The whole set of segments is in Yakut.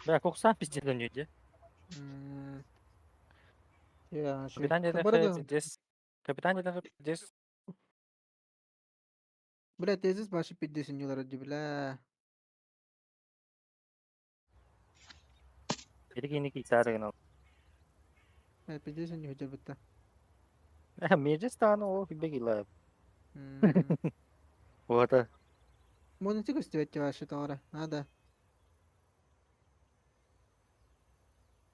Бля, куксан пиздец дөньүйдэ. М, Я, ши. Капитан Бары дедахе да. пиздец. Капитан дедахе пиздец. Бля, тезис башы пиздесин юлар ди, бля. Бiri кини киитаары гына. Бля, пиздесин юхер битта. Межес тааны ол бигила. Вот. Монити көстүбэт ваши тоҕора. Надо.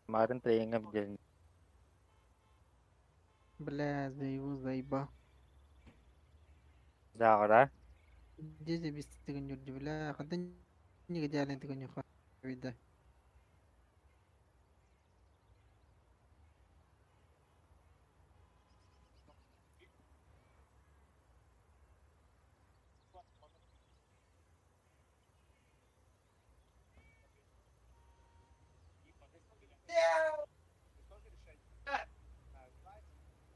Марын тренинга билен. Бля, заебу, заеба. Заагара. Дези бистигин юрди, бля. Хантан неге дялен тигин юха. Вида.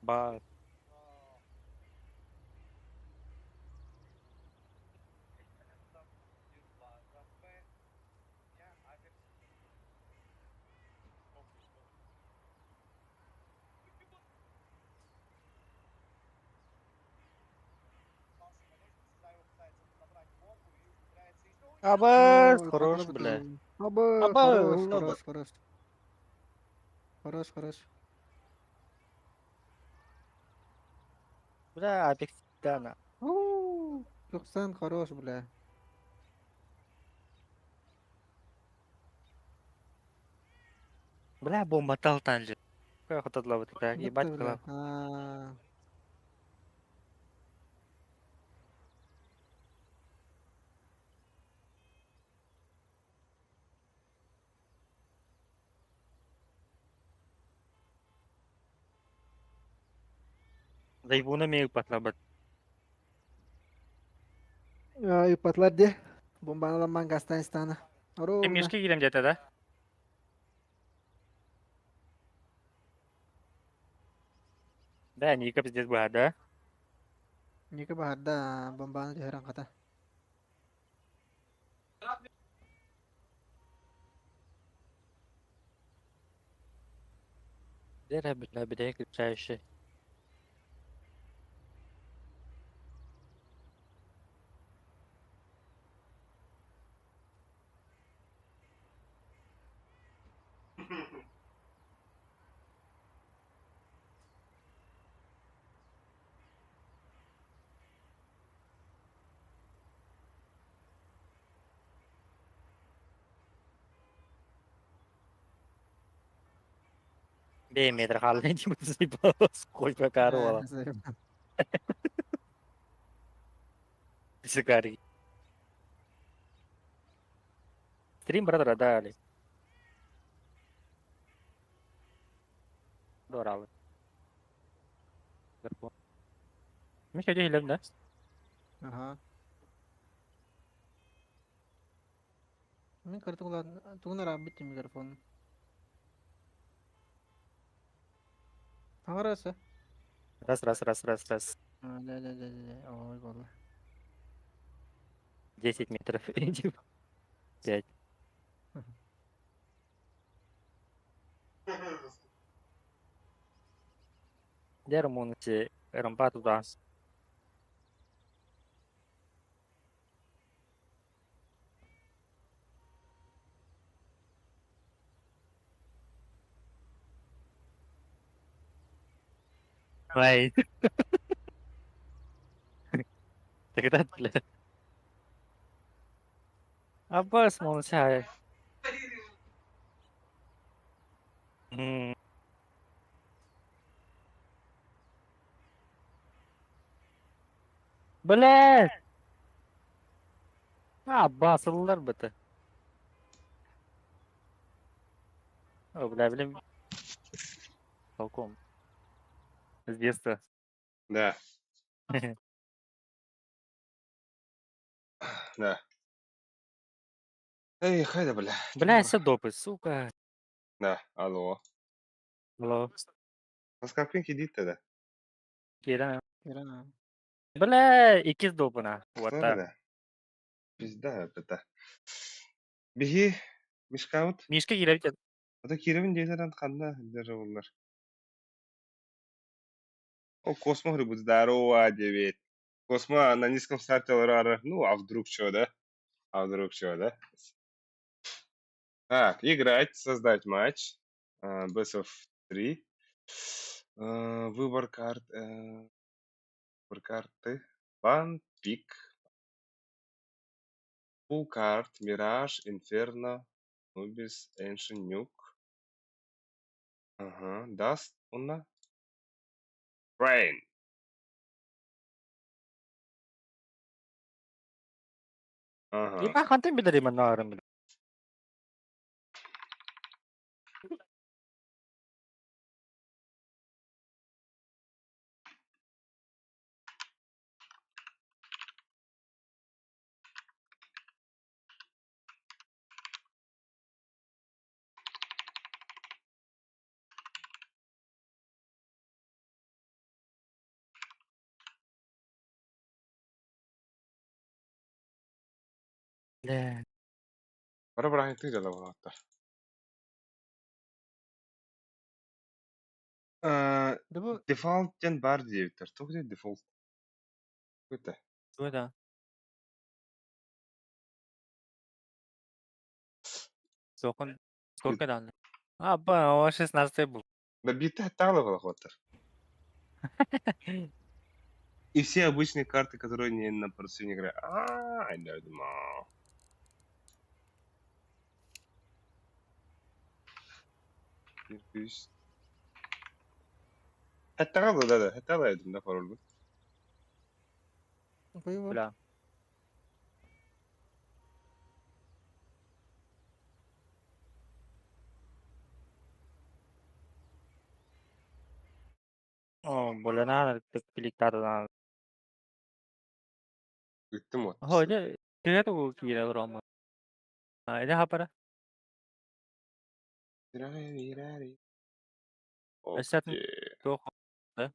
Ба. Абас, Ой, хорош, хатлабыт бля. ыл. Аба, Аба, хорош, ылла хорош, хорош. Хорош, хорош. Бля, апекс дана. Уу, 90 хорош, бля. Бля, бомба талтан же. Как вот бля, Бітті, ебать, бля. кала. А, Заебуна мег патлабат. Ай, патлар де. Бомбаны аламан гастан стана. Ровно. Мешки кирем где-то, да? Да, Ника пиздец была, да? Ника баһарда бомбаны түһэрэн хата. Дера, бля, бля, крепчайший. Бе, метр халны не буду заебался. Сколько корова. Сигари. Стрим, братера, дали. Доралы. Миша, где да? Аха. Мин картугулар тугунар битти микрофон. Аңарасы. Раз, раз, раз, раз, раз. Да, да, да, да. Ой, болла. 10 метров. 5. Дермонти, рампа туда. Ай. Тогда, бля. Аббас молчай. Бля! А, басылар быты. О, бля, блин. Толком. С детства. Да. Да. Эй, хайда, бля. Бля, все допы, сука. Да, алло. Алло. Насколько иди тогда? Кира. Кира. Бля, иккис долбуна. Уота. Уота. Пизда это. Биһи Мишкабыт. Мишка киирэбит. Ата киирэбин диэтэрэн ханна даже буллар. О, Космо говорит, здорово, девять. Космо на низком старте лорара. Ну, а вдруг что, да? А вдруг что, да? Так, играть, создать матч. Best of 3. Выбор карт. Выбор карты. Бан, пик. Пул карт, Мираж, Инферно, Нубис, Эншин, Нюк. Ага, Даст, Уна. Рейн. Ага. Ибаа хантан билэр юм наарым бил. Бля. Бара бырааһынньыктыы дьала буолааттар. Да бу Дефолт диэн баар диэбиттэр. Туох диэн дефолт? Это. Да. Сколько? Сколько дали? А, ба, о, 16 был. Да бииртэ хаттаҕа буолуохтар. И все обычные карты, которые не на парусине играют. А, я думал. Хаттаҕа да, да, хаттаҕа да, да, пароль. Пиво. Бля. О, болена, кликтар. Ыттым вот. Хо, дьэ, төһө тугу киирэ олоромо? А, это хапара. Өссө туох да?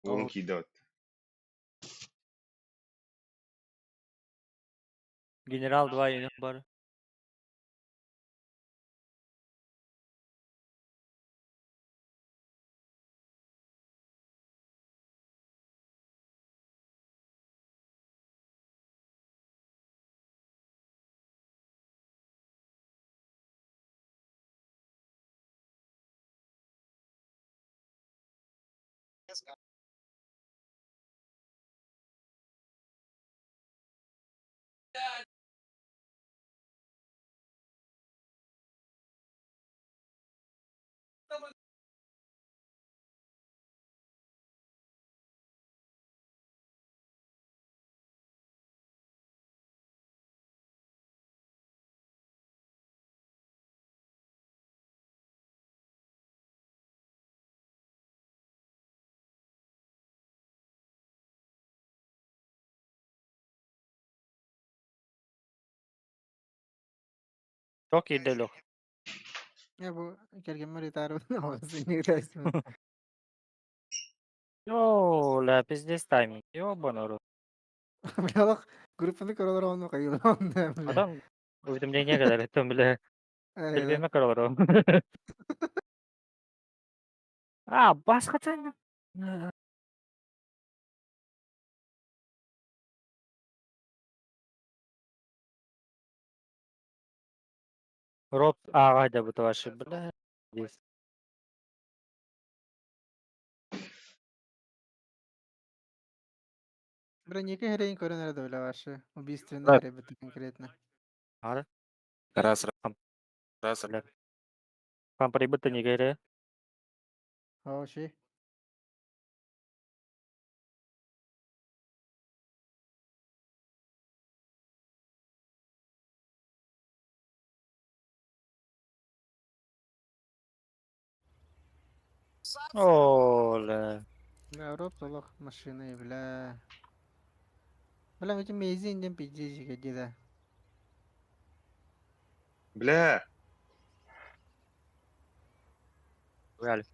Уон киирдэ Генерал 2 юнит бар. Туох киирдэ лох? Я бу кэргэммэр ытаарбын оҕус Йоо, ла пиздец тайминг. Ёбаный рот. Бля, олох группаны көрө олорон хайылаан бля. Потом уведомление кэлэр, это, бля, Э, телефоҥҥа көрө олоруом. А, баскатан. Роб ааҕа дьабыт ваши, бля. Здесь. Броника херейин көрөн эрэ да бля ваши. Убийственный Да. херей бит конкретно. Ара. Раз, раз, Бля. Компарибыт нигере. Хороший. О, ля. Бля, роб олох машины, бля. Бля, эти мейзин дем пиздец где да. Бля, Реально.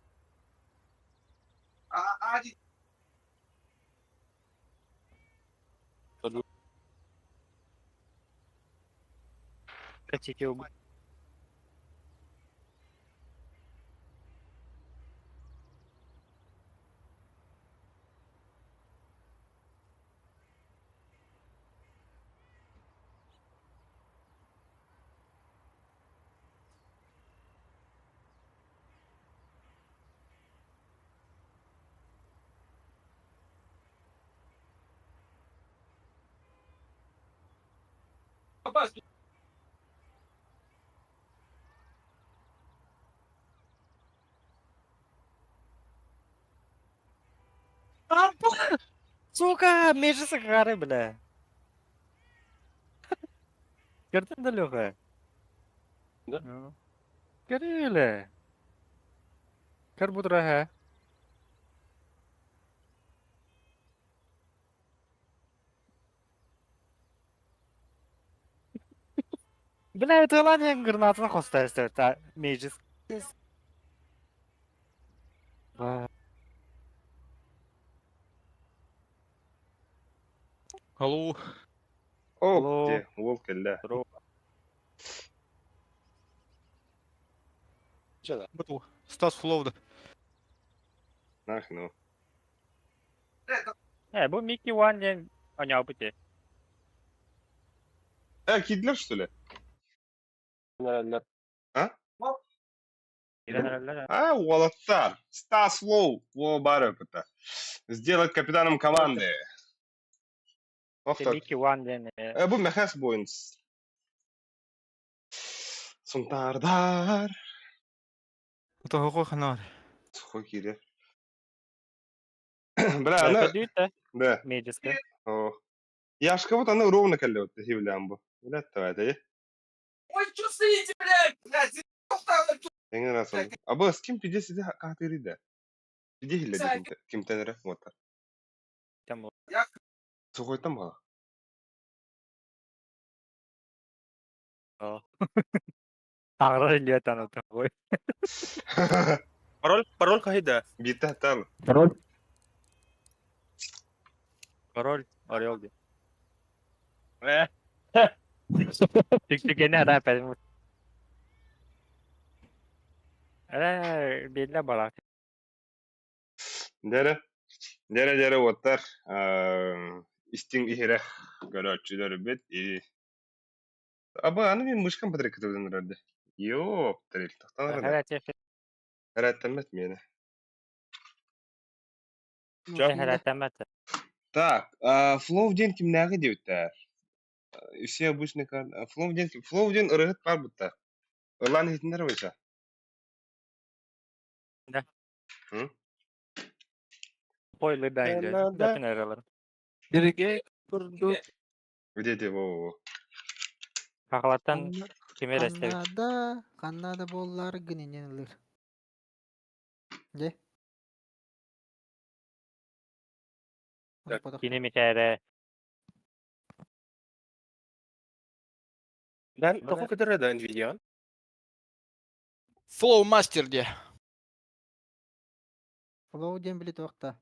Сука, межи сахары, бля. Көрдүн да, Леха? Да. Көрүлэ. Көр бутура һэ. Бля, это ладно, гранатаны хоста эстер, межи. Алло. О, Алло. где? Уол кэллэ. Бу Стас Флоуда. Нах, ну. Бу Микки Ван диэн оонньообут дии. Киирдилэр, что ли? А? Киирэн А, уолаттар. Стас Лоу. Во, бары это. Сделать капитаном команды. Ох так. Микки Ван диэн Бу Мехас Бойнс. Сунтардар. Тоҕо ханар. Сухой киирэр. Бля, аны... Көрдүүт да, Да. Межиска. О. Яшка вот аны ровно кэллэ вот хивлям бу. Бля, давай, да. Ой, что стоите, блядь? Блядь, Эҥин раз он. А бу с ким пиде сиде каатыырый да? Пиде хилле кимтен эрэ вот. Там Сухойтан бала. Таҥара илиэтан ой. Пароль, пароль хайда. Бииртэ тал. Пароль. Пароль Орел диэн. Түккене ара пәдім. Ара билле бала. Дэрэ. Дэрэ дэрэ уоттар. Истиҥ иһирэх көрөөччүлэр бит. И Аба аны мин мышкам патрик кытыбын эрэрде. Ёп, тарил тахтан эрэ. Ара тех Эрэттэммэт миэнэ. ара Так, Флоу диэн кимнээҕи диэбиттэр. Все обычные Флоу диэн Флоу диэн ырыһыт баар бутта. Ыллаан иһитиннэр буйса. Да. М? Пойлы да инде. Да. Запин аралар. Береге курдук. Где де во во. Хахалаттан кимер эстебит. Ханна ханна да буоллар гынинен ылыр. Дьэ. Так, Кини микәре. Дан, тоҕо көтөр да Nvidia? Флоу мастер де. Флоу диэн били туохта.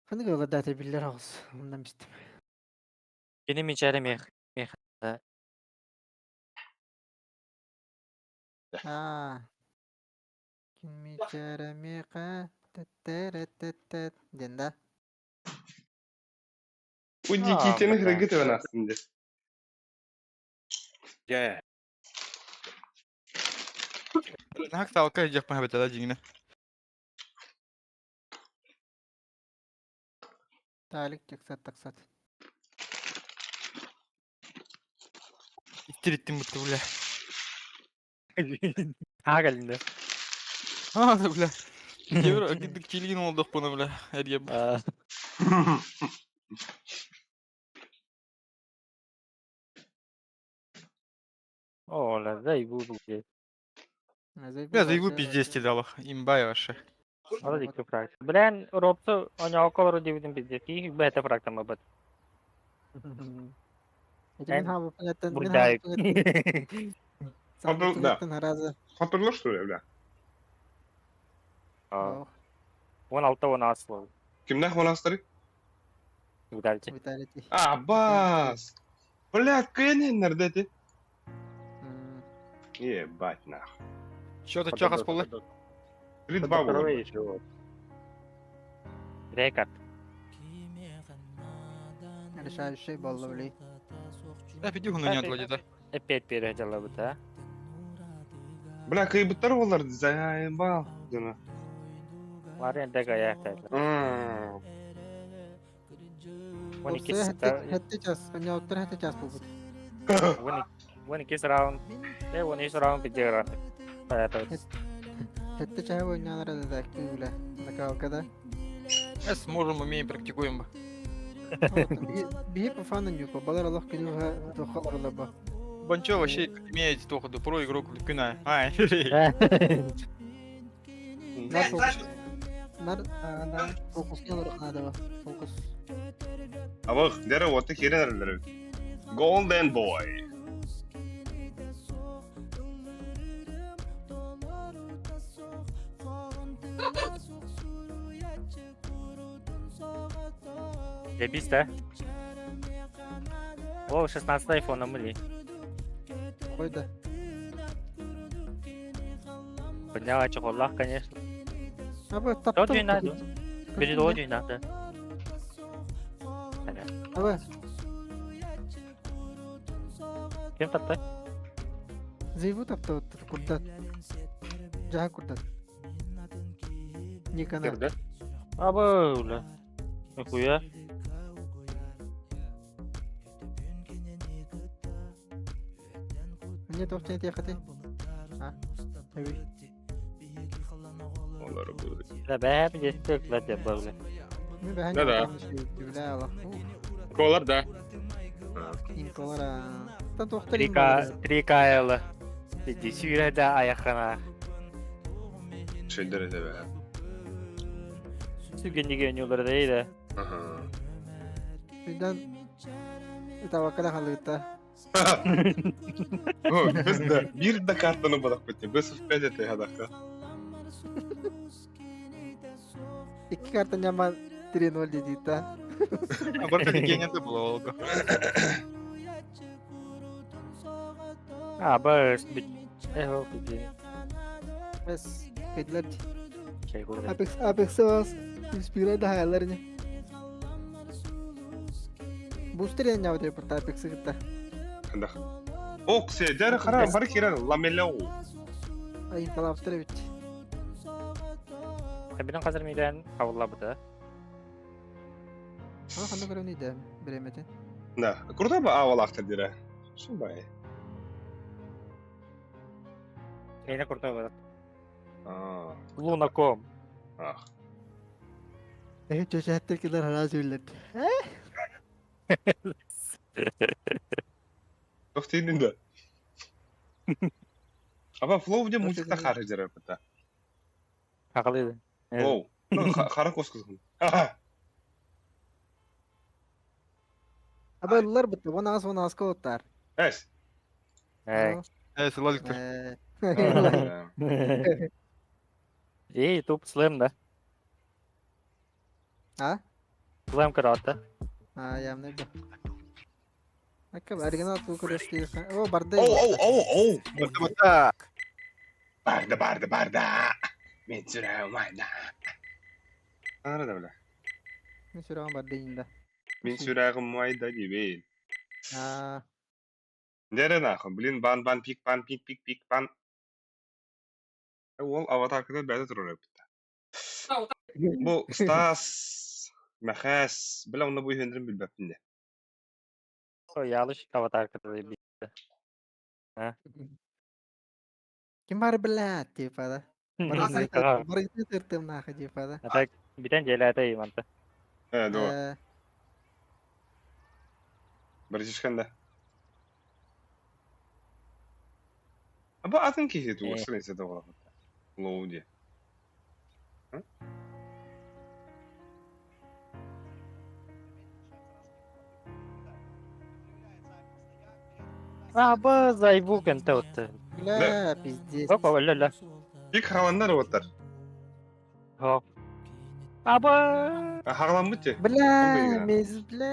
Ханнык ылырдаата биллэр оҕус. Оннан бистим. Кини мичәре мех мех. Аа. Кимичэрэ миэхэ тэттэрэ-тэттэ диэн да. Уди А, китени бля. хрэгит астын де. Дьэ. Нахак талка жак махабета дьиҥнэ. Талик тексат таксат. Иттириттим бутты бля. Ха кэлинде. А, да бля. Евро кидик килгин олдох буну бля. Эрге. О, ла зайбу бу. Бля, заебу пиздец далах. Имбай вообще. Ала дикки фраг. Блин, робсу оñооколору диэбитин пиздец. Киһи бэйэтэ фрагтаммыт. Эти мин хаабыппын мин Бурдайык. хаабыппын Хоту- да. харазы. Хотурлар что ли, бля? 16 он Кимнээх монастырь? Удальче. Виталити. А, бас! Блядь, кыайан да эти. Ебать нах. Счет от чахас полы. 3-2 было. Рекорд. Решающий болла, бли. Да, пиди хуну не отлади, да. Опять переходила бы, да? Бля, кыйбыттар олар заебал. Дена. Ларен дага яхтайла. 12 Хэтте час, оттар хэтте час булбут. 12 раунд. 13 раунд пидера. Хэтте чаһы ойнаанара да күүлэ. Накалкада. Э, сможем, умеем, практикуем. Биһи по фану нюко, балар Аллах күнү тохалар ба. Банчо вообще имеет только до про игрок күнә. Ай. Нар фокус. Нар нар фокус надо ба. Фокус. Абых, дәрі оты керен Golden Boy. Заебись, да? О, 16 айфона были. Қойды. Подняла чехоллах, конечно. Абы Тот таптым. день надо. Перед очень надо. Абы Кем тапты? зейву тапты курдат. Жаха курдат. Никана. Кирді. Абы, бля. Нихуя. Мне тоқтен тияқаты. А. Эби. Олар бұл. Да, бә, здесь бля, бля. Мен бәһән Да, да. Бля, Аллах. Колор, да. Инколара. Та тоқтар 3К, 3КЛ. Иди сюда, аяхана. Шөлдер ете бә. Сүгеннеге өнүлөр дейdi. Аха. Үйден Таваккала халыгыта. О, біз да bir да картаны бодақ бітті. Біз 5 ете хадаққа. Икки карта няман 3-0 дедита. А барта гения было олго. А, б, Эхо, иди. Бес. Кедлер. Чай курды. Apex Apex вас инспирай да хаяларны. Бустер я не порта Apex гытта. Хадақ. Оксе, дәрі қара, бар керен, ламелау. Ай инкалаптыр бит. Хабинен қазір миден қабылла бұды. Ама ханды көрөм иде биремете. Да, круто ба авал автор дира. Шубай. Эйне крутой болады. А, Лунаком. ах. Э чөчәттер килер хараз үллет. Тоқтайын да. Аба флоу де музыка хары дира бата. Хақылыды. Оу. Хары коскызгын. Аба лар бит, вона ас вона ас коттар. Эс. Эй. Э, сылаликтер. Эй, туп слэм, да? А? Слэм карата. А, явно да. Ака оригинал ту көрөстү. О, барды. Оу, оу, оу, оу. Бата. Барда, барда, барда. Мен сүрәгім майда. Ары да бля. Мен сүрәгем барды инде. Мен сүрәгім майда дебейін. А, Дәрі нахуй, блин, бан, бан, пик, пан, пик, пик, пик, пан. Ол аватаркада бәді тұрыр өпті. Бұл Стас, Мәхәс, бля, оны бұл өндірін білбәппін де. О, ялыш аватаркада бит. ким бар бля, типа да. Баргы тыртым нахуй типа да. А так, битен желәті иманты. Ә, до, бір шешкенде. Аба атын кесет Э. осы нәрсе де болады. Лоуди. А, б, зайбукен тәутті. Бля, пиздец. Опа, ля, ля. Пик халандар оттар. Хоп. Аба! Хағлан бітте. Бля, Ондай мез, бля.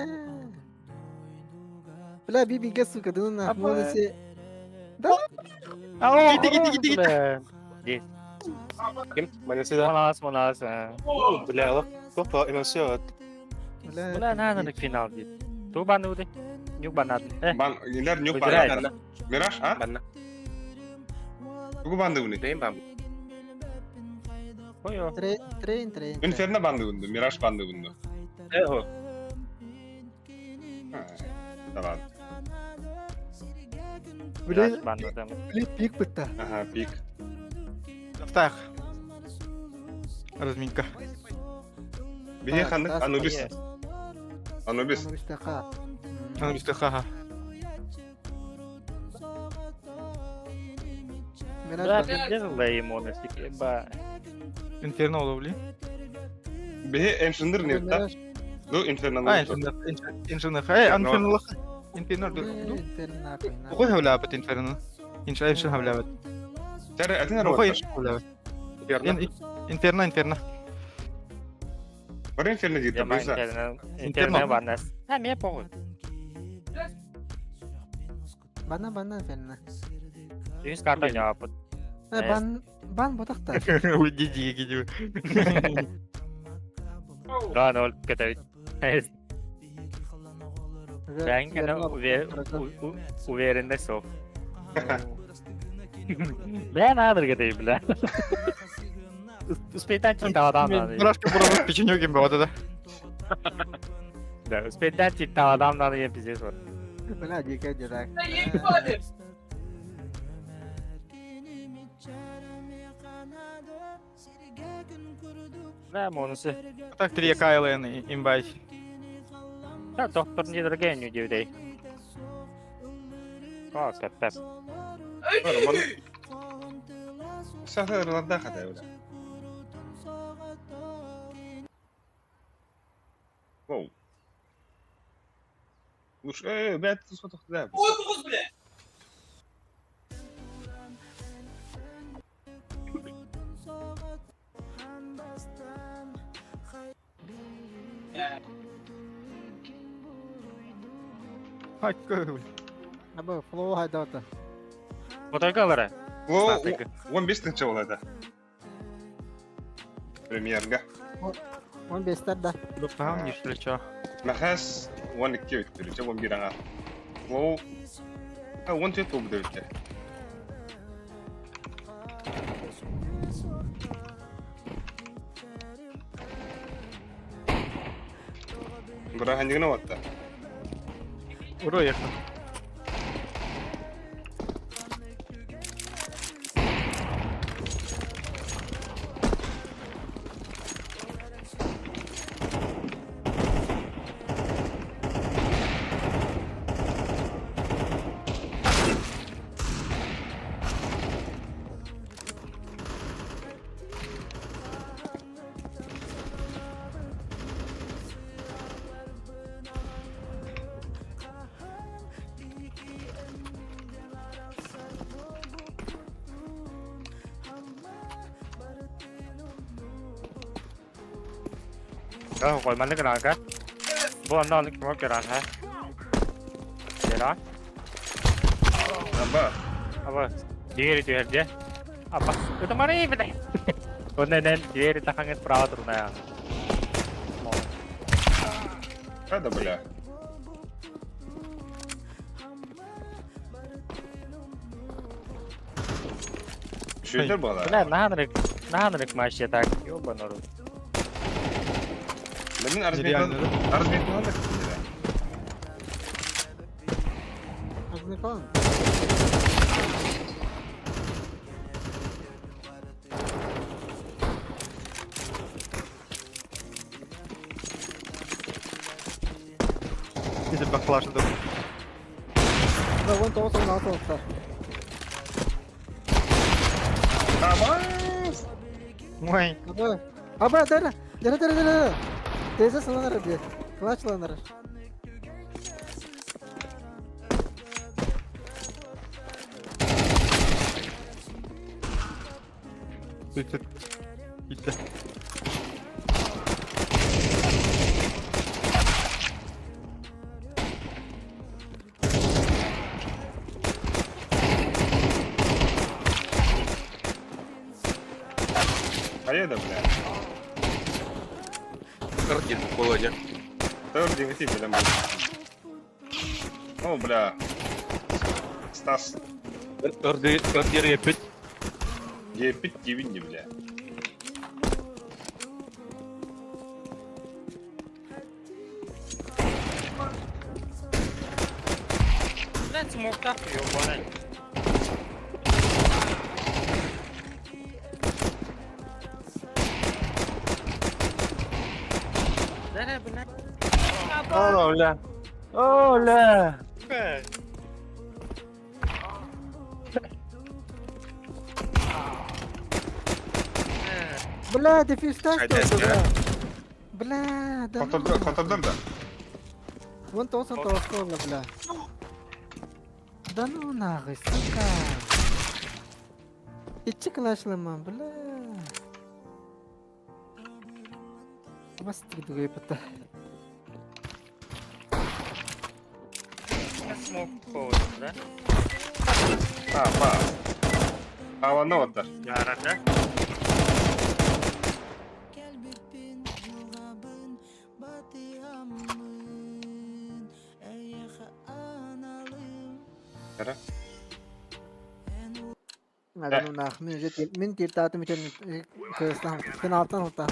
Бля, бибигэ, сука, да ну нахуй, можно себе... Да? Гиди, гиди, гиди, гиди. Бля. Здесь. Ким? Манасыда. Манас, манас. Бля, лох. Тохто, эмоциот. Бля, Бля, на, на, финал дейді. Ту баны уды. Нюк банады. Э, Бан, нилер нюк Выбирай. банды. Мираж, а? Банна. Тугу банды уни? Бэйм бам. қой Трейн, трейн, трейн. Инферно банды унду, Мираж банды унду. Эхо. Давай. Бля, банды. бля, пик бытта. Ага, пик. Так. Разминка. Биһи ханнык Анубис. Анубис. Анубис тақа. Анубис ха. Бля, пиздец, бля, ему на ба. Инферно ловли. Биһи инженер не та. Ну, инферно. А, инженер, инженер. Эй, инферно. Инферно. Инферно. Ухой хавлябат инферно. Инша инша хавлябат. Тәрі әтін Ухой арват. инша хавлябат. Инферно. Инферно, инферно. Бар инферно дейді, Жаман бұйса. инферно. Инферно банас. А, мне похуй. Бана, бана, инферно. Үс карта жауап. Э, бан, бан ботақта. Уйди, гиди. Да, ноль кетебит. Бән генә уверенность сов. Бля, надо кетебит, бля. Успейтан чита адам. Мурашка бурабыт печенюгин бе да. Да, успейтан чита адам надо я пиздец. вот. Бля, дикая дирак. Заебали! Бля, монысы. Так три КЛН имбай. Да, доктор не дорогой, не удивляй. О, капец. Сахарларда хата бля. Воу. Уж, э, бля, ты что да. Отпуск, бля! Хаккы. Аба, флоу хайдаута. Фотогалера. О, он бес тынча болады. Премьерга. Он бестер да. Там не шли чё. Махас, он икки өттүрү, чэ, он бир аңа. Флоу. А, он төрт болду өттү. Бара ханьгына ватта. Ура, ехал. Đó, gọi mình cái nào cái. Bố anh nó có cái nào hả? Để đó. Аба. Apa? Diri tuh dia. Apa? Itu mana ini? Онен эн двери тахангет право турная. Хада, бля. Шүйтер бала. Бля, наанрык, наанрык маще так, ёбаный рот. Мен Нереально, да? арзбек надо. Азмикон. Если баклажа да. Да, вон того он алты Абас! Ой. Аба, аба, дара, дара, дара, дара. Teyze сыланар бе. Клачланар. Суицид. Gitti. Победа, бля. Картин, Володя. Второй негатив, бля, О, бля. Стас. Ордер Епить не, бля. Блядь, смоктах, ёбаный. Да, блядь. О, бля. О, бля. Бля, дефьюз Хайда, что бля. Бля, да. Хотодар да. Вон то, он то, что, бля. Да ну нахуй, сука. Ичи клашлама, бля. Бас тигдүгэй бата. Смок да? А, па. А, ладно, вот да. Да, Кара. Да ну нах, мин же мин тиртаатым үчен кыстан, кыналтан хута.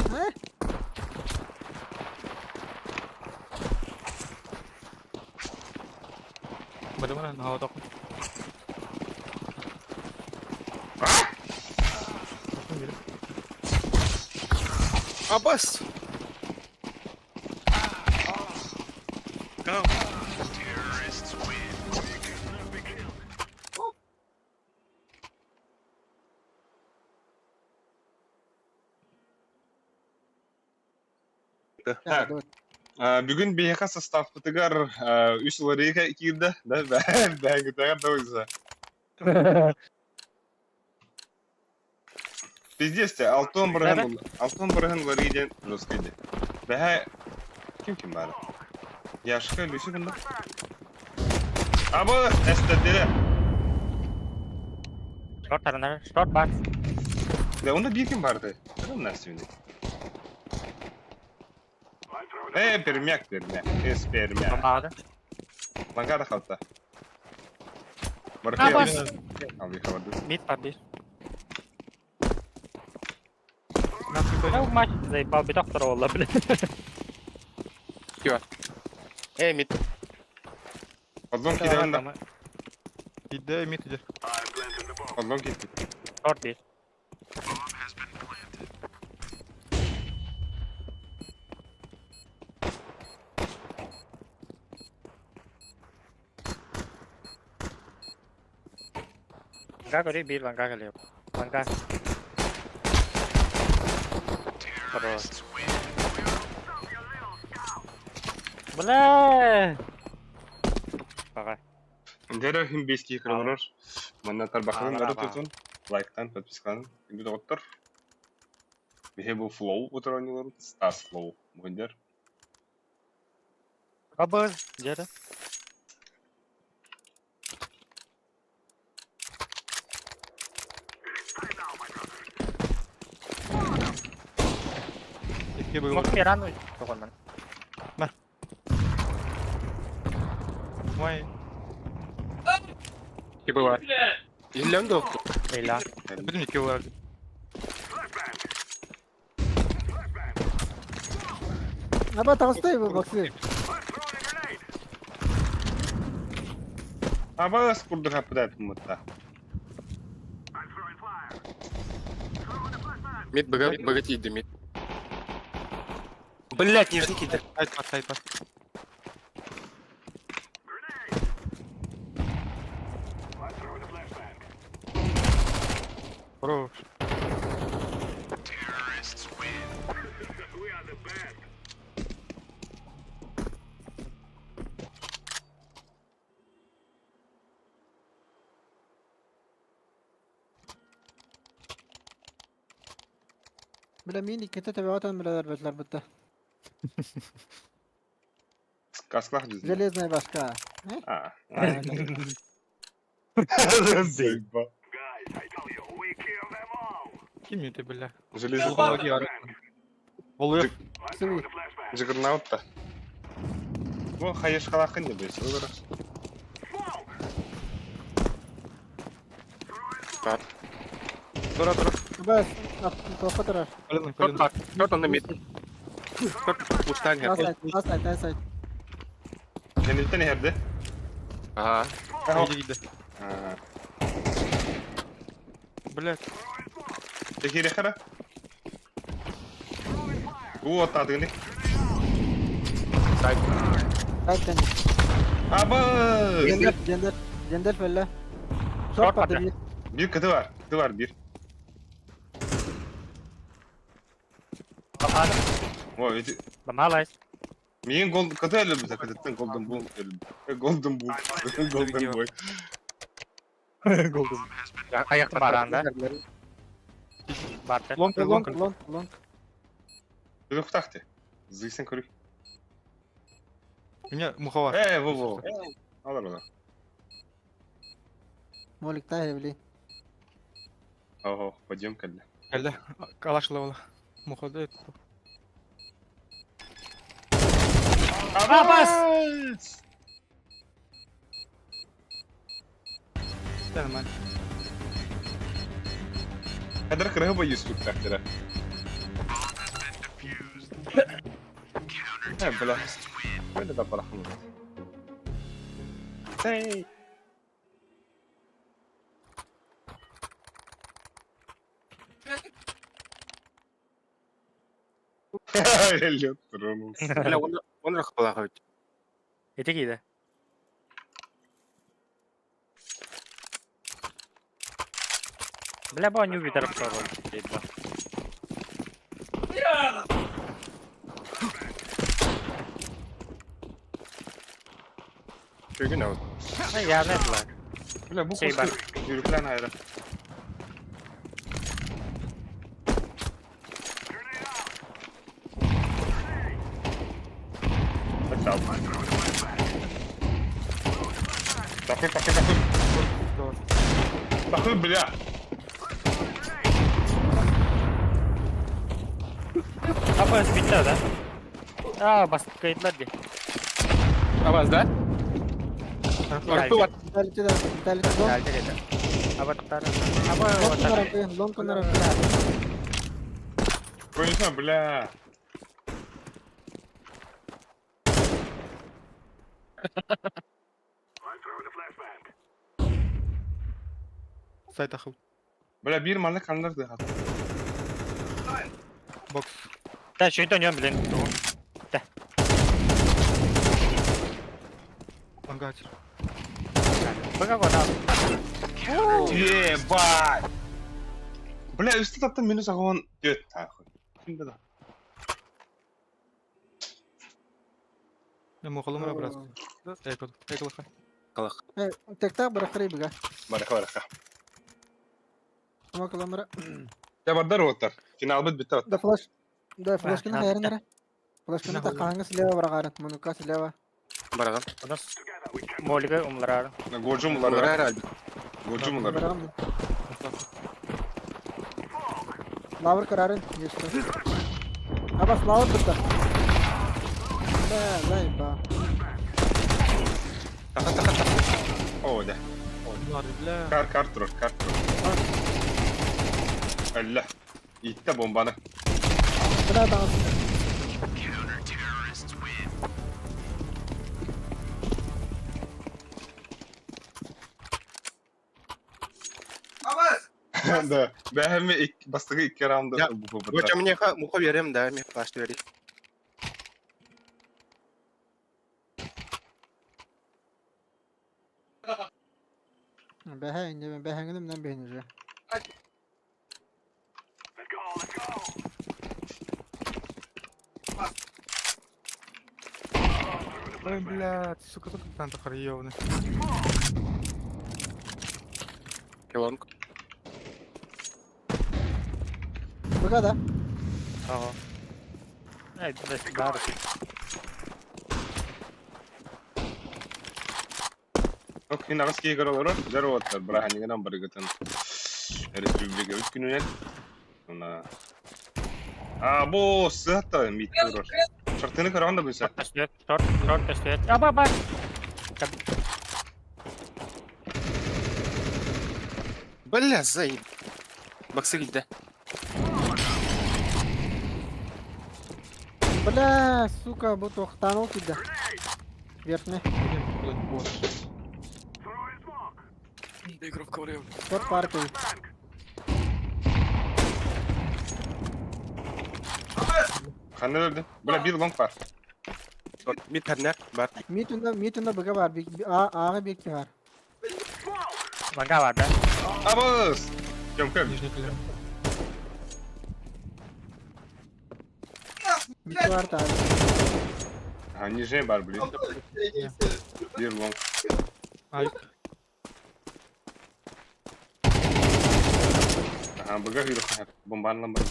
Bagaimana nah aku. Абас! Так. Бүгін бейха состав пытыгар үс ларика кирді, да, бәгітагар да ойза. Пиздец те, алтон бұрған, алтон бұрған лариден жесткийді. Бәхә, ким ким бары? Яшка, Люси кімді? Абы, әстәдері. Шорт арана, шорт бар. Да, онда bir ким барды? Кім нәрсе Э, пермяк, пермяк, эс пермяк. Бомбады. Лангада қалта. Абас. Ал, хабарды. Мид бар bir. Ну, матч заебал, биток второго блядь. Эй, мид. Подлон кидерін да. Иде мид иде. Подлон кидер. Шорт bir. Ланга говори, бир ланга галеп. Ланга. Хорош. Бля! Пока. Дәрі хим бески кырылыр. Манна тарбахын Ара бары ба. tutun. Лайктан, подпискан. Үгді оттыр. Бихе бұл флоу отыранылар. Стас флоу. Бүгіндер. Кабыр. Где-то. Икки быгы. Мог пирану тоғаннан. Май. Кибыла. Иллянду. Эйла. Бүтүн икки бар. Аба тагыстай бу баксы. Абас курды хапыда тумытта. Мид богатей мид. Блять, не жди кидер. Сайт бар, сайт бар. Хорош. Бля мин иккете табиғатан бля бетлер бітті. Касклах жүзді. Железная башка. А. Заебал. Ким это, бля? Железный. Мухологи ары. Волуев. Сыви. Джиггернаут та. Бу хайышкалаахын не бейс. Олар. Бар. Тура, тура. Бас, тоққа тұрар. Колено, Шорт колено. бар. Шорт онда мид. Шорт устан хер. Асайт, асайт, асайт. Кенеттен иһэрдэ. Ага. Иди, иди. Аа. Блядь. Техире хара. Уу оттаатыгыны. Сайт. Сайт кәне. Аба! Гендер, гендер, гендер фәллә. Шорт Шорт барды барды. bir. Бир кыты бар. Кыты бар бир. Бамхады. О, эти Бамхалайс. Миин гол кыты өлүбүт, кытыттан golden boom өлүбүт. Golden boom. Golden boy. Голден. Аяқты баранда. Барды. Лонг, Лонг, лонг. лонг, лонг. Өзү кутакты. Зыйсен көрүй. У меня муховар. Э, во во. Алар алар. Молик та били. Ого, подъем кэллэ. Кэллэ. Калаш левела. Муха, да. Абас! Нормально. Кадр кырыгы боюсь куттактыра. Э, бля. Böyle да барахмын. Эй! Лед тронулся. Бля, он он рахпалаах эбит. Ити кииде. Бля, бу нью битер пророл. Чүгүн аут. Я не знаю. Бля, бу Şey куска yürüklен айры. Açal. Takır takır takır. Takır бля. Апа битте да. А, басып кайтлар ди. Абаз, да? Арту бар. Виталий да, Виталий лонг. Geldi dedi. Аба тоқтар. Аба Лонг нарампы, лонг нарампы. Конечно, бля. Сайт ахыл. Бля, бир манна канларды. Бокс. Да, что это блин. Лонгачер. Бага года. Ебать. Бля, үсті таптан минус ағуан дөт тахуй. Кімді да? Я мухалым брат. Эко, эко лаха. Э, текта барахры бага. Бараха, бараха. Макаламра. Я бардар оттар. Финал бит битте Да флаш. Да флашканы А, хайрын ара. Флашканы Нахуй. тақаңы слева барағарын, мунука слева. Бараган. Онос молига умларар. Годжум улар. Барара. Годжум улар. Барағын. Лавр карарын, есть. Абас лавр бітті. Да, заеба. Таха, таха, таха. О, да. Нар, бля. Кар, кар турар, кар турар. Әллә. Итте бомбаны. Бля, таңыз. Да. Бәһәме бастыгы ике раунда Я- бу бу. Гоча мне муха берем, да, мне флаш бери. Бәһә, инде мен бәһәңгенем менән бәһен уже. Ой, блядь, сука, тут там тахар ёбаный. Лонг. Бага да. Ага. Эй, да, бар. Ок, финал ски игралар. Жар оттар. Браһанигынан барыгытын. Республика үт күнүнен. На. А, бу сыата мид турар. Шортыны көрөҕүн да билсэ. Көстүөт, шорт, шорт көстүөт. Аба, ба. Бля, заеб. Баксы килдэ. Бля, сука, бу туохтаан ол киирдэ. Верхний. Игра в ковре. Шорт паркой. Ханна өлдү? Бля, bir long бар. Мид тэрнэр бар. Мид унда, мид унда быга бар. А, ага бир бар. Манга бар да. Абыс! Кем кем? Нижний клер. Мид бар та. А, нижний бар, блин. Bir long. Айк. Ага, быга хүрэх бомбанлан бар.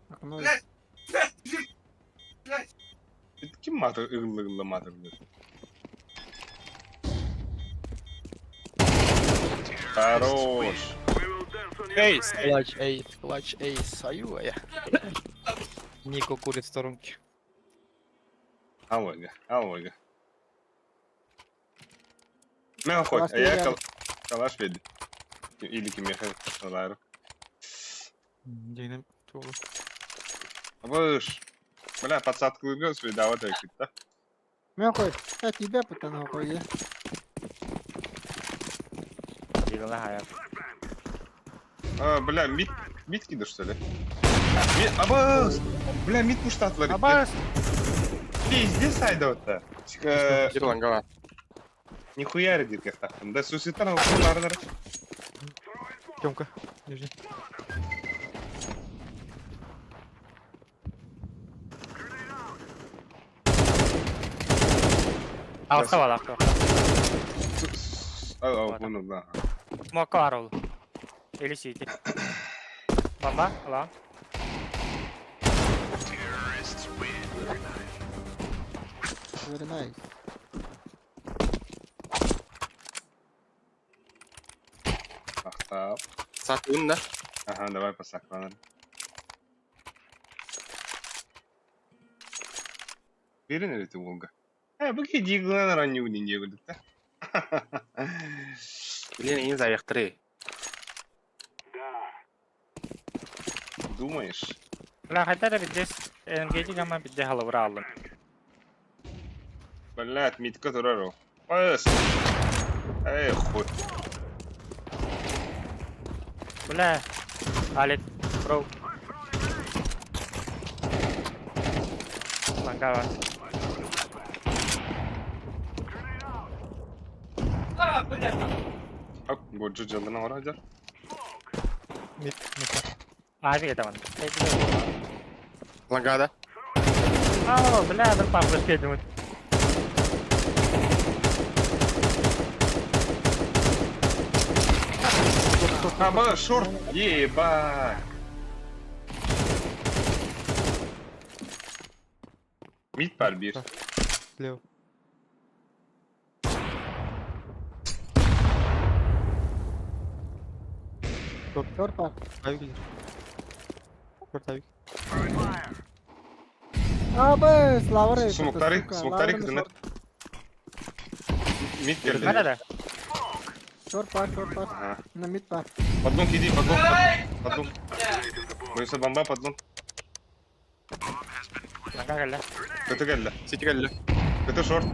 Окно. Ким матыр ыгылла-ыгылла матырдыр? Хорош. Эйс. Клатч эйс, клатч эйс. Аю, я. Нико курит в сторонке. Аллога, аллога. Мен хоть, а я калаш веди. Или кимеха алар. Динам туолу. Абыш. Бля, подсадку свидава так да? Мен хой. А тебя потом хой. Дигла хая. А, бля, мид, мид кидер, что ли? Мид, абыс! Бля, мид пуштатлар. Абас! Пиздец айдаута. Бир ланга бар. Нихуя редир как Да суситан алар. Тёмка, нижний. Алса балак. А, вон да. Смока бар ол. Или сити. Бомба, ала. Very nice. Ахтап. Сатыын да. Ага, давай посакланыр. Берин эти Волга. Э, бу ки диглан ранню не не да. Блин, не знаю, три. Думаешь? Бля, хотя да бидес МГ гамма бидде халавра алым. Блядь, митка турару. Пас. Эй, хуй. Бля. Алик, бро. Ланга бар. Ак, годжу жалына ора жар. Мид, мид. Ави это вон. Ланга да. Ау, бля, бір папа скидывают. А, ба, шорт. Ебать. Мид бар бир. Слева. Шорт бар. Авик лежит. Шорт авик. Абы, лавры. Смоктари, смоктари кытына. Мид келди. Мына да. Шорт бар, шорт бар. Ага. На мид бар. Подлон иди, подлон. Подлон. Боюся бомба, подлон. Ланга келді. Көтө келди. Сити келди. Көтө шорт.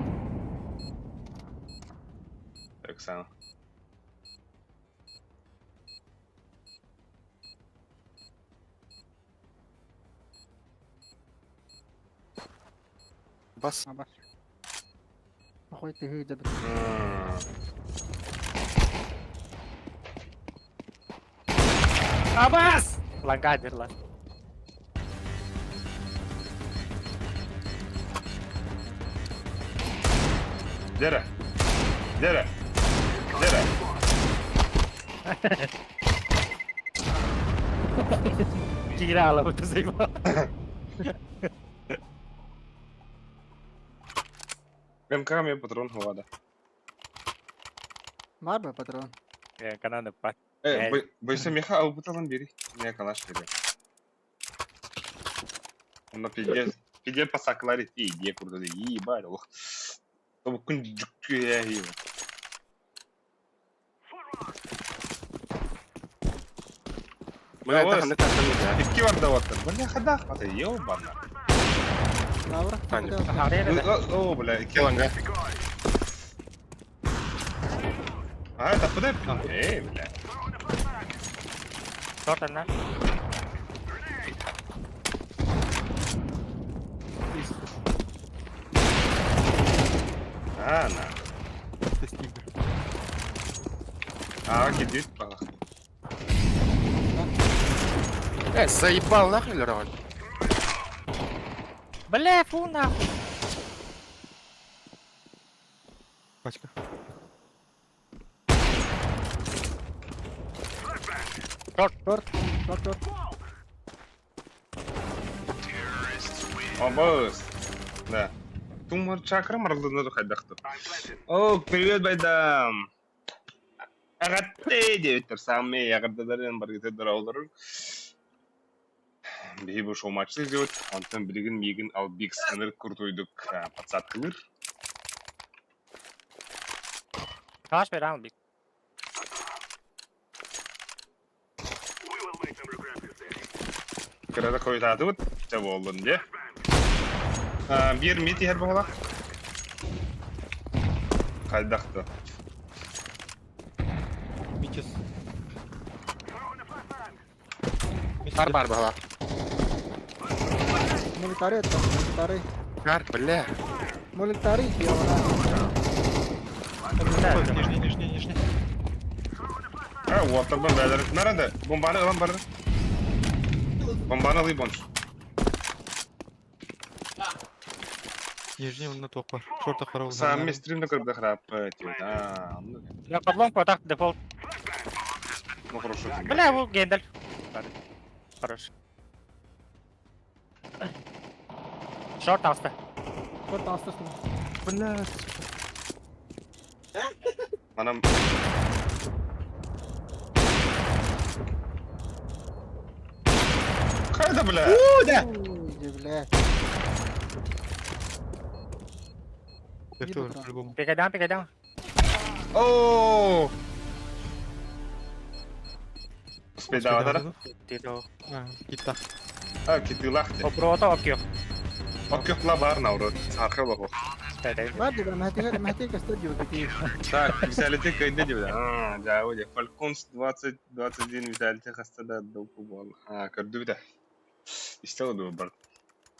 Так, сам. Бас. Абы. Охой ты хыйда. Абас! Лангадер lan. Дьэрэ. Дьэрэ. Дьэрэ. Киирэ аалабыт заебал. МК мен патрон ховада. Бар ба патрон? Кананы пат. Э, бойся меха албыталан бери. Не калаш бери. Онно пиздец. Пиздец пасаклари ти иде курда ебать ох. Тобукун жүктү его. Бля, это ханнык тахтан Икки барда оттар. Бля, хадах. Ата ебана. Лавра? Таня. О, бля, икки. Ланга. А, это куда? Эй, бля. Тортана. А, на. А, кидит, палах. Э, заебал нахуй, Лерон. Бля, фу нахуй. Пачка. Шорт, шорт, шорт. Обос. Да. Тумар чакра марлыны хайдахты. О, привет, байдам. Агатте деветтер сами ягырдаларын баргытыдыр олорор. Биһи бу шоу матчты сделать. Онтон билигин миигин Албикс ыныр куртуйдук подсадкалыр. Калаш бер раунд бик. Кырада койтатыбыт. Ча болдун де. Бир мит иһэр буола. Хайдахты. Митис. Бар бар была. Молитари это, молитари. Кар, бля. Молитари, ёбана. Нижний, нижний, нижний. А, уоттарбын бәлер. Nerede? Бомбаны ылан барды. Бомбаны ылый бонш. Нижний он на тоқ бар. Шорта қарау. Сами стримді көрді храп. А, Я подлом потах дефолт. ну хорошо. Бля, бу Гендальф. Хорош. Шорт алста. Шорт алста Бля. Манам Хайда, бля! Ой, бля. Вертолет по-любому. Пикай даун, пикай даун. О! Успейдаватара? Тито. А, кита. А, китилахте. Опрото окьо. Окьохла бар наурот. Сархыл охо. Бар дебе, махтигер, махтигер студио кити. Так, Виталити кайда дебе. А, да, оде. Фальконс 20 21 Виталити хастада долку бол. А, көрдү бит. Истел ду бар.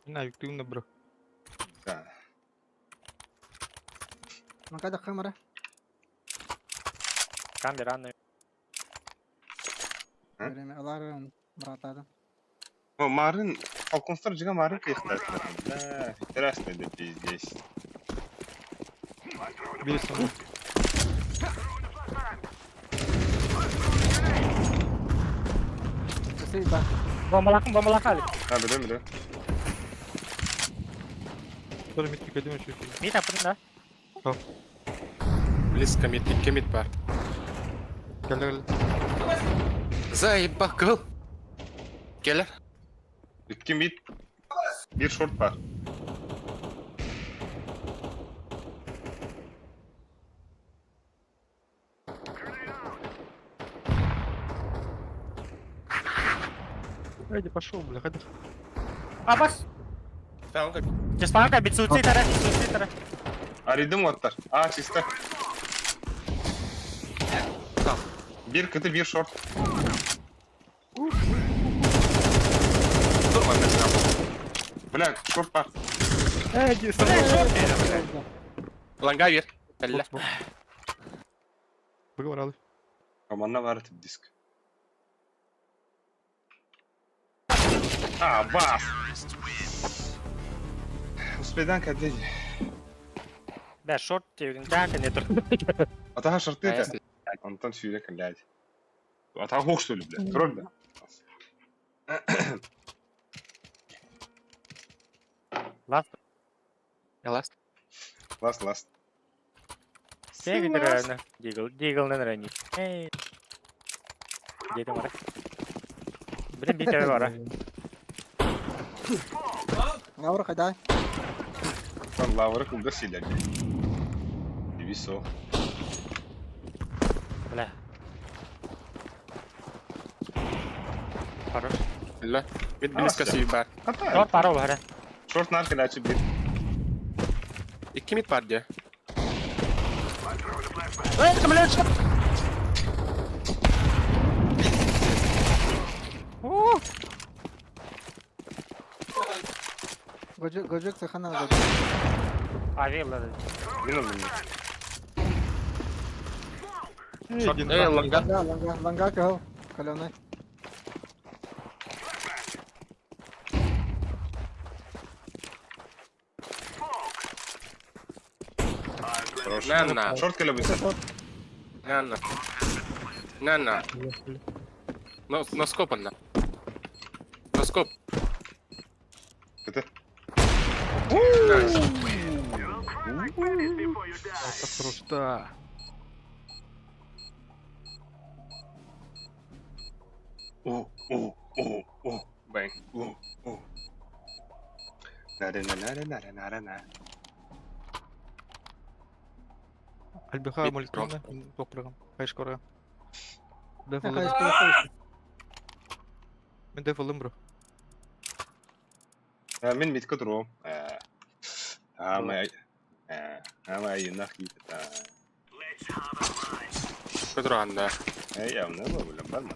На, юктугна, бро. Да. Макада камера. Камера, ну. Время алар братада. О, Марын, Фалконстар жига Марын кыйыктар. Да, интересно деп здесь. Бери Спасибо. Бомбалакын, бомбалака. А, билем, билем. Тоже мид пикай, думаю, что Мит апын да. Близко мид, икки мид бар. Кәлі, кәлі. Заебал, кыл. Келер. Икки мид. Бир шорт бар. Эдди, пошел, бля, ходи. Абас. Чесланка, бит суицид, ара, суицид, ара. Аридым оттар. А, чисто. Бир кыты, бир шорт. Бля, шорт бар. Эдди, Ланга бир. Бля. Быгы баралы. Команда бар тип диск. А, бас! Успедан кадей. Бля, шорт диэбитин даа кэннэ тур. Атаха шорты это. Антон сүүрэ кэллээт. Атаха хук что ли, бля? Тролль, да? Last. Last. Last, last. Сеги Дигл, Дигл нэрэ Эй. Дедим бара. Блин, битэ бара. Лавр хайда. Там лавры куда силер. Висо. Бля. Хорош. Бля. Мид близко сүйбар. Шорт пара бара. Шорт нар кэлээчи бит. Икки мид бар дии. Гожук, гожук, сахана гожук. Авилла. Мин оннум. Шорт. Эй, лонга. Ланга, ланга, ланга кого? Каленый. Хорош. На, на. Шорт кэлэ бүсэ. На, на. На, на. Но, носкоп онна. Носкоп. Это. Nice. Это просто. О, о, о, о. Бэнг. О, о. На на на на на на на. Альбиха Мид молитвенно. Топрыгам. Хайшкора. Хай, Дефолым. хай, Мен дефолым бро. Мин митка туру. Ама ама юнах кита. Көтөр Эй, явно было, бля, барма.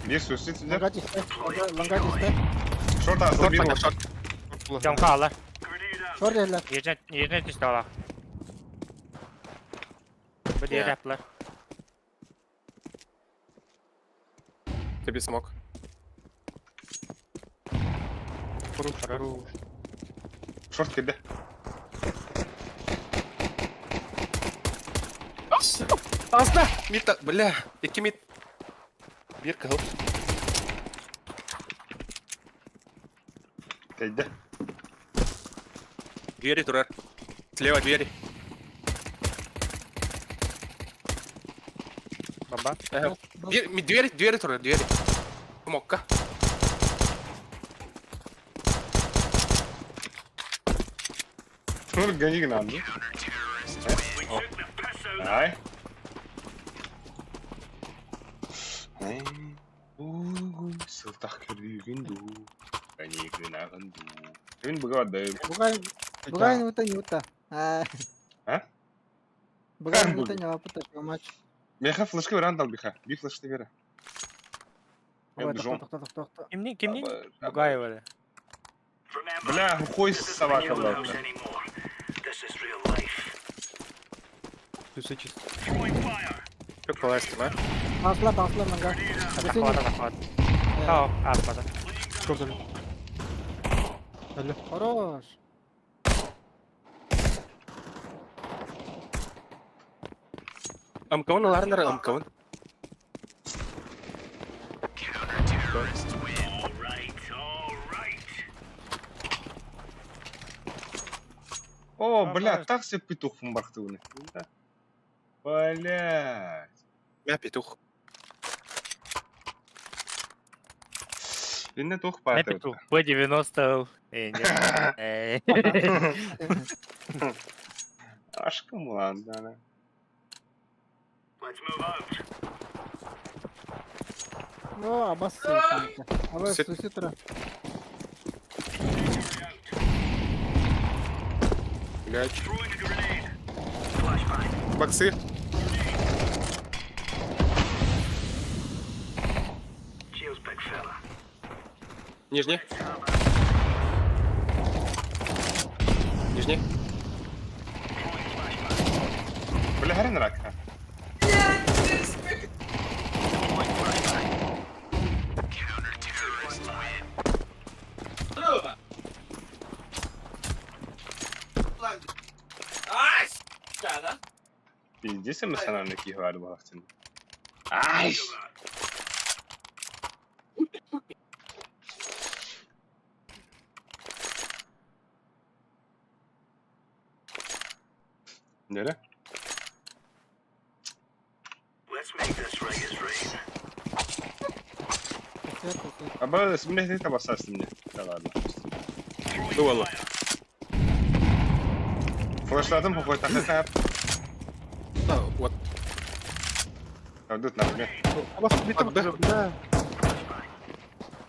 Биир суицид сидер. Ланга тисте. Ланга тисте. Шорт аста Шорт бир ланга, шорт. Дьон хаалар. Шорт эле. Ежне ежне түстэ олах. Бу Yeah. диэрэплар. Тебе смог. Хорош, хорош. Шорт кэллэ. Аста! Мид, бля. Икки мид. Биир кыһыл. Тэйдэ. Двери турар. Слева двери. Бомба. Дверь, двери, двери турар, двери. Мокка. Тур гони гнам. Ай. Ай. Угу, сылтах көрдүүгүн дуу. Гони гынагын дуу. Күн буга да. Бугай, бугай нута нута. А. А? Бугай нута не лапута матч. Меха флешка веран дал биха. Би флешка вера. Ой, бежом. тохто, тохто, тохто. Кимни кимни? Бугаева. Бля, хуй собака, бля. Плюсы чисто. Как классно, а? Асла, асла ланга. Захват, захват. Тау, аспада. Шорт алю. Алло. Хорош. Амкавын аларындар, амкавын. О, бля, так себе петух бархтуны. Бля. Мя петух. Инне тух Не паата. петух. Б90. Эй, нет. Эй. Ашка мулан, да. О, абас. Абас, суситра. Блядь. Боксы. Нижний. Нижний. Бля, харин рака. Пиздец эмоциональный киһи баар буолахтын. Ай! Нere? Аба, мне это басасты мне. Да ладно. Дуолу. Флешладым какой-то хэтап. Да, вот. Тут на мне. Отдых. Бля.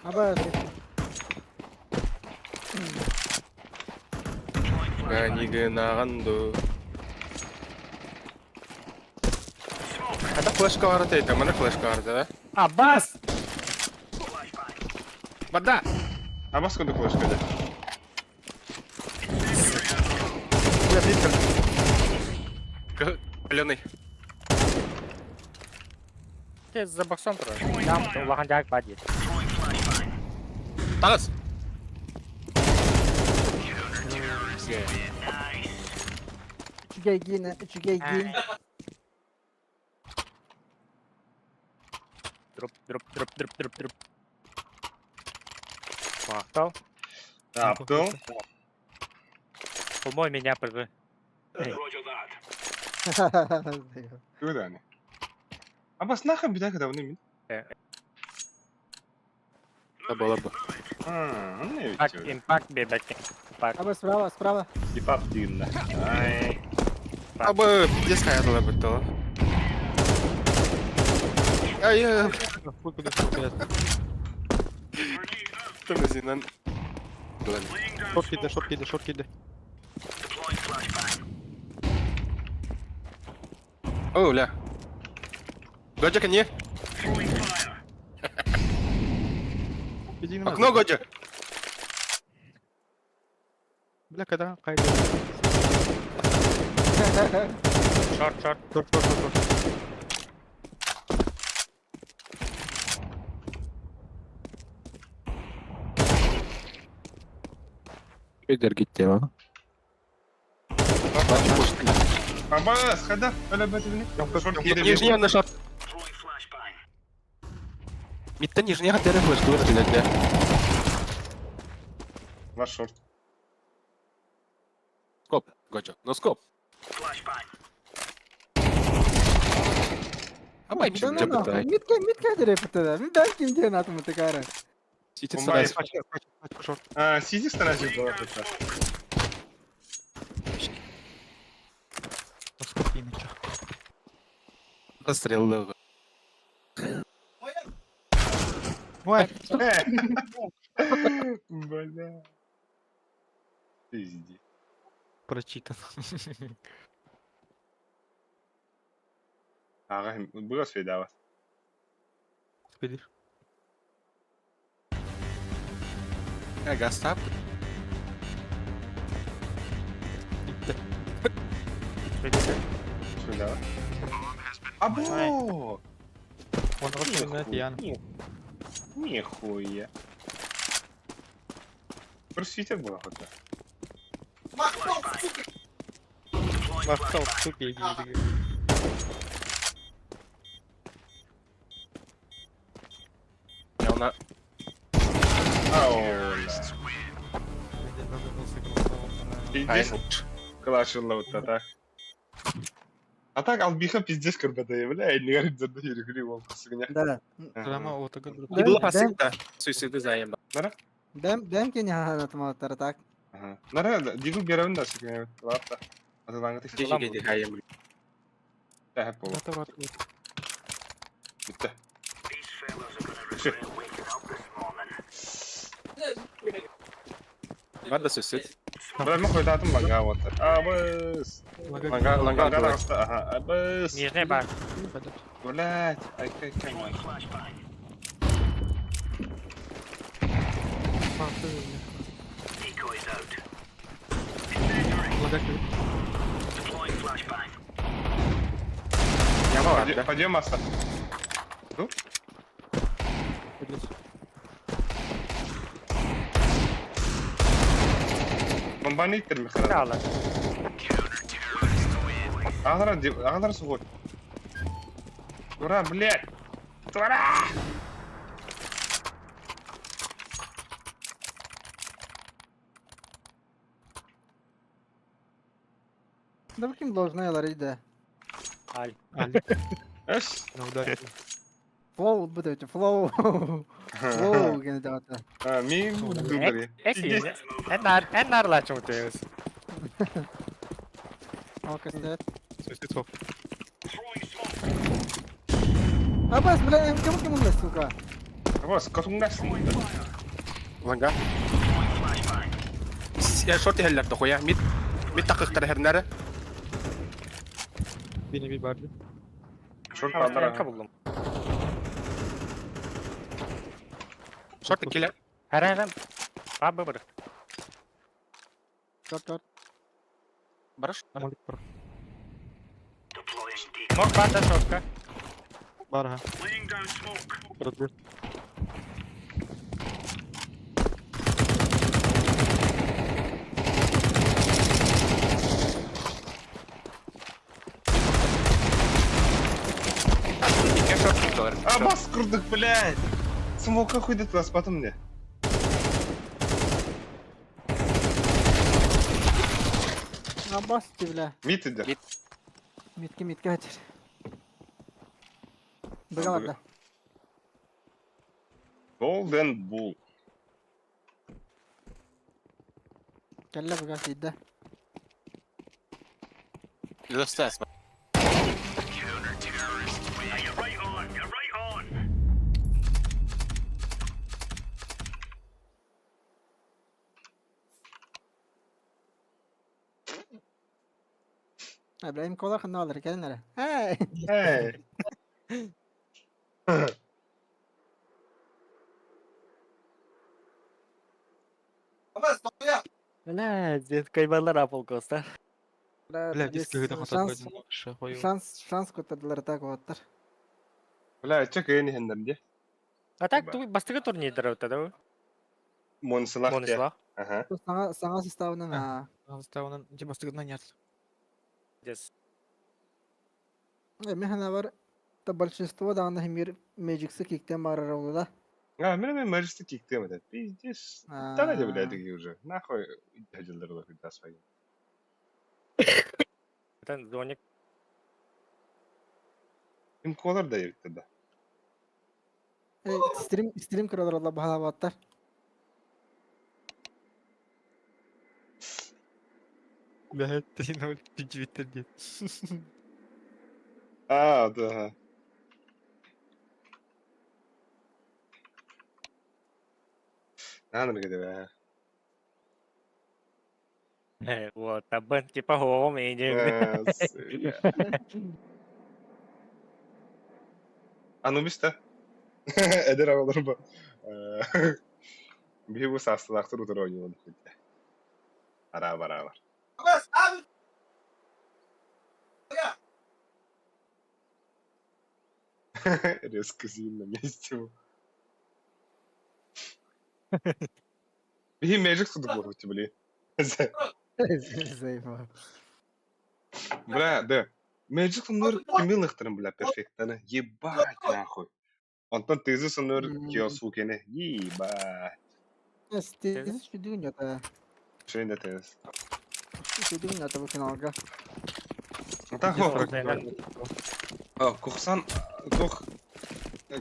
Аба, Ганигынаганду. Это флешка барыта это, мана флешка барыта, да? Аббас! Вода! А баска до флешка, да? Каленый. Ты за боксом турар. Там улахан дьаак баар дии. Тагыс! үчүгэй гин, үчүгэй гин. Дроп, дроп, дроп, дроп, дроп, дроп. Махтал. Аптыл. Помой меня, пожалуйста. Куда они? А бас нахуй беда, когда он имеет? Да было бы. А, ну не Импакт, ведь. импакт, бебек. Импакт. Аба, справа, справа. Типа дымно. Ай. Аба, пиздец хаятала быттала. Ай, ай, Тормозинан. Шорт киде, шорт киде, шорт киде. О, ля. Годжа, не. Окно, Годжа. Бля, когда кайда. Шорт, шорт. Шорт, шорт, шорт, шорт. Абас, хода, Шорт киде. Нижний на шорт. Митта нижний хатера флеш дура, блядь, да. Ваш шорт. Скоп, Годжа, но скоп. Абай, Да ну нахуй, митка, митка дерепте да. Мен дан ким диэн атым текара. Сити Бомбай. старайся. Шорт. А, сиди старайся была тут. Скоп кинече. Застрелил. Ой, Бля. Пизди. прочитан. Ага, было свидава. Видишь? Ага, стап. Свидава. Або! Он вообще Ян. Нихуя. Просвите было хотя. Махтал, сука, иди. Я на... Ау, Пиздец. Калашилла вот так. А так албиха пиздец карбата, бля, не говорит за дверь, говорю, вам Да. Прямо вот так. И было пасык, да. Суициды заем. Дэм, дэм кини ханатым так. Ага. Нара, дигу беревин да, сыгня, лапта. А ты ланга ты Жеге хаем. Да, пол. Битте. Все. Надо суицид. Бля, мы хоть атом лага вот. Абыс. Ланга, ланга, Ланга даста, ага, абыс. Нижний бар. Блять, ай кай кай. Я ладно. Пойдем, маста. Ну? Бомбаны иттер Михаил. Алла. Аҕалара, аҕалара суох. Ура, блядь! Тура! Да ким должны да. Аль. Аль. Эс. На ударе. Флоу будет, флоу. Флоу гene dağıtı. А, ми дубри. Эки. Эн нар лачым утуйус. Алкастет. Суицид. Абас, бля, кому кому на сука? Вас, катунгас. Ланга. Шорт иһэллэр дохуя. Мид мид такыктар иһэрнэрэ. Бини bir барды. Шорт Ка патара. булдум. Шорт килер. Хара Бабы бар. Чорт, чорт. Барыш. Молик бар. Мок банда шотка. Бар ха. Продли. Икки шорт килер. А, бас курдук, блядь! Смока хуй да спатым мне. Абас ти, бля. Мид иде. Мид. Митки, митки açır. Быга бар да. Golden Bull. Кэллэ быга сидде. Лөстәс. Ибраим колар ханна алыр кэлин эрэ. Эй! Эй. Бля, дед кайбалар апыл коста. Бля, диск көйдө хатар койдум. Шанс, шанс көтөрдүлөр так оттар. Бля, чек эни хендерде. А так ту бастыгы турнирдер өтө да. Монсылах. Монислах. Ага. Саңа саңа составынан а. Составынан бастыгынан нет. Дес. Эми хана бар. Та большинство даҕаны химир Magic'сы киктен барар олу да. А, мен мен мәжісті киктем это. Пиздец. Давайте, блядь, такие уже. Нахуй дядилер да свои. Это зоник. Им колор да ерікті да. Стрим стрим көрөлөр ола баһалабаттар. Бля, 3-0, 9-1. А, да. Наны бе. Вот, табын типа хоом и Анубис та? Эдер алар ба. Биһи бу састылаахтыр утары ойнуулар хотя. Ара бар бар. Резко сидим на месте. Биһи Magic судук буолбут били. Заебал. Бля, да. Magic соннор кимин лыхтырын, бля, перфектаны. Ебать, нахуй. Онтон тезі соннор киосукене. Ебать. Стезис сүдүгүн жата. Шейн да тез. Сүдүгүн жата бу финалга. Та Кухсан, кух...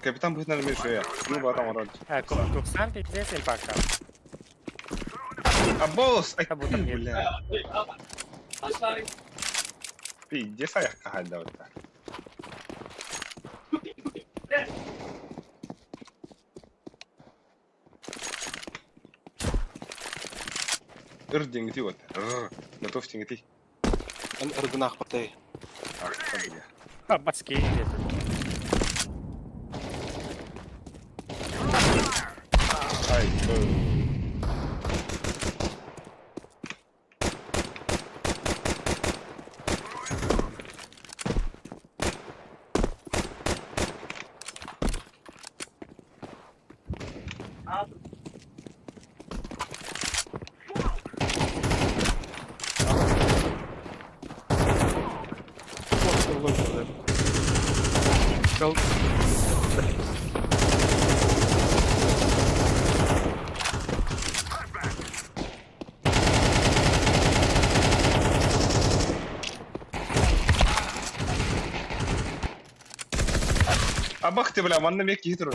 Капитан будет на шея. Ну, батам орон. Кухсан пиздец импакта. А босс, ай, Как будто мне. бля. Пиздец, а я кахальда вот так. Ыр деңгити вот. Р. Готов деңгити. Эн ыргынах батай. А, бля. Бацки. Ай, э. Кал- Абах ты, бля, манна мек киһи турар.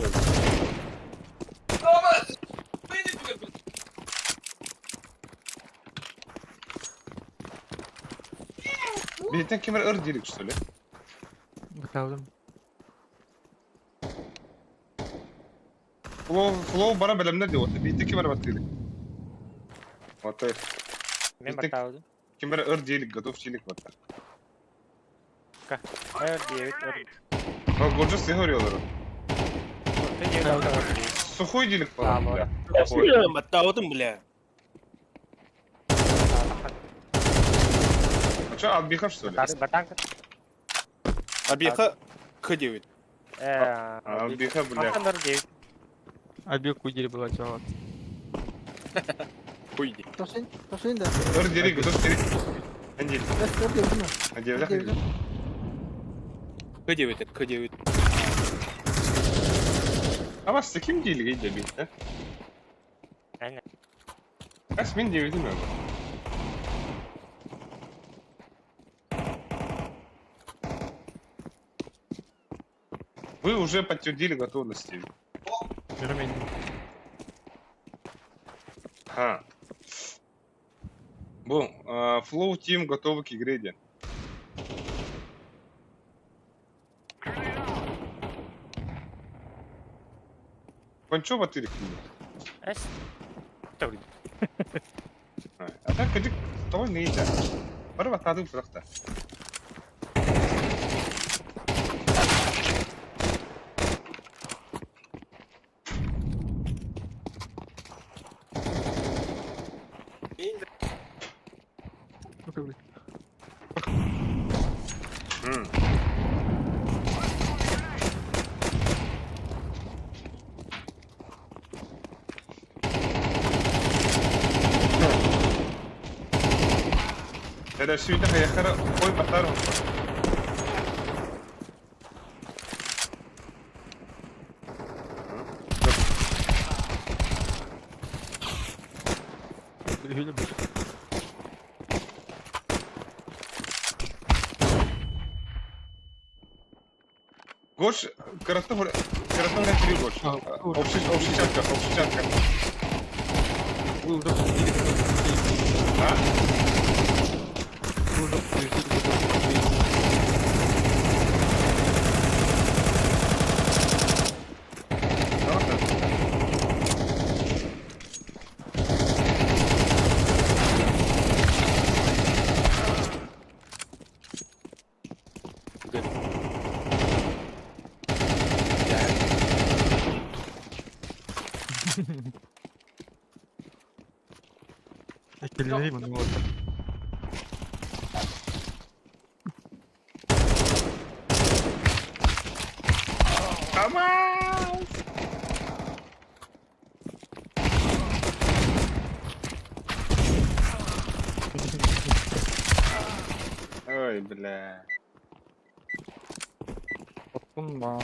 Биһиттэн ким эрэ ыр диирик что ли? Бытаалым. Флоу, флоу бара бэлэмнэр дии, вот биһиттэн ким эрэ баттыылык. Вот Мен Биттик. баттаабытым. ким эрэ ыр диилик, готов диилик батта. Өр диэбит, өр. О, Горджо сыһа өрүөлөрө. Ты диэбит, өр диэбит. Сухой диилик falan, бля. Саалора. Баттаабытым, бля. А что, Албихов что ли? Батанка. Абиха К9. Албиха, бля. Мантан өр диэбит. Абек уйдели была чала. Хуйди. Тошин, тошин да. Ыр диилик, готов диилик. Эн диилик. Бэс өр диэбитим. Эн диэбитэх диилик. К9 это К9. А вас ким диилик эй дебит, Эн. Эс мин диэбитим öyle. Вы уже подтвердили готовность. Ха. Бу, Flow Team готовы к игре де. Пончо батырик. Эс. Төгүл. А так кыдык того не иде. Бары батады бұрақта. Эрэ сүйдэ хайахара ой батар. Гош, карата карата три гош. Общий, общий чатка, общий чатка. Вы уже подтвердили готовность. А? Вы уже подтвердили готовность. Экелей маны вот. Амаз! Ой, бля. Оттун ба.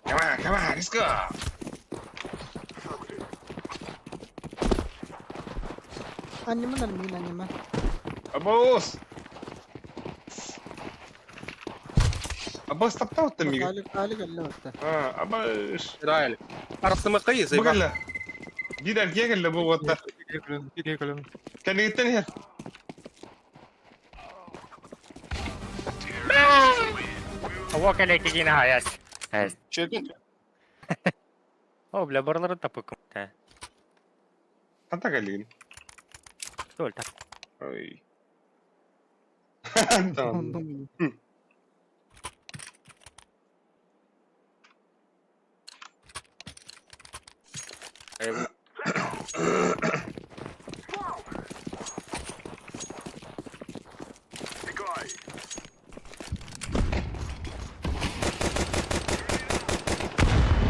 Come on, come on, let's go! Анньыман мин анньыман. Абос! Абос таптау та мига. Али али кэллэ батта. А, абаш. Реально. Арсыма кайы зайба. Бу кэллэ. Биир эргиэ кэллэ бу уотта. Кэнниттэн иһэр. Ого, кэлэ кигин хаяс. Эс. Чөкүн. О, бля, барлары тапыкым. Ханта кэллигин. Тол так. Ой. Там.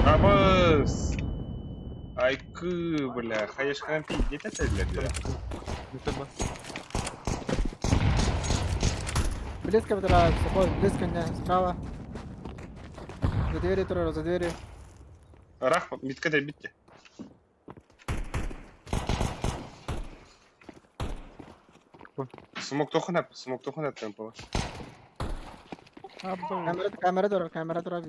Абыс! Айкы, бля, хайышкан пиздец это бля. Близко выбирают, сухой, близко не, справа. За дверью трое, за дверью. Рах, митка да битте. Смок тохун ап, смок тохун ап темпо. Камера, камера турар, камера турар.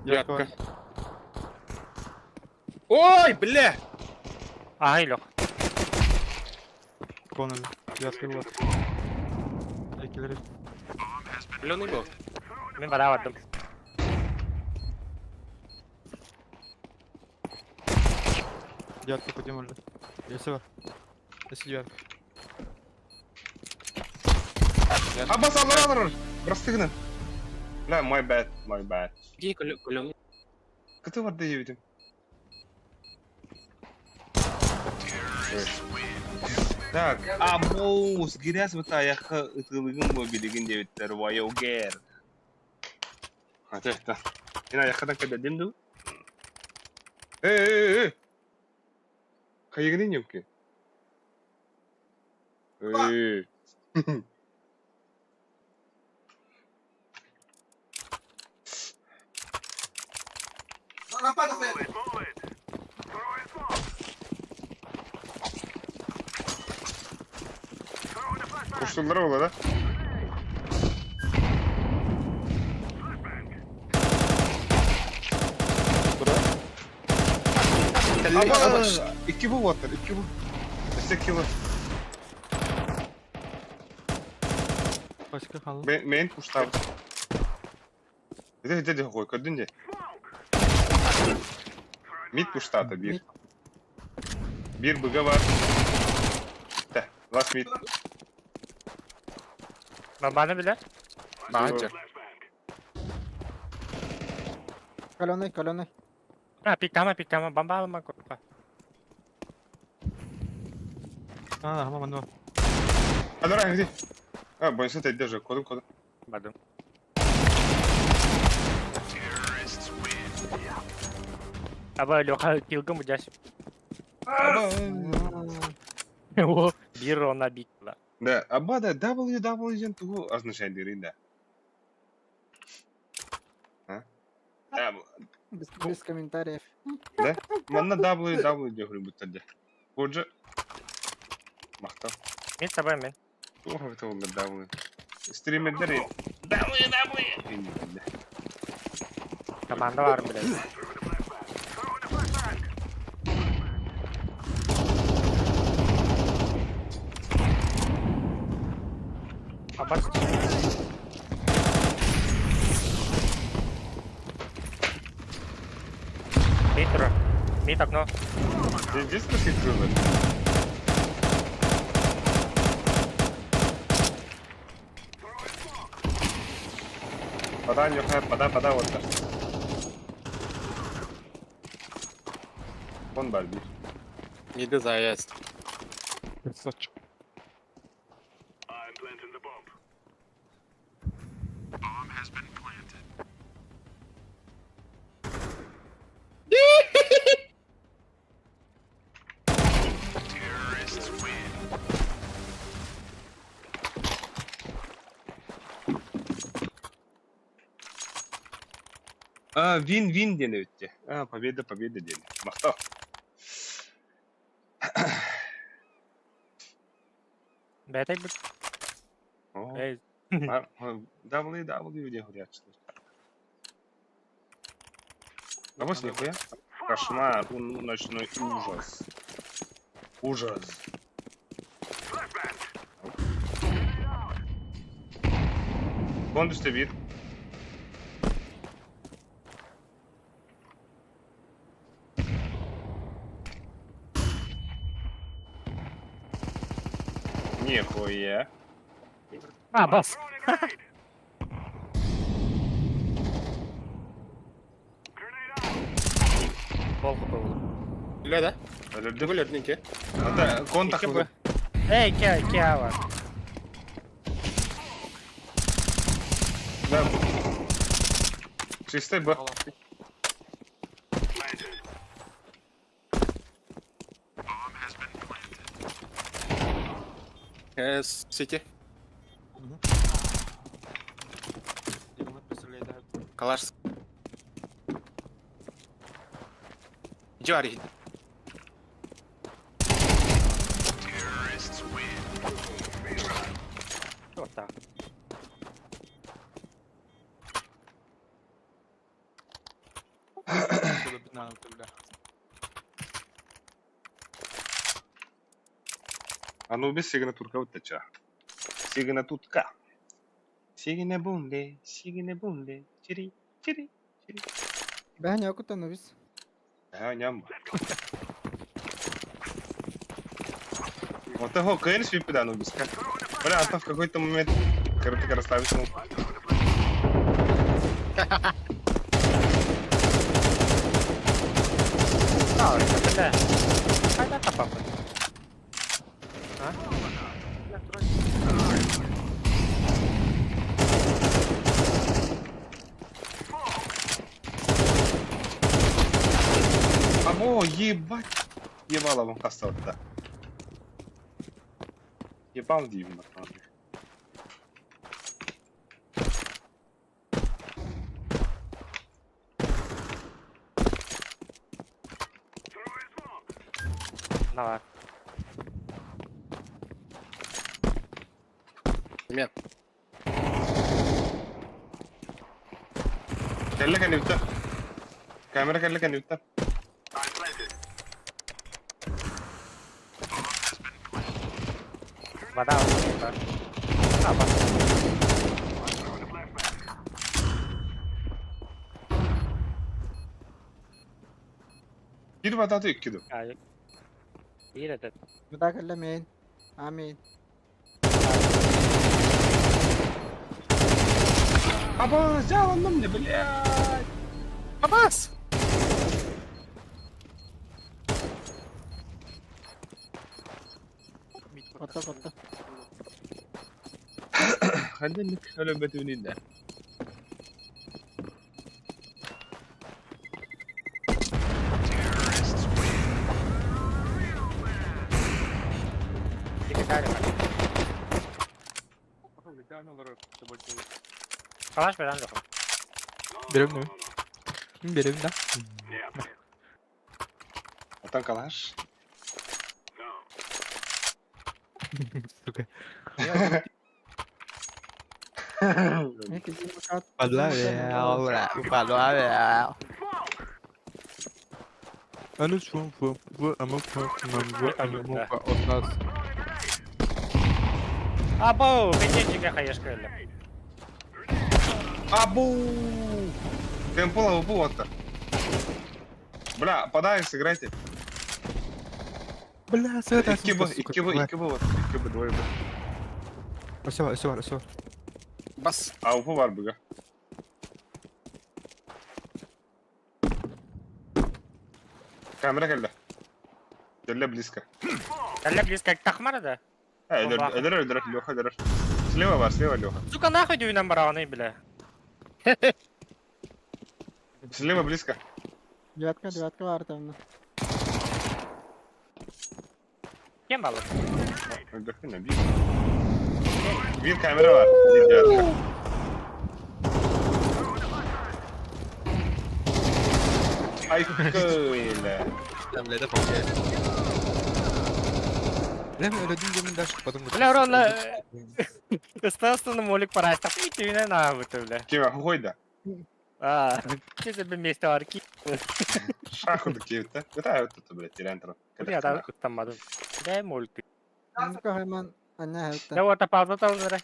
Девятка. Ой, бля! Ай, Лех. Зеленый был. Мин бара бардым. Девятка пойдем уже. Если Если девятка. Абас алар алар. Простыгны. Бля, my bad, my bad. Иди, кулем. Кыты барды ебедим. Так, абоус, грязь вот аяққа ытылыгын бо билигин дебиттер, вайогер. Ата, Мен аяққадан кәдәдем ду. Эй, эй, эй! Кайыгын юкки? Эй. Koşturdular ola da. Ama iki bu water, iki bu. İşte iki bu. Başka kaldı. Main push abi. Dedi dedi koy kadın de. Mid push tata bir. Bir bıga var. De, last mid. Бабаны билер. Баача. Колонной, колонной. А, пикама, пикама, бомба алма копа. А, мама, ну. Hadi oraya hadi. Ha boyunsa teddi hoca. Kodum kodum. Бардым. Аба, Леха, килгым будяш. Аба. О, бир она бикла. Да, аба да W W ден тугу означает дерин да. А? Да, Без комментариев. да. Манна W W деп бутта де. Ходжа. Мактал. Мен сабай мен. Туха бит ол W. Стримердер W W. Команда бар, блядь. Абас. Митро. Мит окно. Здесь просветлило. Пода, Леха, пода, пода, вот так. Он барби. Иди заезд. Красавчик. А, вин, вин дені өтте. А, победа, победа дені. Мақтау. Бәтай бит. О, Эй, W, W ден хурячылар. А вот нихуя. Кошмар, ночной ужас. Ужас. Вон bir. Нихуя. А, бас. Пол хп было. Бля, да? Өлөрдүм. Өлөрдүн ке. Ата контакт Икки Б. Эй, кя, кя, бар. Да. Чистай Б. Сити. Калаш. Джари. Туохтаах. Анубис сигнатурка вот ча. Сигнатутка. Сигне бунде, сигне бунде, чири, чири, чири. Бэһэн якут Анубис. А, ням. Вот того КН свипы да, Анубис. Бля, Антон в какой-то момент коротко расслабился. Бля. Хайда тапапын. А? Або, ебать. Ебало вам каста Ебал дивно. Давай. Мен. Кэллэ кэнниттэн. Камера кэллэ кэнниттэн. Вода. Аба. Биир вататы икки ду. Биир этот. Вода кэллэ мейн. Амин. Аба, взял он мне, блядь. Абас! Отто отто. Ханнык өлөбөтүнүн да. Калаш берен жоқ. Берем не? Берем да. Отан калаш. Сука. Падла падла. Ану шум фу фу аму фу аму аму от нас. Або, пенчика хаешка эле. Абу! Темпула абу вот. Бля, подай, сыграйте. Бля, света. Икки б, икки б, икки б вот, икки б, двое б. Все, все, все. Бас. Ауфу бар быга. Камера кэллэ. Кэллэ близко. Кэллэ близко тахмара да. Өлөр, өлөр, өлөр, Леха, өлөр. Слева бар, слева Леха. Сука нахуй дүйнен барағаны, бля. Слева близко. Девятка, девятка бар там. Кем балык? Өлдөхүн, бир. Бир камера бар. Девятка. Ай, кыйле. Там, бля, это получается. Бля, өлөдүм демин дальше потом. Бля, урон, Естественно, молик парастах. И түйнен нахуй, бля. Кеме, хуй да. А, че себе месте арки. Шаху да киевте. Это вот это, блядь, терян. Бля, да, куттамадым. Дай мульти. Ну-ка, хайман, аня Да это. вот, пауза там, да.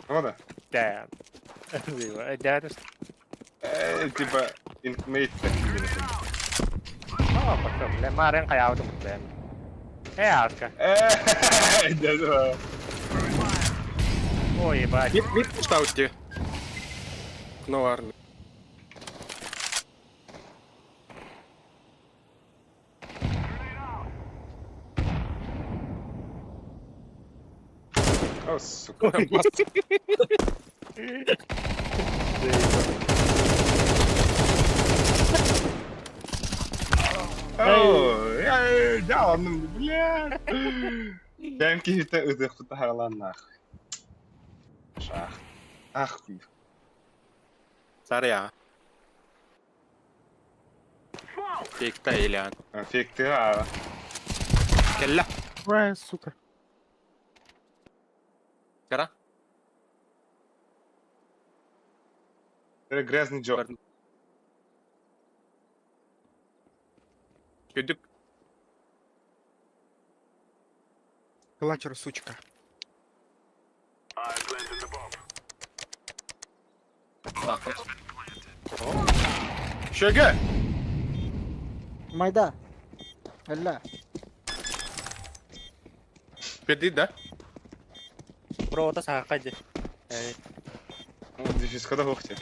Вода. Да. Да, это Типа, инкмейт. О, пошел, бля, марын каяудым, бля. Аска. Да. Ой, ебать. Мид, мид пуштаутти. Ну, арми. О, сука. О, я дьааланным, бля. Кэм киһитэ ытыахпыт таһаҕалаан Шах. Ах, Саря. Фекта Элиан. Фектыга. Кэллэ. Ой, сука. Кара. Это грязный Джо. Күдүк. Клачер, сучка. Шөге. Майда. Элла. Перди да? Провода саха дьэ. Дефискада хохте.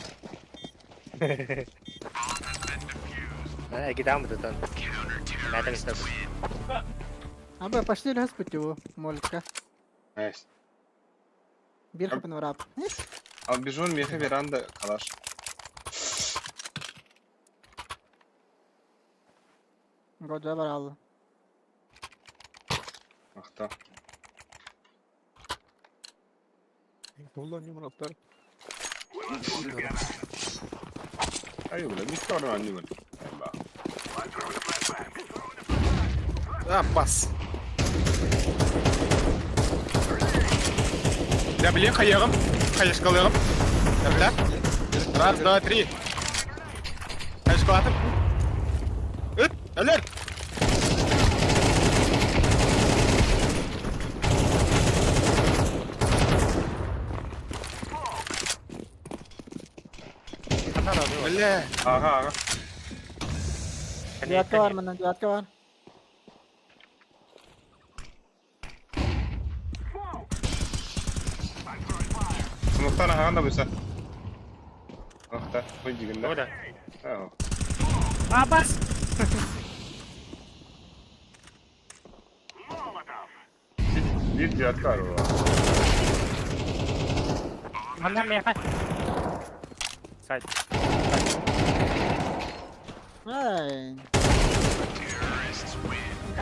Гитам бутан. Мэтэн истэ. Аба, пошли распыть его, молитка. Найс. Бир хапын врап. Ал бижон меха веранда калаш. Годжа барал. Ахта. Ай, бля, не сторону они были. А, пас. Я, блин, хаегом. Хаешкалыгым. Да? Раз, два, три. Хаешкалатым. Ыт, алерт! Бля. Ага, ага. Девятка бар, манна, девятка бар. Смоктан ага да буса. Охта, хуй дигенде. Ода. Аа. Абас. Bir девятка бар ола. Манна меха. Сайт. Ай.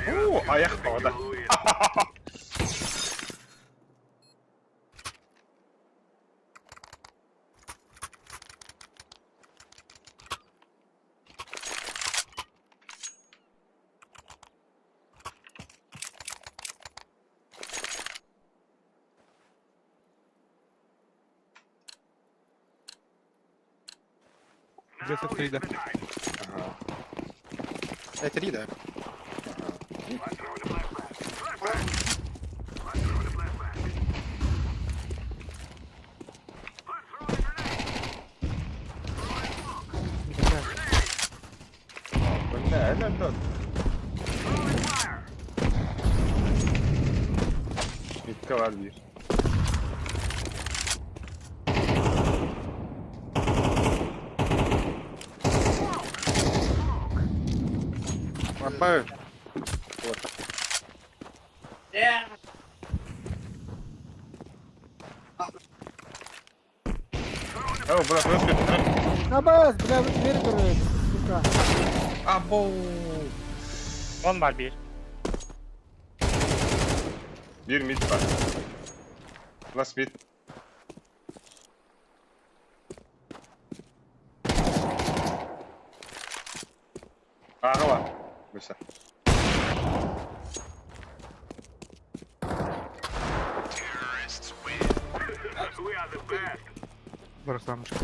Оо, аяқ бағада. Где-то три, да. Ага. Это три, да? Бля, это тот. Bitki var bir. Апа. О, бля, флешка. Абас, бля, дверь дурак, сука. Або. Он бар bir. Bir mid var. Last mid. Ага var. Mesela. Барсамушка.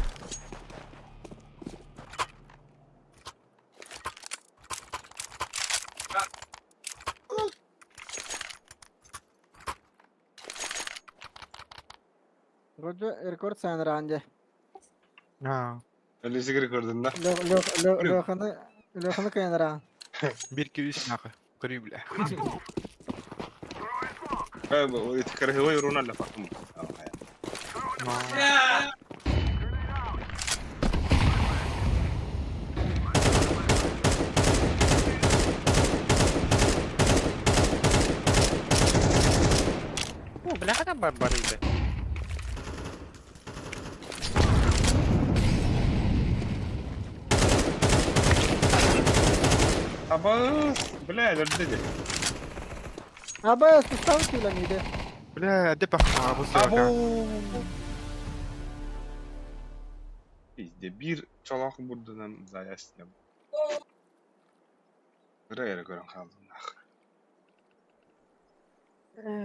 Годжа рекорд сайн ранде. А, Öylesi rekordunda. Леханы, Леханы кайнран. бирки үс нахуй. Кори, бля. Красивый руна для факум. О, бля. Хата бар барыйды. Абас, бля, өлөрдө дии. Абас, тустан килэмиде. Бля, де пахма, бу сука. Пизде, биир чолоох бурдунан заястым. Кыра эрэ көрөн хааллым нах.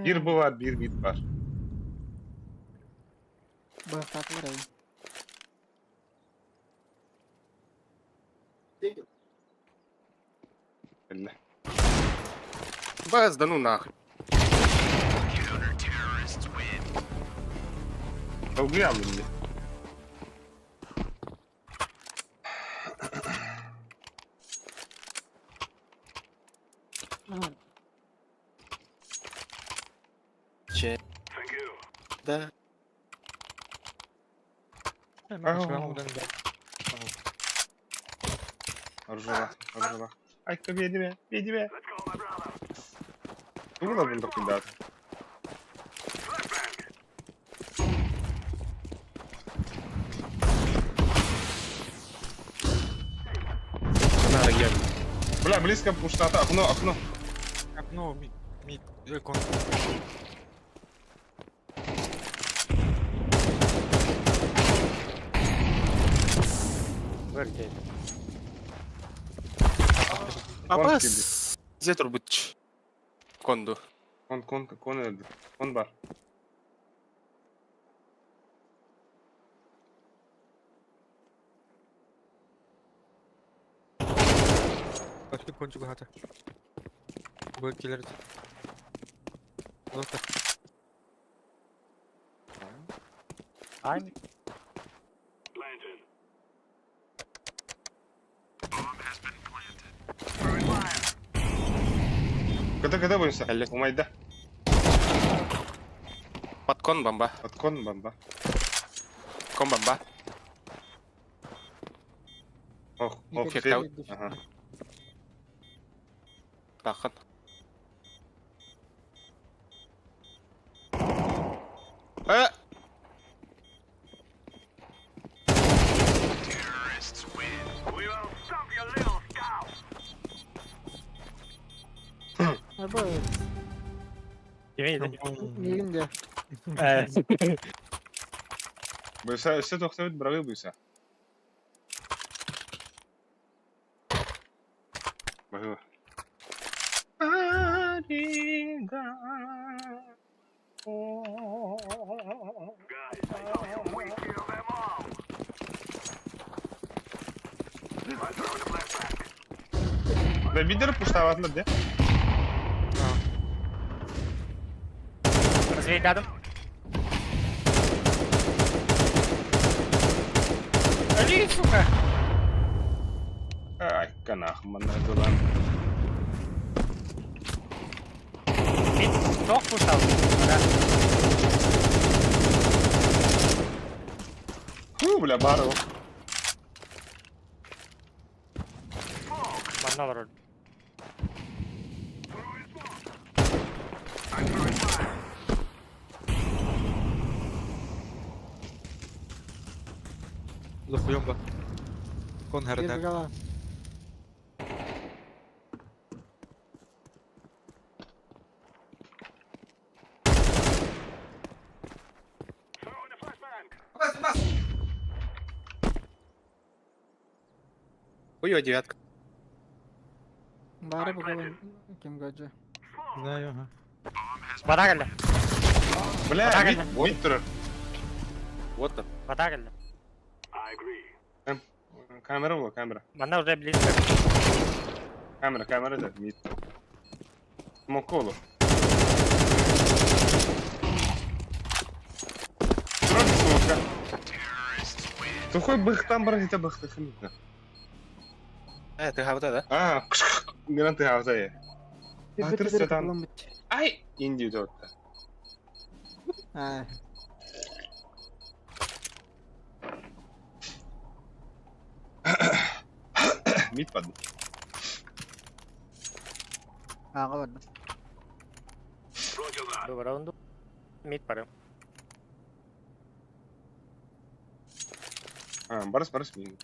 Биир бу бар, биир бит бар. Быһахтаатылар эбит. Кэллэ. Бас, да ну нахуй. Долгуй аллым дии. Че? Да. Оружие, оружие. Айка, биэдимэ, биэдимэ. Тугу да булдук кудаат. Надо я. Бля, близко пустота, окно, окно. Окно, мид, мид, кон. Бер Абас. Зе турбут. Конду. Кон, кон, кон өлдү. Кон бар. Başka koncu hata. Bu gelir. Лота. Ай. Кыта кыта бойса. Умайда. Подкон бомба. Подкон бомба. Кон бомба. Ох, ох, Чек аут. Ага. Тахын. Э! Абас. Кимей Миигин дии. Бойса, өссө тохтобут бырагы бойса. Баһы. Да бидер пуштаватлар де. Развейдадым. Али, сука! Ай, канах, манна дулан. Мин тох пуштал. Фу, бля, бар ол. Манна олорор. Лохуем ба. Кон Биир хердер. гала. Хуё, девятка. Бары бугабын ким гаджа. Знаю, ага. Бата кэллэ. Бля, Бата мид, кэллэ. мид турар. Вот он. Бата кэллэ. Камера була, камера. Манна уже близко. Камера, камера да, мид. Моколу. Турар сука. Тухой быхтан бар хите быхты химитна. Э, ты гавда, да? А, гранты хавта я. Батыр сатан. Ай, инди дотта. Аа. Мид падны. Ааҕа барда. Бу раунду. Mid барым. А, барыс, барыс мин.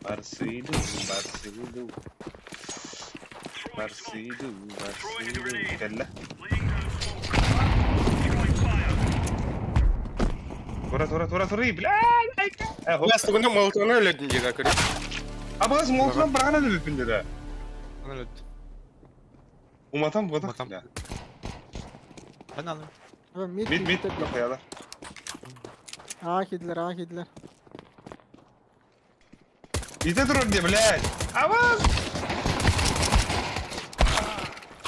Барсыйду, барсыйду. Барсыйду, барсыйду. Кэллэ. Тура, тура, тура, тура, бля, айка. Э, хоп. Бля, стугунна молотовна өлөдүн диэга көрө. А бас молотовна бырагана өлүппүн деді. Аны өлөдү. Уматан бодак. Уматан. Бля. Ben aldım. Oğlum mid Мид, mid. мид, коялар. А кидлер, а кидлер. Ите турар де, блядь. А бас.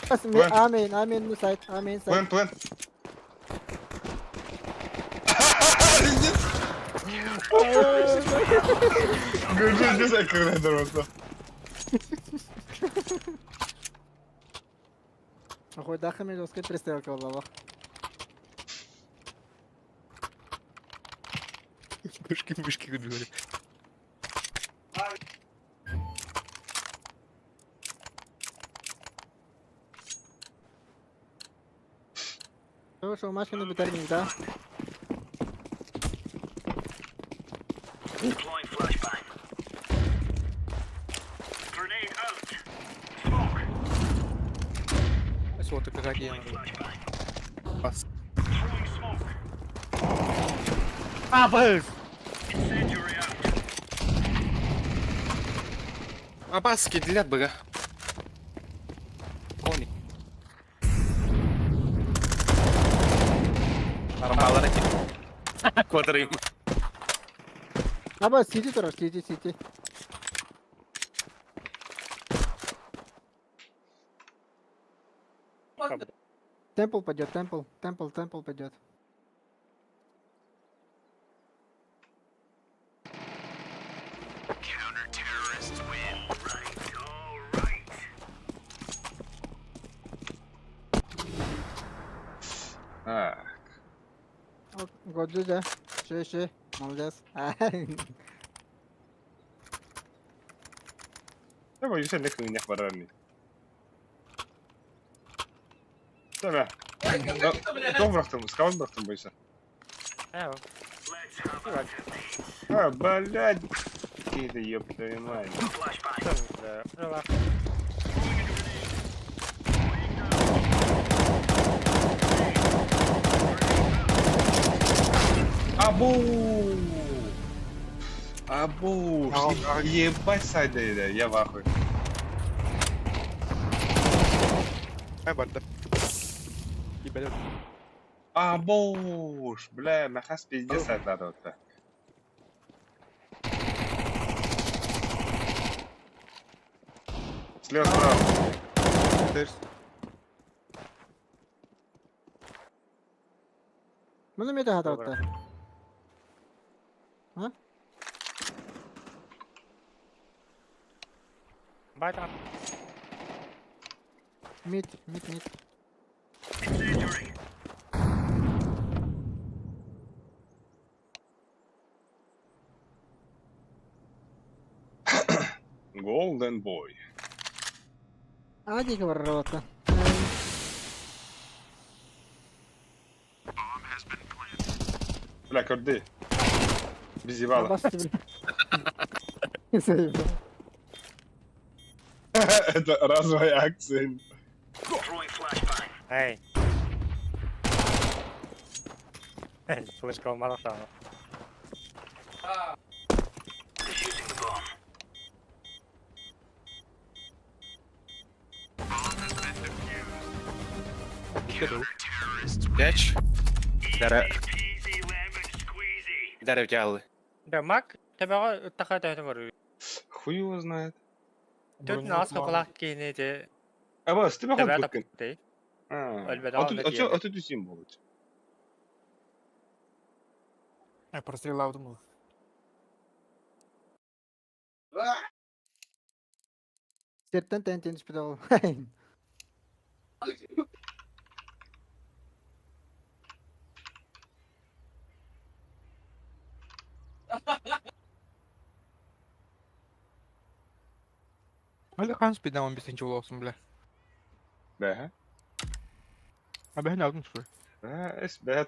Бас Плент. A main, A main side, A main side. Плент, плент. Göreceğiz ne sen kırdı orası. Охой дахами жесткая перестрелка была. Мышки, мышки говорю. Что, машина битарник, да? Суота какая Бас. Абыз! Абас кедилер быга. Кони. Армалар эти. Квадрым. Аба, сиди турар, сиди, сиди. Темпл пойдет, темпл, темпл, темпл пойдет. А, Годжи, да. Ши, ши. Молодец. Давай, sen ne kıynak var anne. Tamam. Çok bıraktım, скаут bıraktım bu işe. Э, А, блядь. Ты ёб твою мать. бля. Абу! Абу! Ебать сайда я в ахуе. Ай барда. Ебалет. Абуш! Бля, махас пиздец сайдлады вот. Слева справа. Терс. Bunu mid хатабытта. Байтан. Mid, mid, mid. Golden Boy. А диги бар работа. Бля, көрді. Без ебала. Басты, бля. Заебал. Это разовая акция. Эй. Флешка алмадық Geç. Dere. Dere geldi. Да, мак, табаға тақа тәхті бар. Хуй его знает. Төрт нас қылақ кейіне де А бас, ты табаа бахан тапты. Өлбеді А ал, тут, да а чё, тиеді. а тут үсім болот. Я прострелав думал. Серттен тен тен түспеді ол. Али хан спидам он бесенче olsun бля. Бэһэ. А бэһин алдым что ли? А, эс бэһэ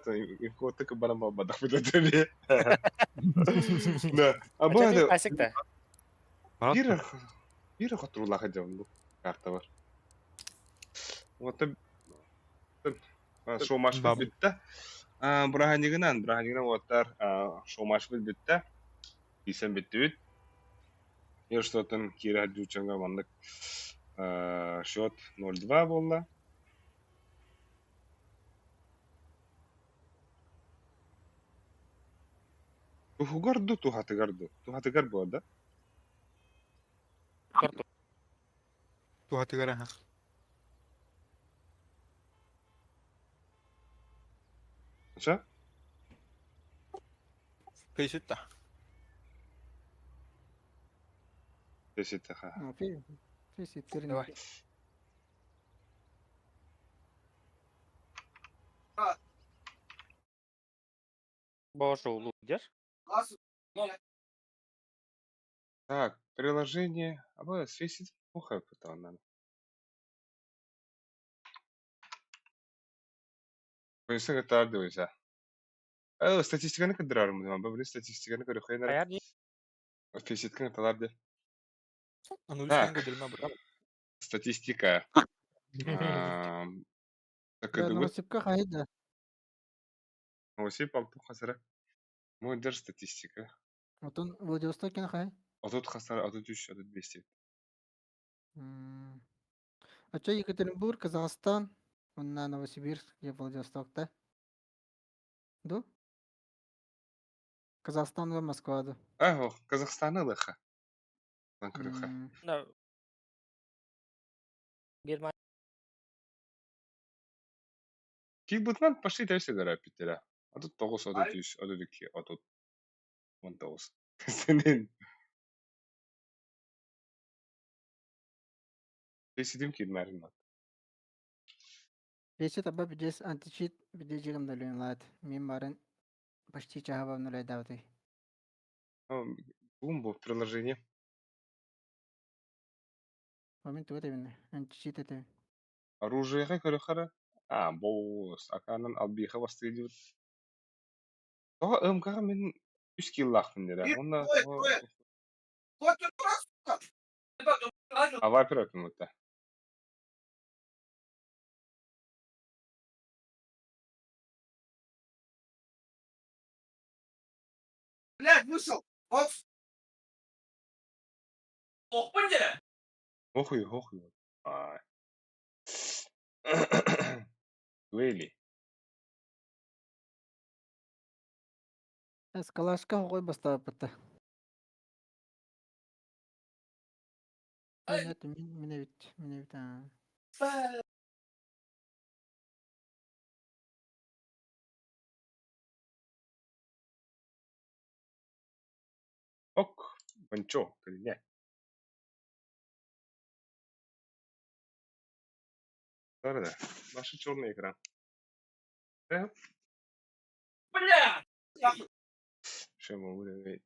инкоты кыбаран балбадах бит Да. А бу это Асик да. Бир бир хотуруулаах дьон бу карта бар. Вот шоу-матч бүттэ. Бырааһынньыгынан, бырааһынньыгынан уоттар шоу-матч бүттэ. Кисэн бүттүбүт. Ерштотын киирэ дьуучанга маннык счет 0-2 буолла. Туһугар ду, туһатыгар ду. Туһатыгар буо да? Туһатыгар аха. Что? Кыйсытта. Кыйсытта, ха. Фи, фи, Давай. Боже, улудер. Так, приложение. А вы свесить плохо потом надо. Поясни, это ардуйся. Статистиканы кыдырарым, бу статистиканы көрөхөйнөр. Хайар дии. Фейситканы талар де. Аны Так. үстүн көдөрмө бра. Статистика. Да, Такыдыбыт. Новосибка хайда. Новосиб алтын хасара. Мойдер статистика. Отон Владивостокин хай. Отут хасара, отут үш, отут бес. А чё Екатеринбург, Казахстан, онна Новосибирск, я Владивосток, да? Ду? Казахстан ва Москва, да. Ах, Казахстаны лыха. Лан көрөхө. Да. Германия. Кийбутнан пошли тәүсі гара питера. Отут тоғыз, отут үш, отут екі, отут он тоғыз. Сенен. Фейситим киймәрин. Бесит аба бидес античит биде жигим дөлүн лат. Мен барын почти чаһаба нулай давты. Бум бу приложение. Момент тугу тебинне. Античит этебин. Оружиеға көрөхөрө. А, бос. Аканан албиха бастыйдыбыт. Тоҕо МК мин үс киллаахпын дире. Онна Авапер өпүмүтэ. Блядь, вышел! Бокс! Охуй, охуй. Ай. Дуэли. Эскалашка хогой бастааппыта. Нет, мине бит, мине бит. а. Ок, Банчо, не. Да-да-да. Наша черный экран. Бля! Что могу говорить?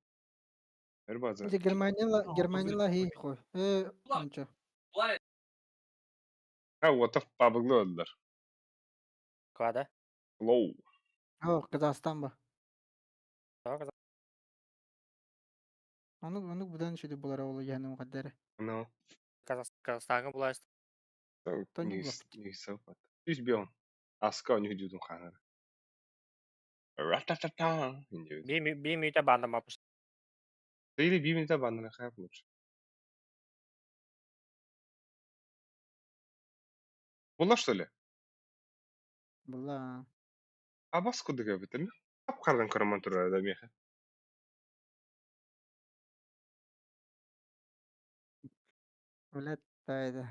Ребята, Ити Германияла, Германияла хи хой. Ончо. а вот в пабглодер. Квада. Лоу. О, Казахстан ба. Так, Ону ону будан шүдү булар олу яны мукаддere. Ну, Казахстанга булайс. Тони не булар. не сопат. Үс бион. Аска у них дюдум ханар. Ра-та-та-та. Би би мүйтэ баанда мапыш. Или бимита банана хап лучше. Була что ли? Була. А бас кудыга битеми? Апкардан карман турар да меха. Була тайда.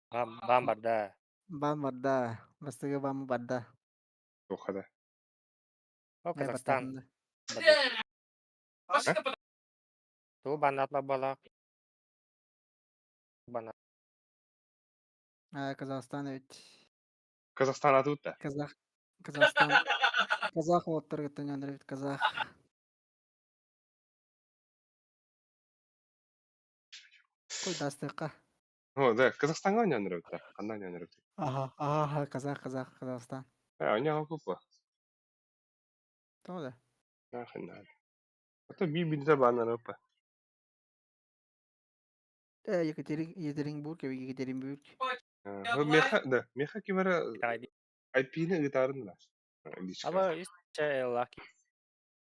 Бам бам барда. Бам барда. Бастыгы бам барда. Тохада. О, Казахстан. Баттахында. Ту банатла бала. Бана. А, Казахстан ведь. Казахстан атыт да. Казах. Казахстан. Казах оттар гыттан бит казах. Кой дастыкка. О, да, Казахстаҥҥа оонньоон эрэбит да? Ханна оонньоон эрэбит? Ага, ага, казах, казах, Казахстан. Э, оонньоон купа. Тоҕо да? Нахрен надо. А то би-бинтэ бааннар опа. Э, Екатерин, Екатеринбург, Екатеринбург. Меха, да, меха ким эрэ IP-ни ыытаарын да. Личка. Аба үс лаки.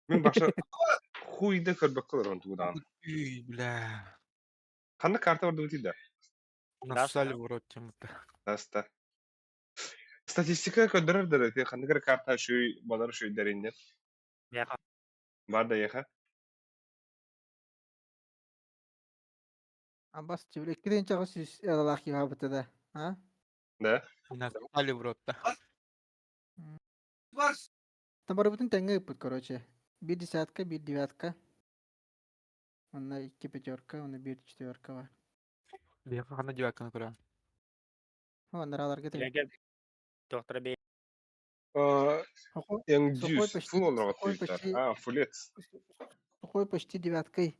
Мин баша хуй да көрбөккө олорон тугу даҕаны. Үй, бля. Ханна карта бар да? Нассали в рот тем-то. Таста. Статистика көрдөрөр да ти ханнык эрэ карта үчүгэй балар үчүгэйдэриннэр. Меха. Бар да еха. Абас чебile иккиден чаҕы сүүс ылалаах киһи да. А? Да. Нассали в рот да. Барс. Там барыбытын тэҥҥэ ыыппыт, короче. Биир десятка, биир девятка. Онно икки пятерка, онно биир четверка бар. Бияка ханна девятка көрө. Оннараларга тэҥ. Доктор Б. Сухой Эң почти, фул олорго сухой тиийбиттэр. почти, А, фулец. сухой почти девяткой.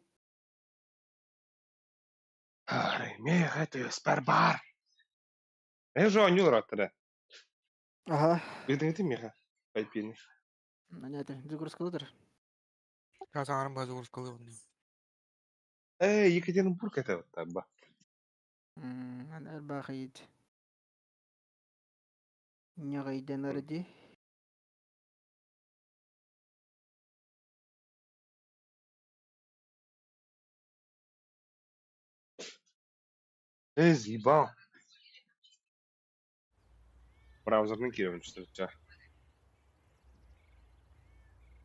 Арай, меха түспэр бар. Э, жо оонньуулар аттара. Ага. Ыытыҥыты меха. IP-ни. Понятно. Загрузкалыдыр. Казанрым базы урскалы. Э, Екатеринбург это вот таба. Эн эрбаахыйыт. Ньаҕайданар дии. Э, заебал. Браузерный киирэн что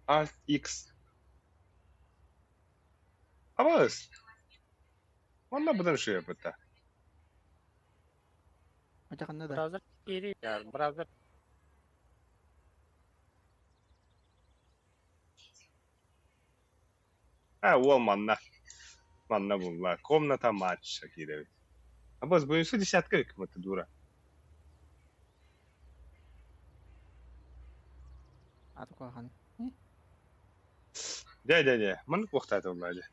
Alt X. Абаас. Манна быдан үчүгэй бытта. Ачаханна да. Браузер кири. Браузер. А, уол манна. Манна булла. Комната матча киирэбит. Абаас, буюнсу десятка кымыты дура. Атукахан. Дьэ, дьэ, дьэ. Маннык буохтаата булла дьэ.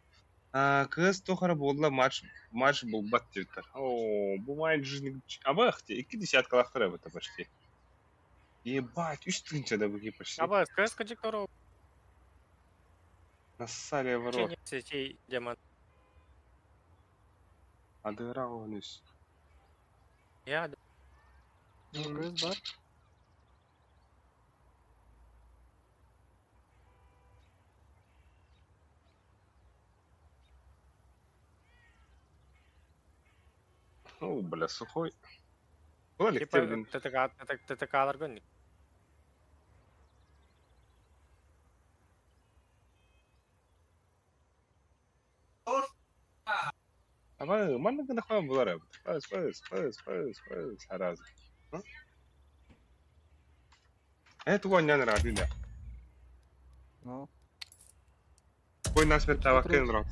А, кыыс туох эрэ буолла матч матч булбат диэбиттэр. Оо, бу матч жизни абаах дии, икки десяткалаахтар эбит почти. Ебать, үс тыһыынча да быһыы почти. Аба кыыс кыжык Нассали в рот. сетей демон. Адыра он үс. Я Кыз бар. О, бля, сухой. Была типа блин. ТТК ТТК гонник. Аба, манна гына булар эбит. Пас, пас, пас, пас, пас, харазы. Э, тугу анньан ыраатыы да. Ну, Ой, насмерть табаккын рот.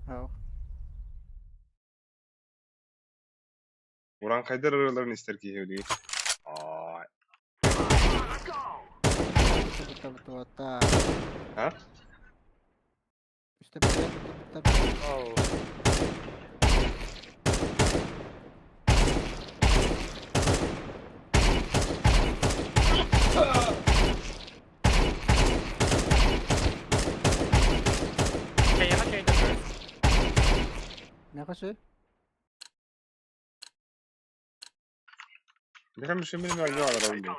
ау. Уран хайдар ырыаларын истэр киһи билигин. Ай. Бытта А? Үстэ бытта бытта. Оу. Каяга чөйдө. Нахасы? Мехам шимин алар олду.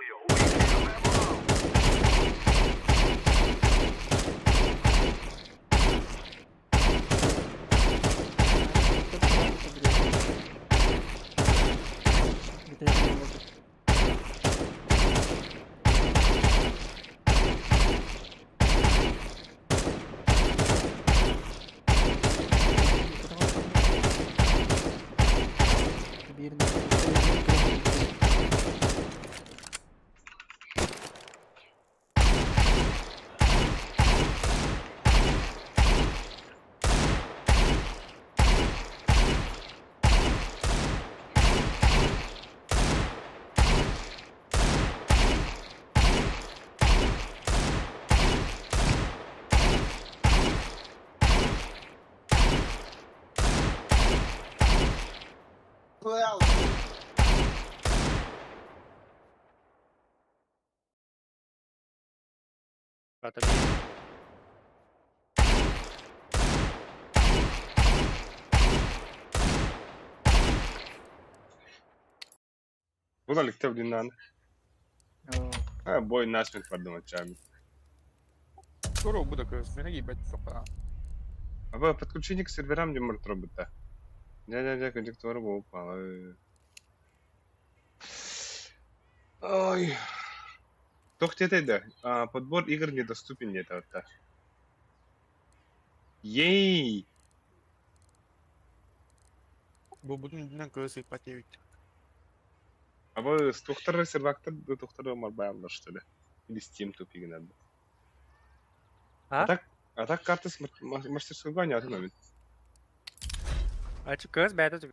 Bir Ата Була легте в Динан. А, бой насмерть подумать чами. Скоро буде кыз, мені їбать тока. Аба подключение к серверам не может робота. Дя-дя-дя, конъюнктура упала. Ой. Тох да. Подбор игр недоступен нет это. Ей! Бу бүтүн дүнен кыз ыппат эбит. Аба стухтар сервактар тухтар марбайлар что ли? Или Steam тупигин надо. А? А так карта с мастерского не отновит. Ачы кыз бәйті.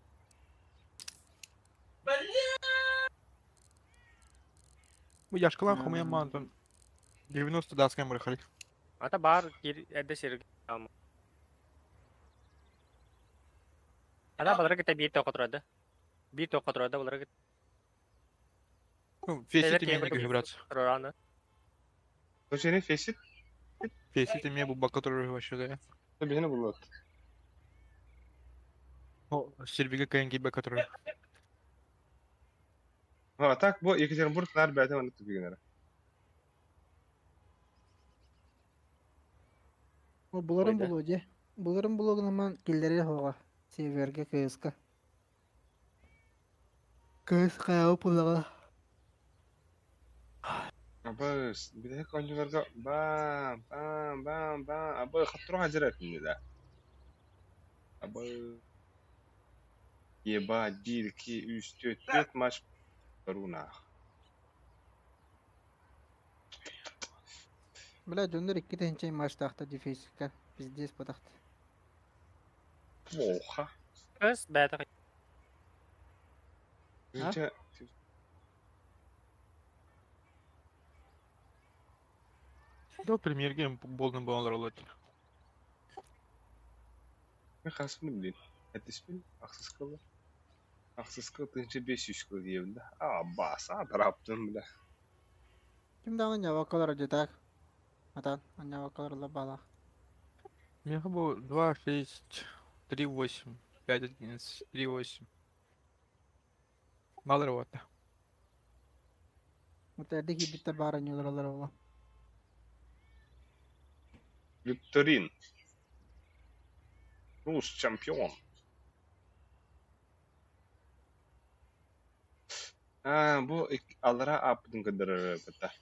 Бу яшкалан хомуйан маантан 90 даскан бырахали. Ата бар эдде сир. Ата балары кете бир тоқы тұрады. Бир тоқы тұрады балары кете. Ну, фесит Элек имеет кембер брат. Тұраны. Точнее, фесит? Фесит имеет буба, который вообще, да. Бихine булат. О, сервига КНГБ, который. А так бу Екатеринбург нар бәйті маны тупигин. О, буларын Ойда. булу де. Буларын булугунаман киллери хоға. Северге КСК. КСК пулага. Аба бидэ конжуларга бам бам бам бам аба хаттыра хажырат да. Аба Еба 1 2 3 4 5 матч руна. Бля, дьоннор икки тыһынча матчтаахта дефисикка. Пиздец потахты. Плохо. Кыз бәйті. А? Да, премьер болдун балалар олар. Мен қасымды білейін. Әтеспен, ақсыз қылы. Ақсыз қылы тынчы 500 қылы деймін да. А, бас, а, тараптым, бля. Ким даҕаны ньавакалар дьэтаак. Атан, ньавакалар ла баалаах. Меха бу 2, 6, 3, 8, 5, 11, 3, 8. Мало работа. Вот эрдэ киирбиттэр баара ньуларалар ола. Викторин. Рус чемпион. А, бу алара апдын кыдырыр бата.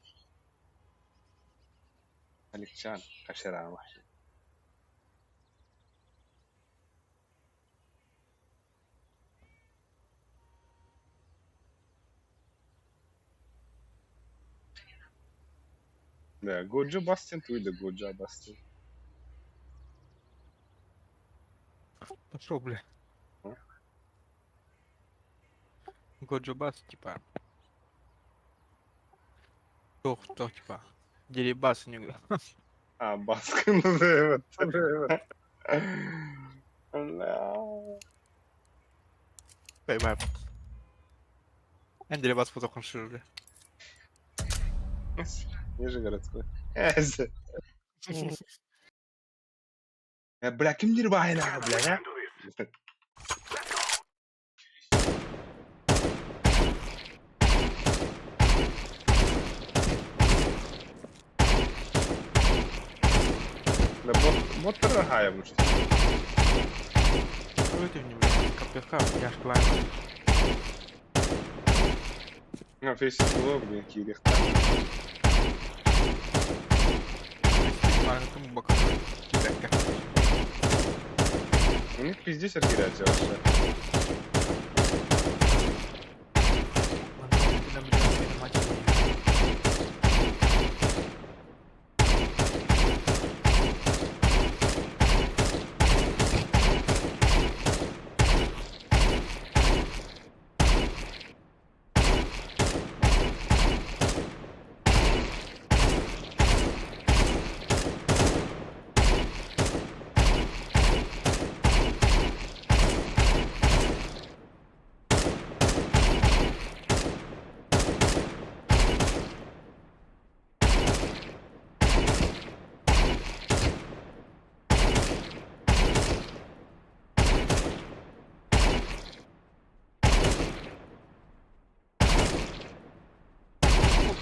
Аликчан, кашырама. Да, Годжо Бастин, туйда Годжо Бастин. Пошел, бля. А? Годжо бас, типа. Тох, тох, типа. Дерибас не А, Баскин, вот. Бля. Поймай. Дерибас потом шир, бля. Нижегородской. Бля, ким дербайна, бля, а? Да бот, бот дорогая, лучше. Что это мне, бля? КПХ, я ж клан. Ну, фейс блок, блин, кирих. У них пиздец архирация вообще.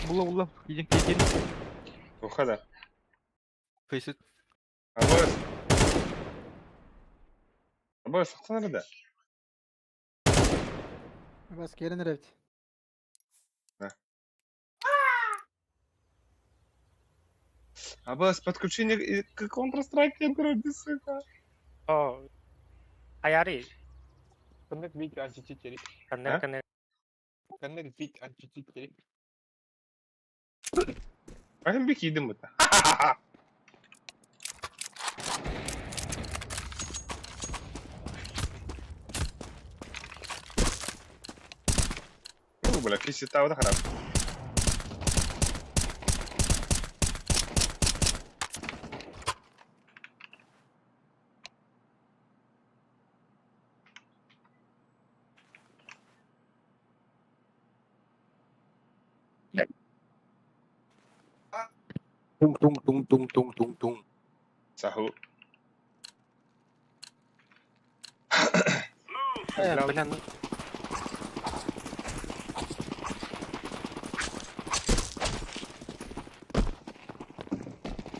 Була була. Иди, иди. Ухода. Фейсит. Абы. Абы сақтаныр да. Бас кэлэн эрэбит. Абы подключение к Counter-Strike я сука. О. Аяри. Connect with anti-cheat. Connect, connect. Connect with anti-cheat. Ахын би кийдим бу. Ну, бля, киси тавда харап. Tung tung tung tung tung tung tung. Саху. Бля, ну.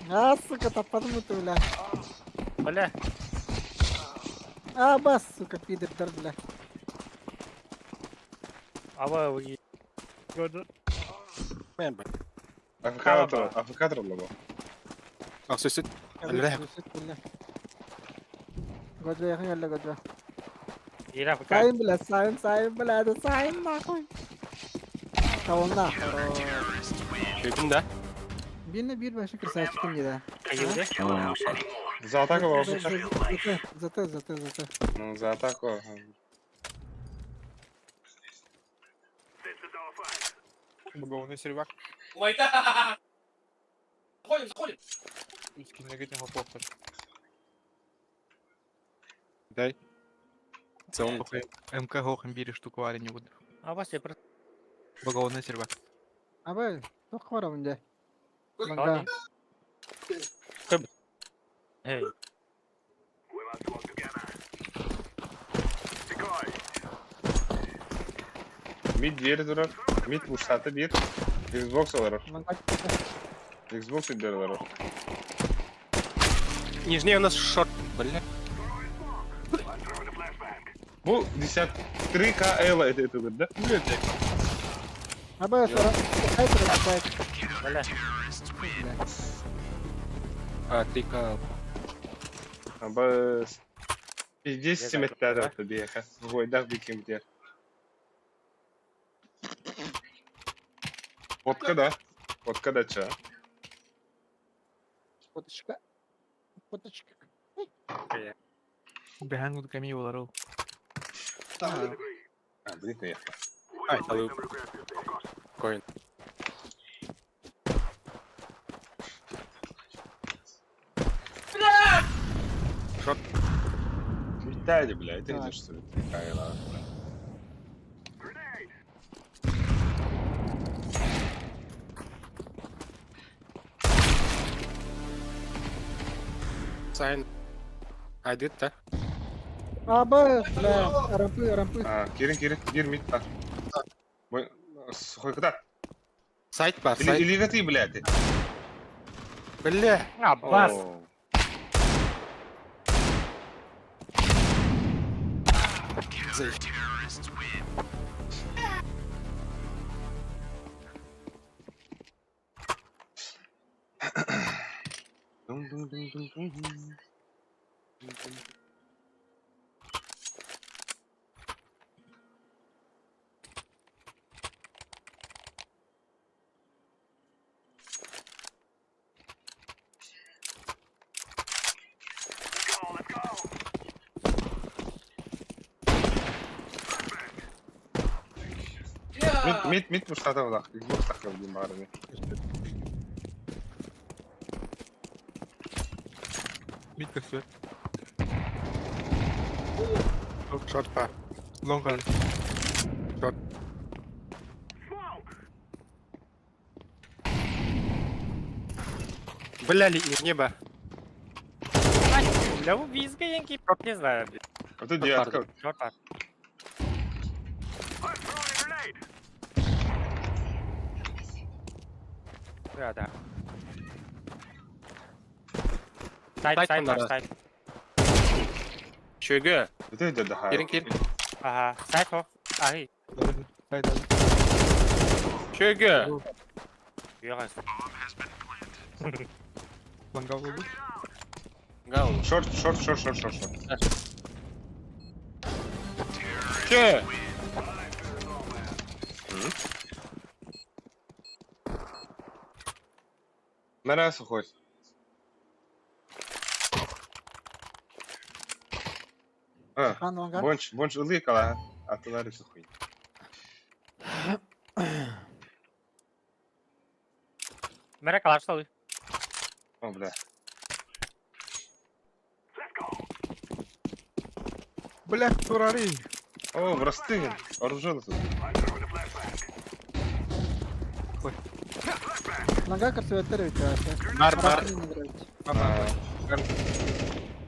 А, сука, таппатым это, бля. Бля. А, бас, сука, пидордар, бля. Аба. Мен бля. АФК АФК троллово. А сөсөт. Бля. Годве, я хәллә годве. Ира АФК. Сайын, бля, сайын, сайын, бля, да сайын нахуй. Тавына. Шөйтүм да. Бирне бир башы красавчикым диде. Кайылды. За атаку вообще. Зато, зато, зато. Ну, за атаку. Багованный сервак. Майда! Заходим, заходим! Скин на хоппер. Дай. Целый. МК гохом бири штуку не буду. Аба сепр. Багованный сервак. Абы, тоқ бар абында. Манга. Эй. Мид дверь дурар. Мид ушаты бир. Xbox олар. Манга. Xbox дверь олар. Нижний у нас шорт. Бля. Бу 53 КЛ это это да? Блядь. Абы, сора. Сайт, сайт. Бля. А, 3К. Абы Пиздец семеттер бияха. Гойдах биким дер. Водка да. Водка да ча. Фоточка. Фоточка. Бехангут ками олар. А, блин, наехал. Ай, талып. Коин. Шорт. Виталий, бля, это Так. идешь, что ли? 3 КЛ. Сайн. Айдыт да. Абы, бля, рампы, рампы. А, кирин, кирин, кир мид так. Ой, сухой куда? Сайт бар, Или, сайт. или ты, блядь. ты. Бля. Аббас. О. Зай. Дум-дум-дум-дум-дум. Мид, мид, мид ушаты булак. Xbox такы дейм бары. Мид как свет. Шорт бар. Лонг аль. Шорт. Бля, ли, небо. Бля, убийска янки. Не знаю. А тут девятка. Шорт бар. Да, да. Сайт, Сайт сайт, манара. сайт. Чөгө. Это это да. Кирин кир. Ага, сайт хо. Ай, Сайт. Чөгө. югас. Лонга был. Гау. Шорт, шорт, шорт, шорт, шорт, шорт. Чө. Мара сухой. А, Хан лонга. бонч, бонч ылыкала, а ты лари сухой. Мера калаш солы. О, бля. Бля, турары. О, врастыгин. Оружие тут. Лонга красивый ведь. Бар бар. А,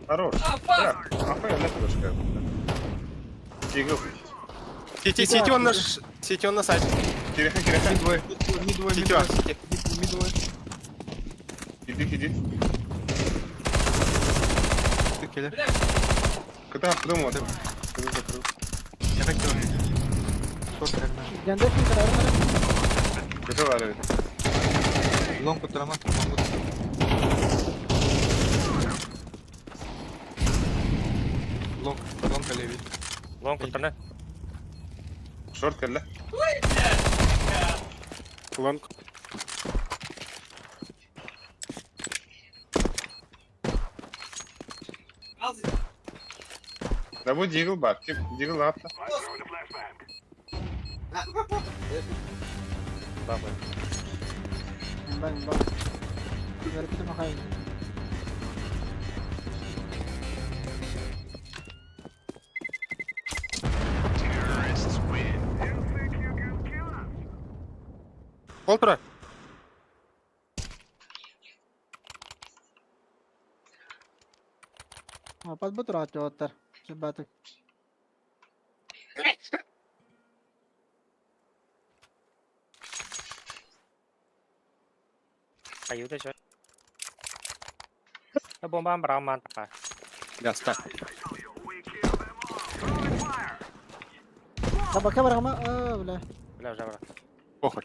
Хорош. Опас! Да, охуенно пушка. Тигл. Сити, сити он наш. Сити он на сайте. Киреха, киреха. Мидвой. Мидвой, Сити, мидвой. сити. Мидвой. Иди, иди. Ты келе. Куда подумал? Куда закрыл? Я хотел. Шорт реально. Гендер ким Куда лари? Лонг утрама. Лонг Лонг, лонг леви. Лонг кутаны. Шорт кэллэ. Лонг. Да бу дигл бар. Тип дигл атта. Бабы. Имба, имба. Верпити махай. Пол тура. Апат бу турат жоттар. Чубатык. Аюда жо. Бомба браман така. Гаста. Табака барама. А, бля. Бля, жабра. Похуй.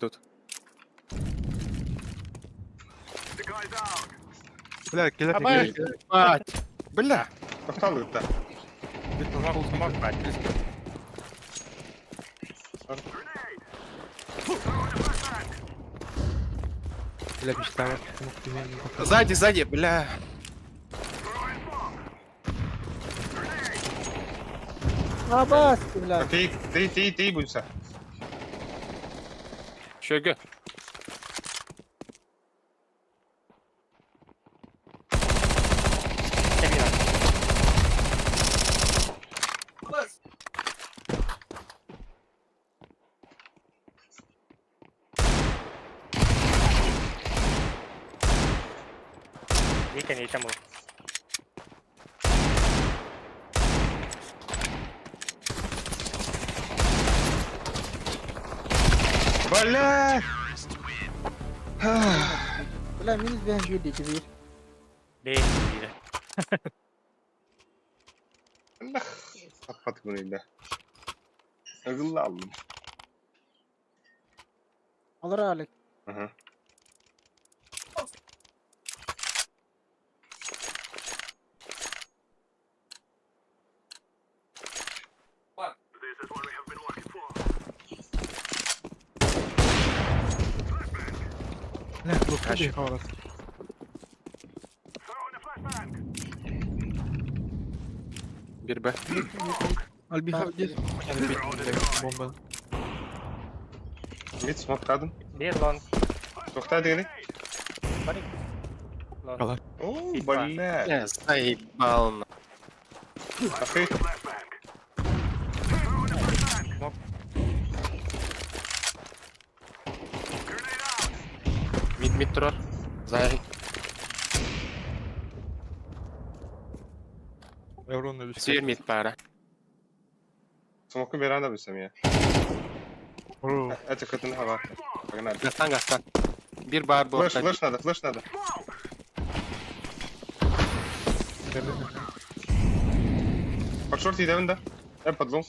Тут. Бля, келе. Абай. Бать. Бля. Тоқтал ытта. Смок, смок, бать. Бля, мечтала. Сзади, сзади, бля. Абас, бля. Ты, ты, ты, ты будься. Чөгө. Тебина. Викен и тому. Бля! Бля, минус бен жүйді кебір. Бей, бире. Аппат күнінде. Ыгылла алдым. Алар алек. Ага. Бля, лук хорос. Бирбе. Альбиха здесь. Бомба. Мид смоктадым. Бир лонг. Тоқта дегені. Барик. Лонг. Калаш. О, бля. Бля, заебал. на. Ахы. Мид мид турар. Зай. Евроны Сүйер мид пара. Смокку беран да білсем я. Это кытын хава. Погнали. Гастан, гастан. Бир бар Флеш, буолта. флеш надо, флеш надо. Под шорт идэбин да? Э, под лонг.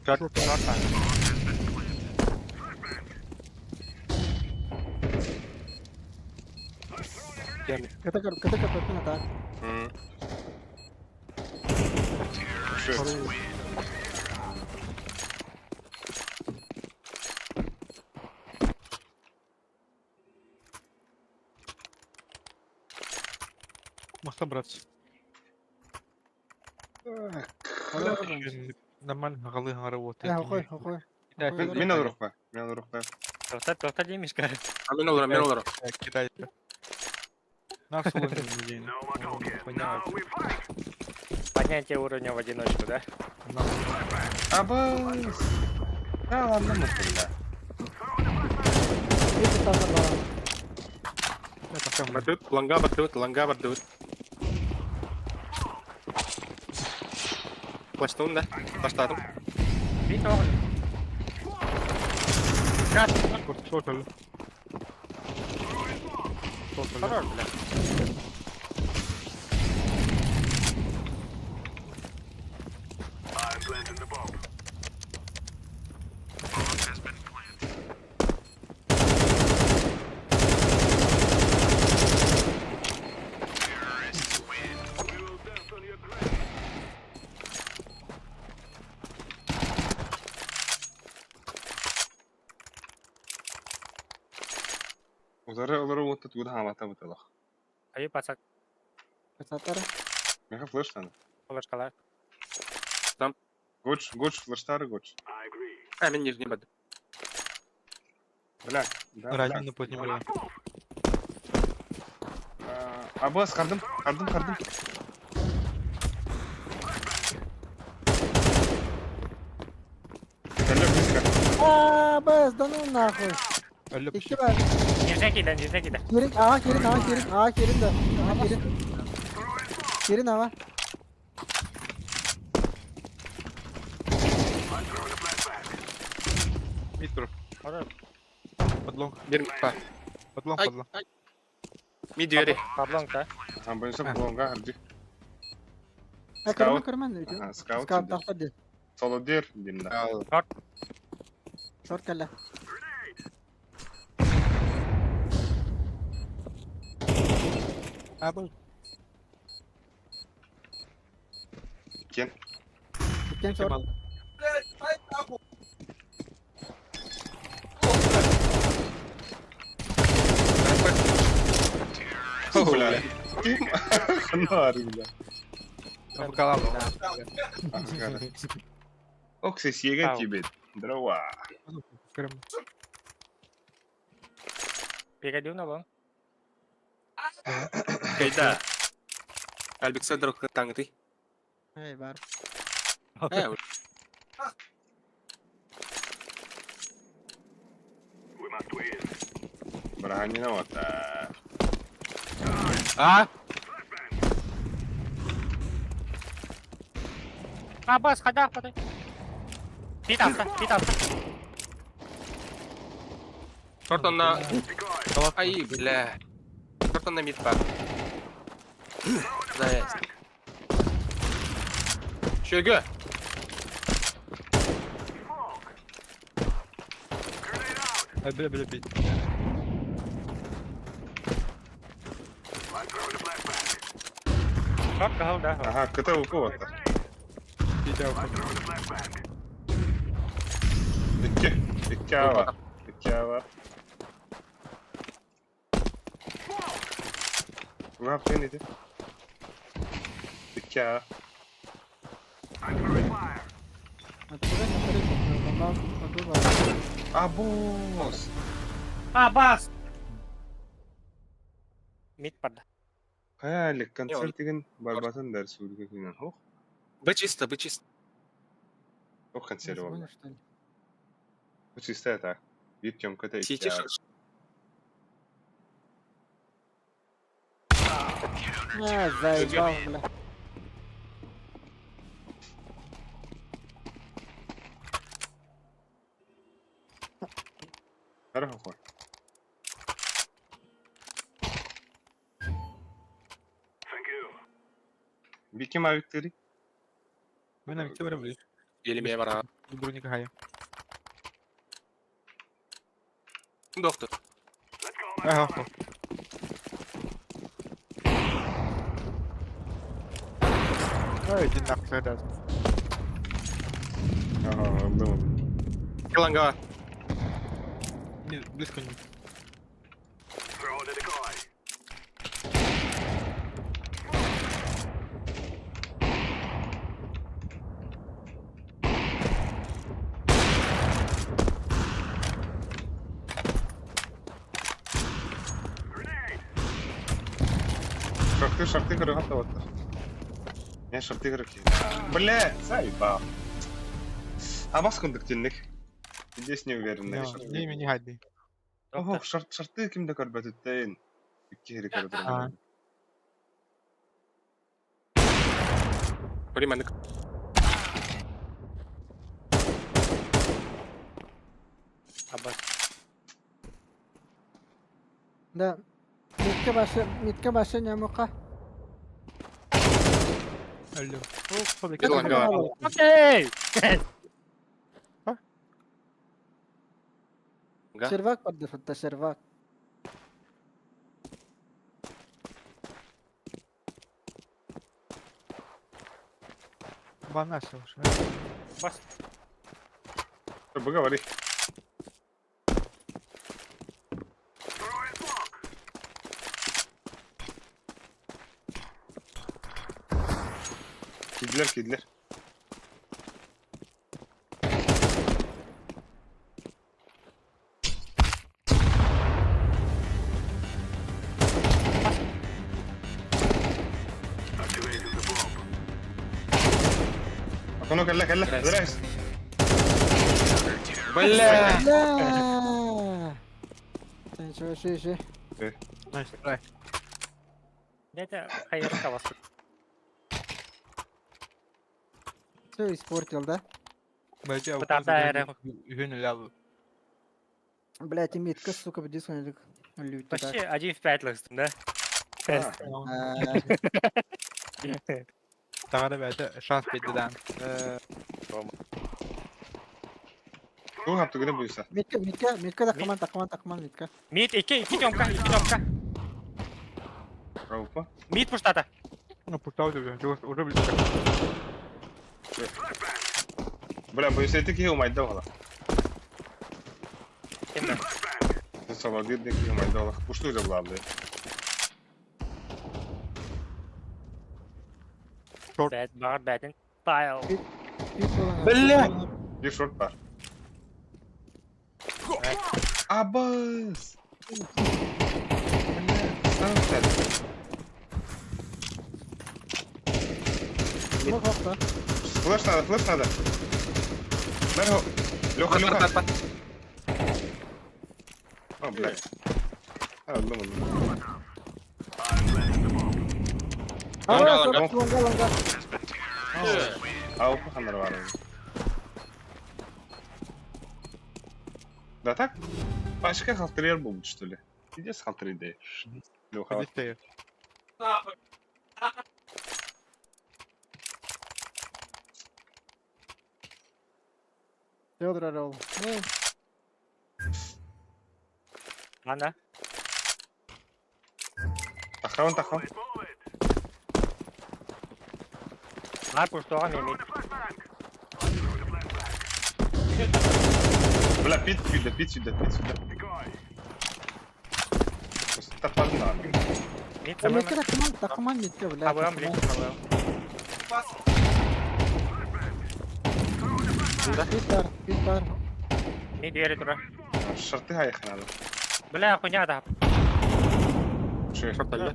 Шорт, шорт. Кыта көр, кыта көрбөппүн атаак. М. Шесть. Махта, братцы. Нормально, голы работает. Э, хохой, хохой. Мин алырықпа, мин алырықпа. Тоқта, тоқта деймішка. А мен олором, мен олором. Кидайте. На Понятно. Поднятие уровня в одиночку, да? Абыс! Да ладно, мы бля. Биир тахар баар. Бардыбыт, ланга бардыбыт, ланга бардыбыт. Флештун да? Флештадым. Бит оғын. Шорт, Хорош, бля. Удары олары отты туды хамата бутылах. Аю пацак, Сатар. Меха флеш надо. флешкалар. Гоч, гоч, флештары гоч. А, мен нижний бардым. Бля, да, бля. Ранен поднимали. Абыс, кардым, кардым, кардым. Кәлле близко. Аа, бэс, да ну нахуй. Алло, Икки бар. Нижний кида, нижний кида. Кирин, аға кирин, аға кирин, аға кирин да. Аға кирин. Кирин аға. Митр. Хорош. Подлог. Бир бар. Подлог, Ай, подлог. ай. Ми двери. Подлонг, да? Ага, бойынша булонга харджи. Э, Скаут. көрмө, көрмө. Ага, скаут. Скаут тахтар ди. Солодер деймін да. Шорт кэллэ. А, был. Кен. Иккен шорт. Бля. Ким? Ханар, бля. Бакалавр. Ок, се сиеген Ау. тебе. Дрова. Перейду на лонг. Кайда. Александр таңды. Эй, бар. Э, Браганина вот. А, Абас, хода, хода. Бит алса, бит алса. шорт на... Ай, бля. Шорт на мид бар. Заезд. Шөгө. А, бля, бля, бля. Шорт кахал, да. Ага, кыта уку вот. Икки. Икки ава. Икки ава. Ne yaptın dedi? Икки ава. Открой, открой, бомба, бомба. Абос. Абас! Мид пада. Хайали концерт деген барбатын дәріс өлген күннен. Ох, Бы чисто, бы чисто. ох концерт Звонишь, болды. что ли? Bu чисто так. Bir тёмка Сити икки ава. А, заебал, бля. Хорошо. Биким авиктери. Мен авикте бара билир. Елеме бара. Броника хая. Доктор. Ага. Ой, иди нахуй, да. Ага, было. Ланга. Не, близко не. Шорты, шорты, көрөҕө таваттар. Мен шорты көрө киһи. Бля, заебал. Абас курдук тинник. Здесь не уверен. Не, не хайды. Ох, шорт, шорты ким да көрбөтүттейин. Икки хири көрдүрүм. Приманнык. Абас. Да. Митка башы, митка башы нямука. Алло. Бир ланга. Окей! Сервак поддефетта, сервак. Банасы уже. Бас. Поговори. Кидлер, кидлер. Окно кэллэ кэллэ. Зря. Бля. Бля! Сен шо шо. Nice try. Это хайырка вас. Все испортил, да? Блядь, я Пытаться Блять, и митка, сука, диско лютый. Почти один в пять лыстом, да? Тагара бәті шанс берді да. Тугу хаптыгына буйса. Митка, митка, митка такман, такман, такман, митка. Мид, ики, ики темка, ики темка. Раупа. Мид пуштата. Ну, пустау уже, уже близко. Бля, буйса эти киһи умайда ола. Кимде? Саладыр да киһи умайда ола. Пушту же буларды. Бәт, бар, бәтин. Тайл. Бля! Bir шорт бар. Абас! Бля, сам сәл. Флеш надо, флеш надо. Мерго. Леха, Леха. О, блядь. А, думал. Ланга, ланга. Ланга, ланга. А, упахандар бар. Да так? Башка халтырер болду, что ли? Иде халтыры Леха. Нахуй. Федор Орел. Анда. Тахран, тахран. Нар пуштуға мен мид. Бля, пит сюда, пит сюда, пит сюда. Тахран надо. Мид Митка такман, такман, митка, бля. Абырам, блин, абырам. Питар, питар. Мид двери тура. Шорты хаях надо. Бля, хуйня да. Шорт әллә.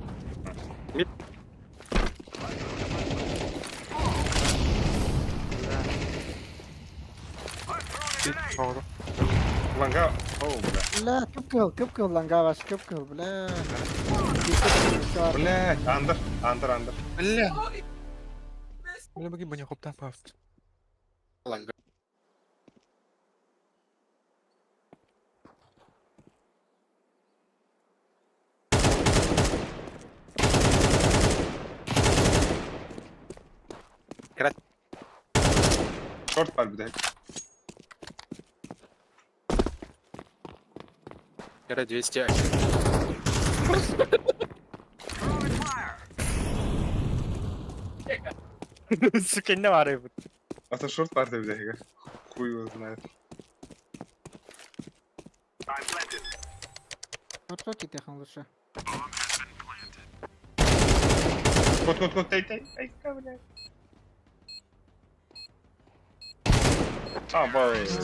Мид. Ланга. О, бля. Бля, кып-кыл, кып-кыл ланга ваш, кып-кыл, бля. Бля, андер, андер, андер. Бля. Бля, бagi баня хоптан пафт. Ланга. Крат. Шорт бар бит. Кара 200. Сука, не вары. А то шорт бар деп бит. Хуй его знает. Шорт китехан лучше. Кот, кот, кот, тай, тай, ай, бля. А, бай. Это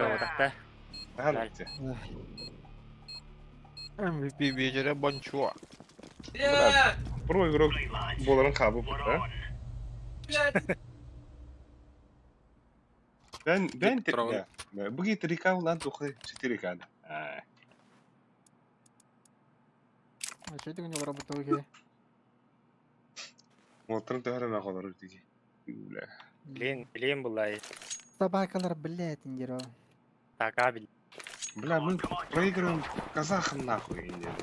вот так, Ага, MVP вечера Бончуа. Блядь! Про игрок боларын хабы бу, да? Блядь! Ben ben Право. да. Буги 3К у нас духы 4К. да. А, А что ты у него работал ге? Уоттарын төһөрө мэ холору диги. Бля. Блин, блин, была. Собакалар, блядь, индиро. Така, блин. Бля, мы проигрываем казахам нахуй. Индия.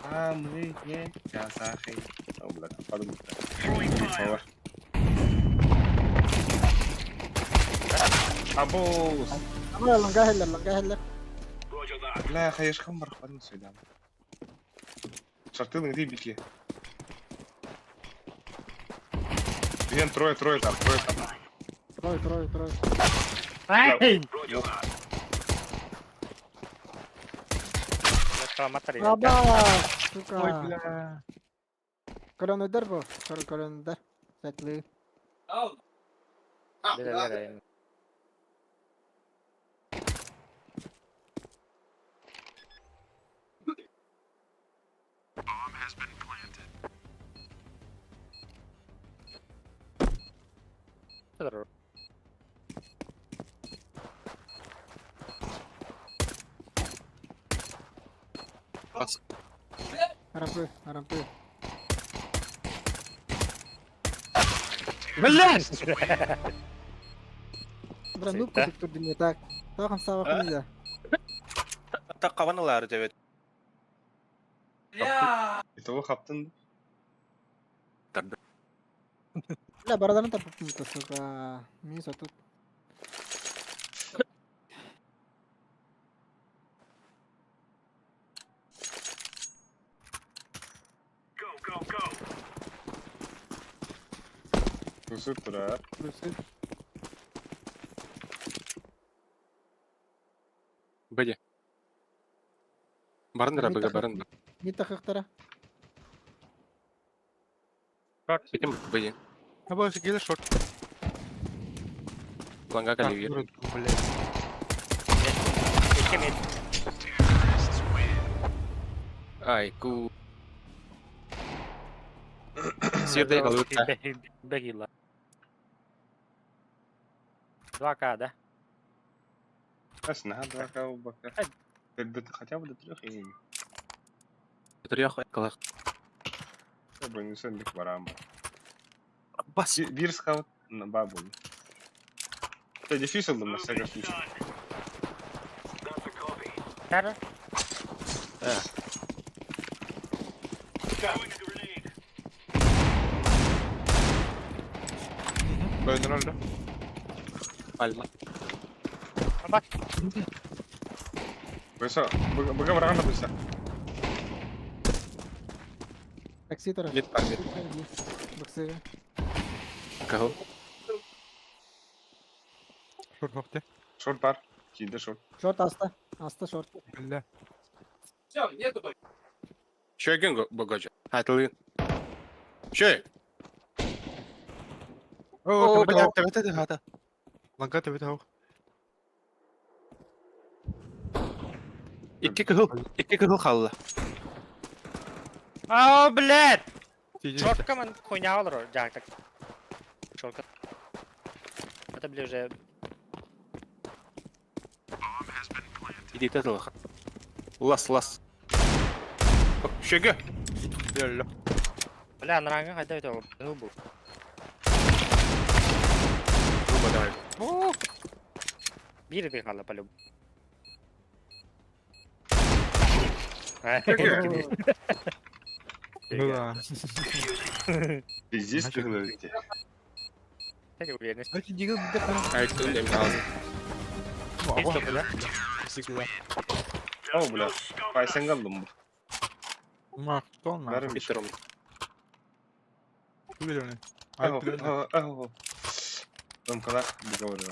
А мы не казахи. О, бля, подумай. Слова. Абоус. Ама лонга хеллер, лонга хеллер. Бля, хаешкам бархван сюда. Шартылы где бики? Блин, трое, трое там, трое там. Трое, трое, трое. Ай! Аба, сука. Ой, бля. Коленный удар был? Коленный удар. Светлый. Ал! Рампы, рампы. Блин! Бра, ну кудук турду не так. Тахам сава хуйда. Так каваналар деп. Бля! Итого хаптын. Бля, барадан тапып сука. Минус тут. Күсіп тұрар. Плюсы. Беде. Барындыра беге барындыра. Не тахахтара. Бетем беде. А больше гель шорт. Ланга каливер. Бля. Ай, ку. Сирдей калыта. Бегила. 2К, да? Ясно, два каубака. Хотя бы до трех и Трех калах. не сендик барам. Бас. Бир скаут на бабу. Ты дефисил на всякий случай. Кара? Б ноль, да? Пальма. Быса, быга бараган да быса. Такси тара. Мид пар мид. Баксы. Кого? Шорт ногти. Шорт бар. Кийде шорт. Шорт аста. Аста шорт. Бля. Все, нету больше. Шögen богожа. Хатлы. Шö. О, Бля, тебе хата. Ланга тебе тау. Икки кыл. Икки кыл халла. О, блядь! Сиди. Шортка ман хуйня олор, жак так. Шортка. Это, бля, уже... Иди тетл. Лас лас. Шöge. Бля. Бля, наранга хайда это ну был. Руба давай. Бир бир хала полюб. Ну да. Пиздец Значит, ты говорите. Кстати, уверенность. Давайте дигл где-то. Айттым эм алды. Есть только, да? О, бля. Пайсен қалдым бұл. Ма, кто на? Бәрі Бит ром. Уверенный. Ау, ау, ау. Домкалар договорю.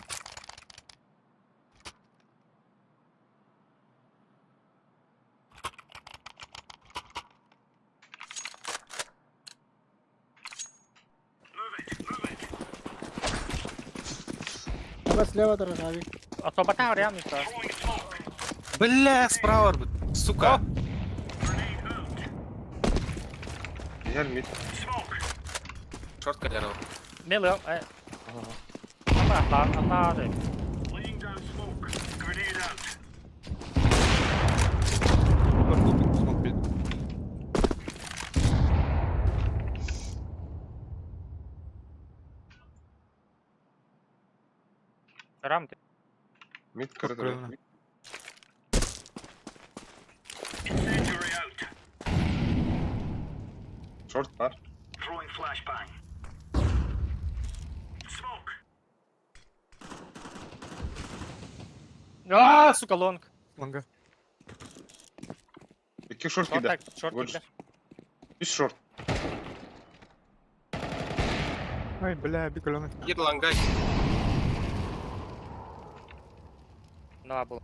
Аба слева дорога, авик. Особо там реально что. Бля, справа, б- сука. Gel mid. Шорт каляров. Мелый, э. Ата, ата, ата. Смог бит. Рам ты. Mid kırdı. Short var. А, сука, лонг. Лонга. İki short Шорт gider. так, шорт Gol. кида. Üç short. Ай, бля, бикаленый. Ир лангай. На был.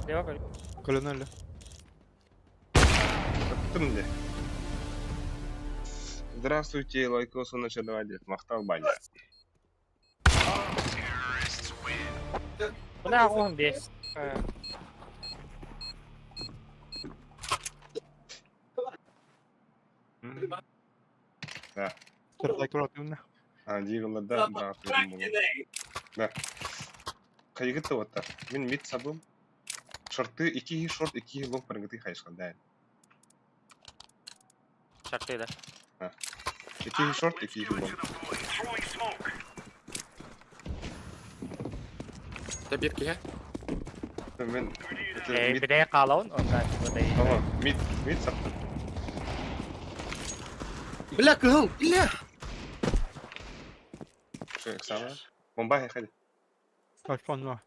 Лево, говорю. Каленый ли? Öptüm de. Здравствуйте, лайкосы начали Махтал баня. Бля, он весь. Лайк рот, А, Дигалада, да, Да. Кайгыты оттар. Мен мид сабым. Шорты, iki шорт, iki лонг паргаты хайшкан, да. Шорты, да. İki шорт, iki лонг. Да бирки, ха? Мен Э, мид, бля, калаун, он да, вот и. ага, мид, мид саптым. Бля, кыл, бля. Самое. Бомба, ходи. Пошел на.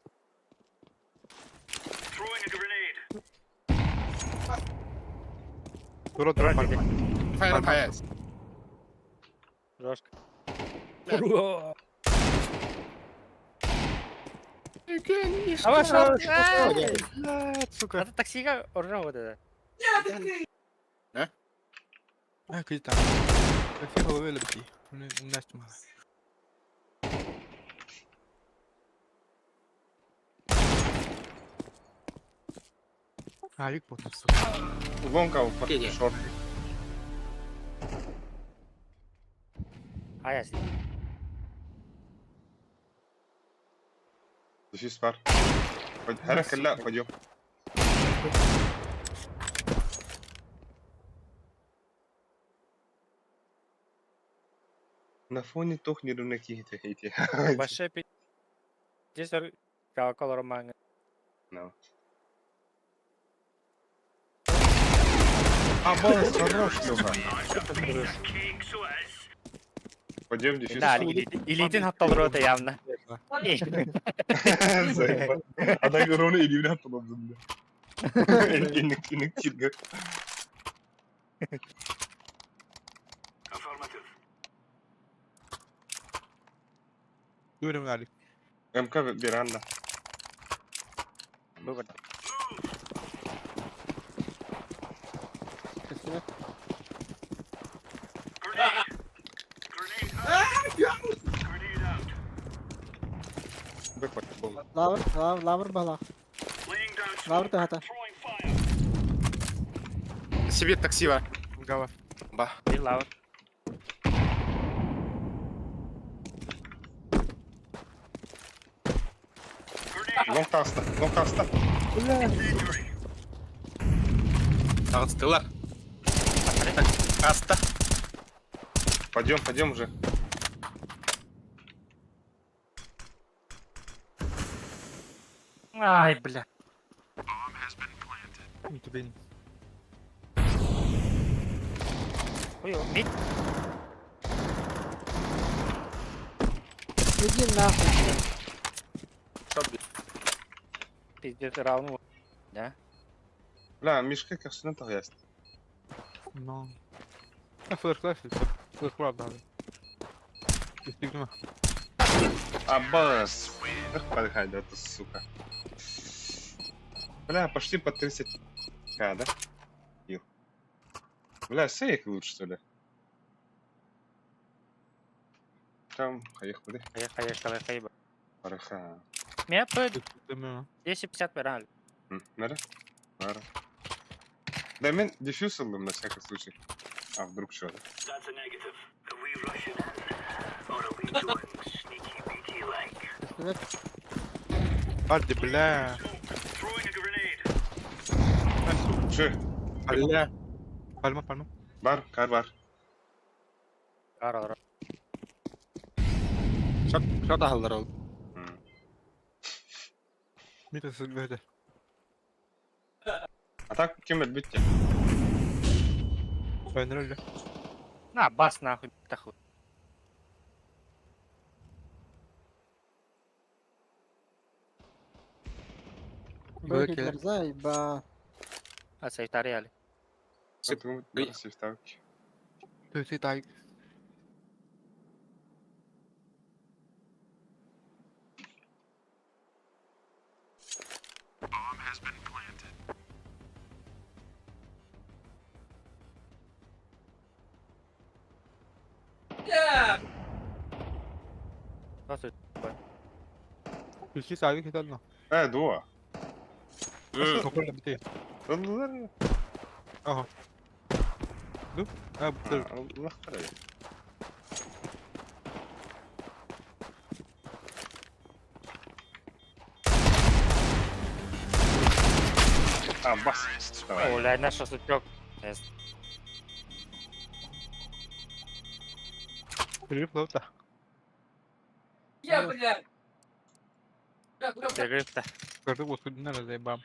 Рот, рот, Файр хайс. Жестко. А А шорт! Блядь, сука. Это таксига оружие вот это. А, где там? Такси головы лепти. У нас мало. А, вик потом, сука. Лонг ал, Кеге. шорт. А я с- Дефьюз бар. Хәрәкәллә, пойдем. На фоне тохнеру на какие-то эти. Большая пи... Здесь колокол романа. No. А, бонус, хорош, Лёха. Пойдем дефьюз. Да, илитин хаттал рота явно. Заебал. Она ровно или вряд ли Инник, инник, тирга. Дурим, Алик. МК веранда. Выбор. Спасибо. Лавр, лавр, лавр бала. Лавр тахата. Себе таксива. Гава. Ба. И лавр. Лонг таста, лонг таста. Тагыстылар. Аста. Пойдем, пойдем уже. Ай, бля. Блин. Ой, мид. Иди нахуй. Пиздец, равно. Да? Бля, Мишка көхсүнэн таҕыйаст. Но. А флеш флеш, флеш правда. Действительно. Аббас! Эх, подыхай, да ты, сука. Бля, пошли по 30 к, да? Ил. Бля, сейк лучше, что ли? Там, поехали. Поехали, поехали, поехали. Бараха. Меня по 250 брали. Надо? Надо. Да, мен дефьюз ыллым на всякий случай. А вдруг что? Көстүбэт. Барды, бля. Че? Бля. Пальма, пальма. Бар, кар бар. Ара, ара. Шот, шот ахаллар ол. Митя сылгыда. А так кем өлбүт Файнрелли. На, бас нахуй, тахуй. Бөкелер заеба. А сейтари али. Сифтавки. Ты ты так. Бля! Nasıl? Ты савик это одно. Э, дуа. Топор бите. Ыллар. Ага. Ну, а, бутыр. Аллах карай. А, бас. Давай. Оля, на шашлычок. Переплавта. Я, бля! Бля, куда, бля? Перерыв-то. Скажи, вот куда надо заебам.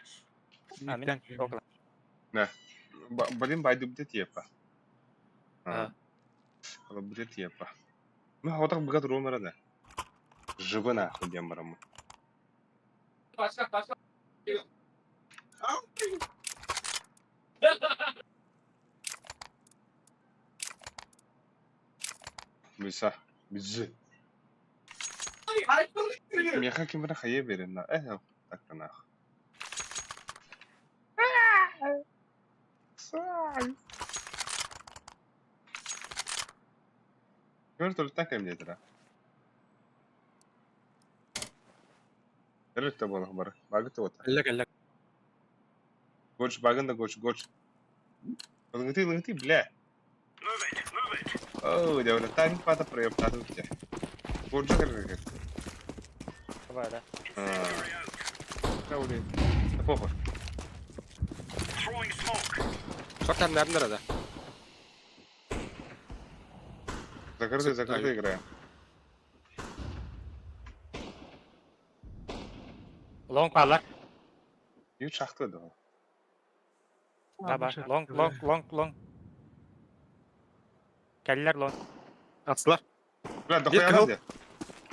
А, мен около. Блин, байды будет епа. А. А. Будет епа. Мы хотак богат румера да. Живы нахуй демарам. Пошла, пошла. Биса. Биз. Меха кимбра хае берен на. Э, так нахуй. Сай. Көр только кем дедира. Эрте болох бар. Багыты вот. Әллә әллә. Гоч багында гоч гоч. Лыгты лыгты, бля. О, дәүлә таң пата проептады үтте. Гоч кергә. Давай, да. Каули. Похуй. Шот тәмнәрен да. Закрытый, закрытый играем. Лонг алар. Ю шахты да. Давай. Лонг, лонг, лонг, лонг. Кәлләр лонг. Атсылар. Бля, Бир дохуя кыл. надо.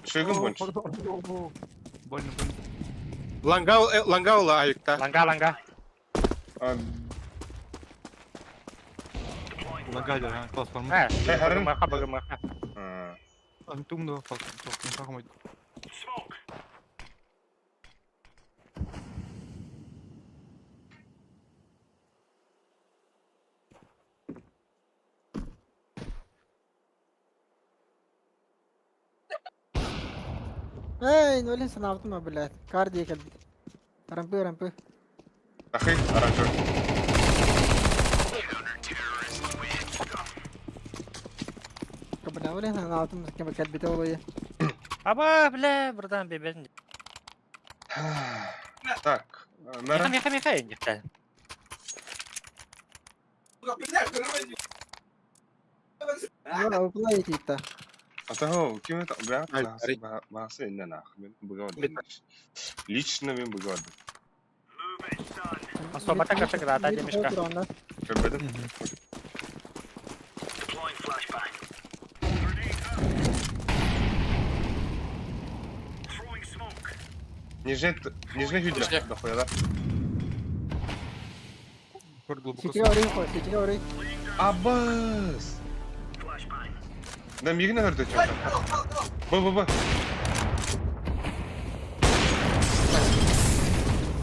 Шыгым больше. Больно, больно. Лангау, лангау аюкта. Ланга, ланга. Лагали, а, класс, форма. Э, Э, харым. бгмх, бгмх. Антумно, класс, класс, Эй, ну лин санаабытым блядь. Кар дии кэлбит. Рампы, рампы. Ахы, оранжевый. Бля, олин санаабытым кем кэлбите олуйа. Аба, бля, братан, бебен. Так, Меха, Мера. меха, меха, инде. Ну, уплай тита. Атаго, ким это? Бля, Ай, басы инде нах. Мен быгавадым. Лично мен быгавадым. Особо так как да, та мишка. Көрбөтүм. Нижний, нижний хүйдер. Дохуя, да? Көр глубоко. Ситигэ орый хой, ситигэ орый. Абас! Да мигне көрдө чё. Б б б.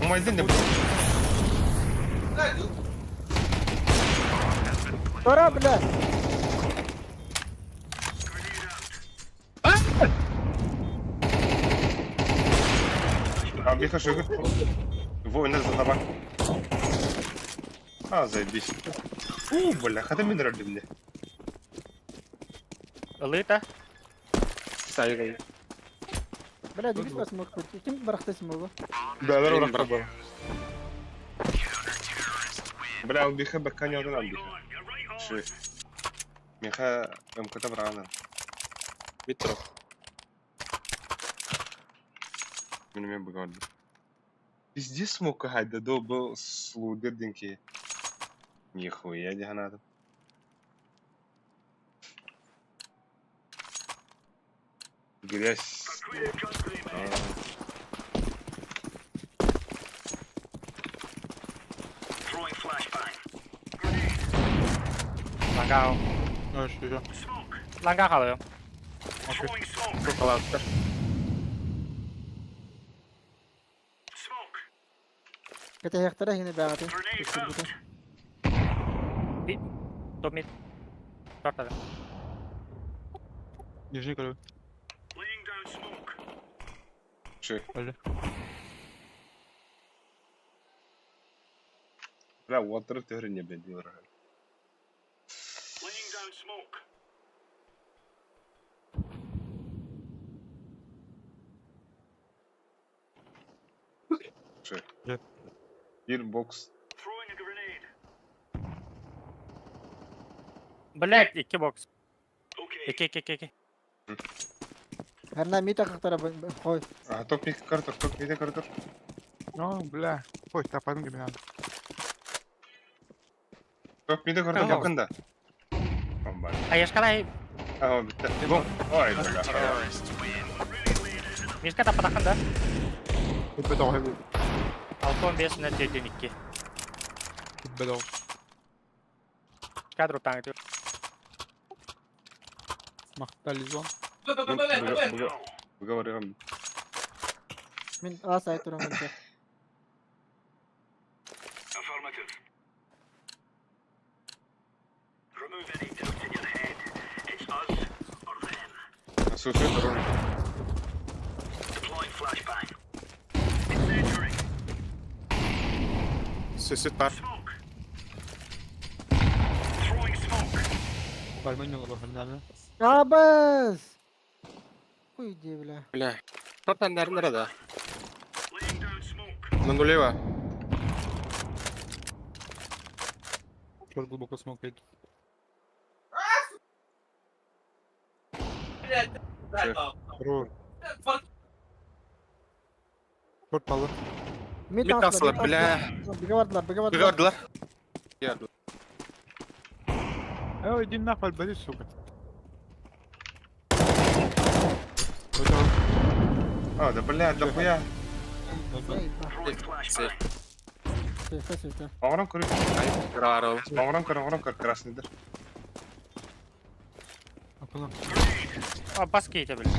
Умайдын деп. Тора, бля! А биха шөгө. Война за табак. А, заебись. У, бля, хата мен рөлдүм не. Ылыта. Сайгай. Бля, дегис бас смог быть. Ким барахта смогу? Да, да, урак был. Бля, ал биха баккан орын ал биха. Ши. Миха МКТ брана. Метро. Мен мен бүгөрдүм. Везде смог хайда до был слудер денки. Нихуя не надо. Грязь. А. Ланга. А, что еще? Ланга қалаю. Калаттар. Кэтэ хине баҕаты. Топ мид. Тортады. Нижний короче. Ши. Алло. Бля, уоттырып төһөрүн не блядь, делар. Ши. Нет. Bir бокс. Блять, iki бокс. Iki, iki, iki, iki. Харна мита хактара хой. А, топ мид картер, топ мид картер. Ну, бля. Ой, тападым gibi надо. Топ мид картер якында. Амбар. Аяшкалай. А, битте. Бом. Ой, бля. Мишка тапатакын да. Бедол, бедол. 6 15 на 4 2. Бедол. Кадру таңды. Махтализон. Выговариваем. Мин ас айт турам мин. Слушай, дорогой. Сөсөт бар. Абас! Хуй иди, бля. Бля. Шортаннарын nerede? На нулево. Черт глубоко смог едет. Хорош. Черт палы. Мид Мид асылы, бля. Беге бардылар, беге бардылар. Быгардылар. Ярдылар. Эй, иди нахуй, Борис, сука. А, да бля, да хуя. Сейфте, сейфте. Оңрон көрү. Рарыл. Оңрон көр, оңрон көр, красный дыр. Акула. А, баски ете, блядь.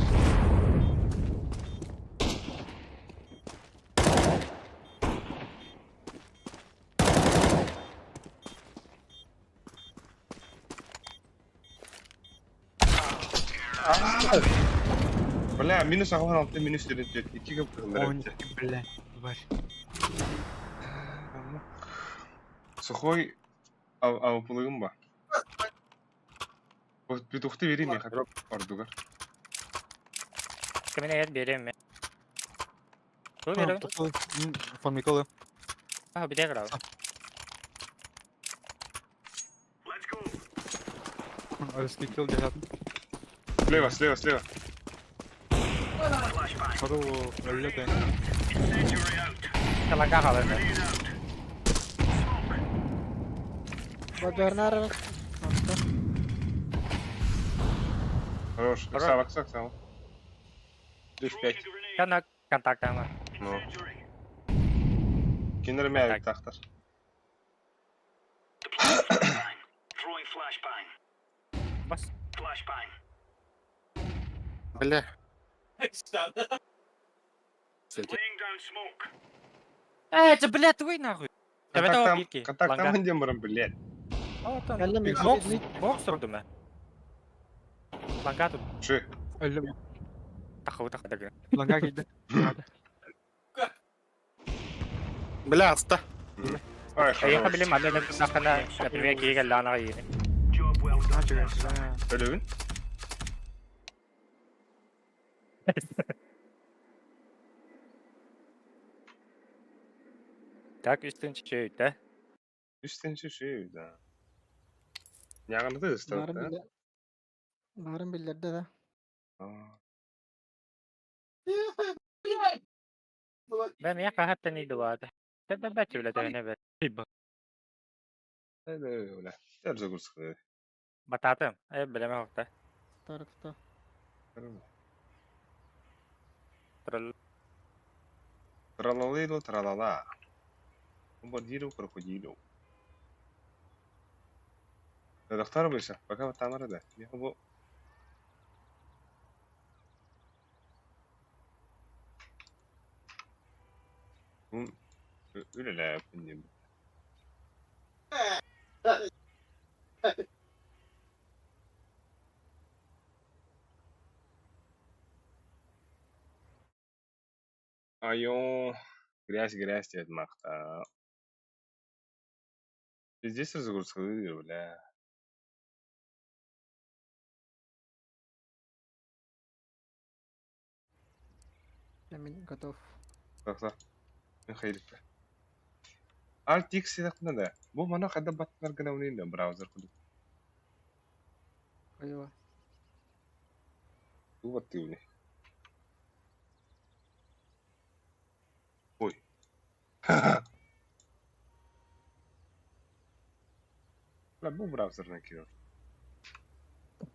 Бля, минус ағын алты, минус төрт, төрт, екі көп Ой, бля. Тварь. Сухой ауыпылығым ба? Вот петухты берейін мен хотя ордугар. Кіміне ет берем мен. Ту берем. Фармикалы. А, бите кырал. Раскидал где-то. Слева, слева, слева. Хорош, лето. Ланга қалай. Бодорнар Хорош. Хорош. Оксана, Оксана, Оксана. Плюс 5. Кана контактама. Ну. Кинер мэ тахтар. Бас. Бля. Э, это, блядь, твой нахуй. Давай Контактам, бирки. контактам дем барам, блядь. Кэллэ мен Бокс, бокс турдум э. Ланга тут Ши. Өллүм. тахы тахы дагы. Ланга киирдэ. Бля, аста. Ай, Эйха хорош. билим аны тахына, например, киге лана йини. Өлөбүн. Так үстүн чөйдө. Үстен ши да. Няганы ыстат, Барын да? биллер. Барын биллерде да. А. Мен я кахаттан иди баата. Тэбэ бәчи биле тэбэ бэ. Э, бля. Тэр загрузка. Бататым. Э билеме хокта. Тары тута. Трол. Тралалило, тралала. Бомбардиро, крокодило. Доктор быша, пока вот там рада. Я бу Үлеле пинним. Айо, грязь, грязь дед махта. Здесь разгрузка, бля. Я мен готов. Так, так. Михаил. Alt X да. Бу мана кайда баттар гына уйнайм браузер куду. Айва. Бу батты уйнай. Ой. Бля, бу браузерна кирер.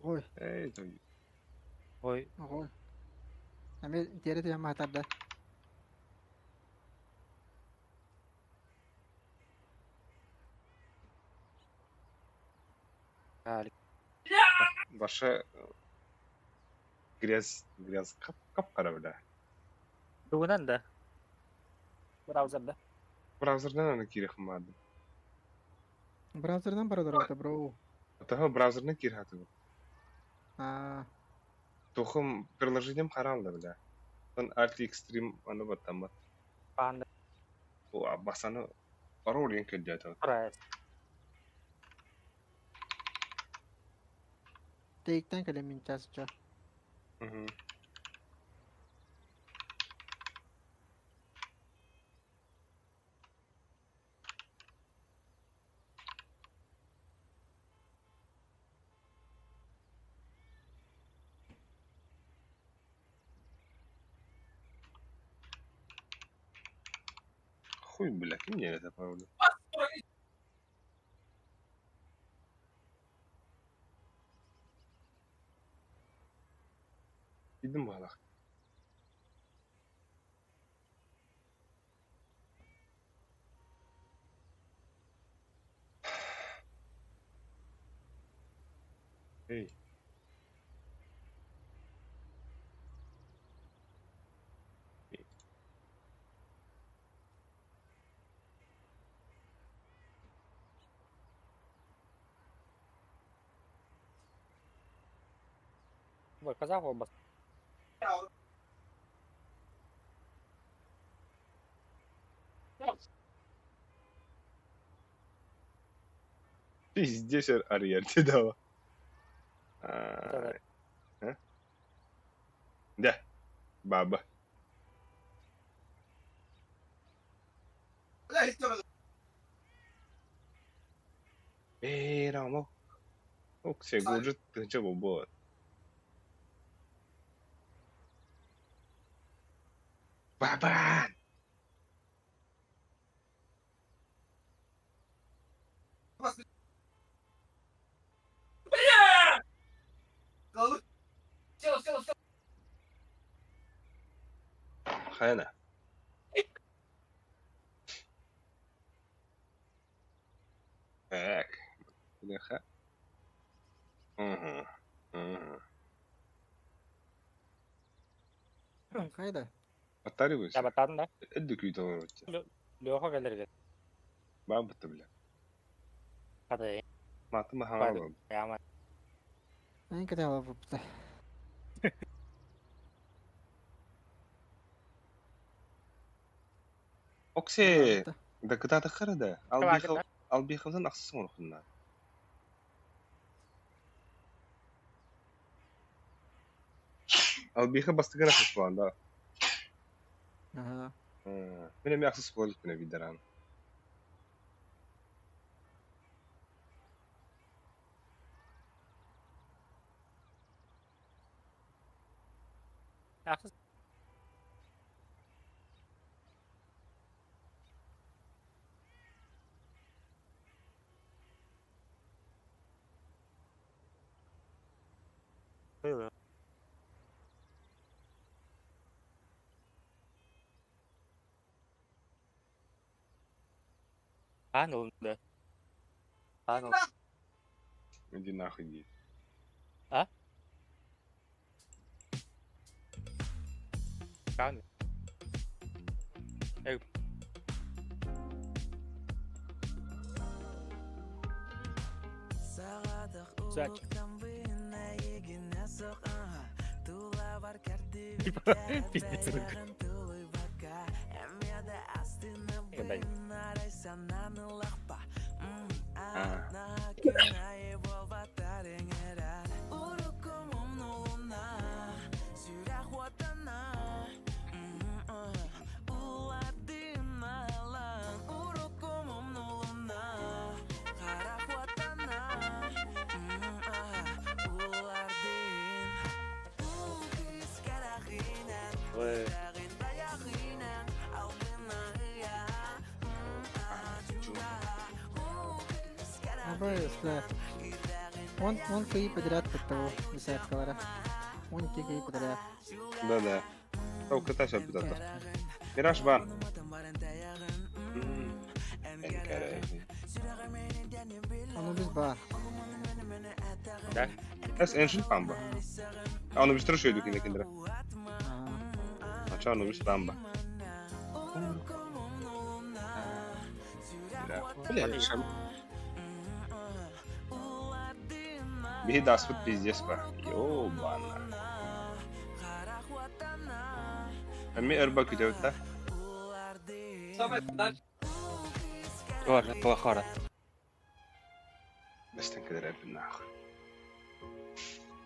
Ой, Эй, той. Ой, ой. Эми тери тем матарда. али. Башы грязь, грязь кап кап кара бля. Тугунан да. Браузерда. Браузердан аны кирек мады. Браузердан бара дорогата, бро. Атаһы браузердан кир хаты. А, Тухым приложением каралды бля. Сон Alt Extreme аны баттан бат. Панда. О, басаны пароль келди ата. Прайс. тейктен келем мен часыча. Мгм. Хуй, бля, ким мне это пароль? Идем балах. Эй. Ой, казах оба. Пиздец, Ариэль, ты дала. Да-да. А? Да, баба. Эй, Рамо. Ок, се гужит, тынча бобо. Баба! Хайана? Так. Бляха. Угу. Угу. Хайда? Оттаривайся. Табатан да. Эдди күйді олар Леха келерге. Баа бытты бля. Хата Маты махаңа алам. яма. Мен кете ала бупта. Оксе, да кытаты қыры да. Албиховдан ақсысын орқынна. Албиха бастыгын ақсыс болан да. Ага. Мен эми ақсыс болан күнә видаран. Ахсыз. А, ну да. А, ну. Иди нахуй, иди. А? Правильно. Эй. Сач. Типа, пиздец. Ебать. А. Ой. Абай, если... Он кыи подряд под того десяткалара. Он кыи подряд. Да-да. Тау кыта шап битата. Мираж бар. Оны біз бар. Да? Эс эншин памба. А оны бистро шөйдү кине киндер. Ага. Ача оны бис памба. Бля, шам... Биһи даспыт пиздец ба. Ёбана. Эми өрбө күтөбүт да. Бар, плохара. Бестен кедер нахуй.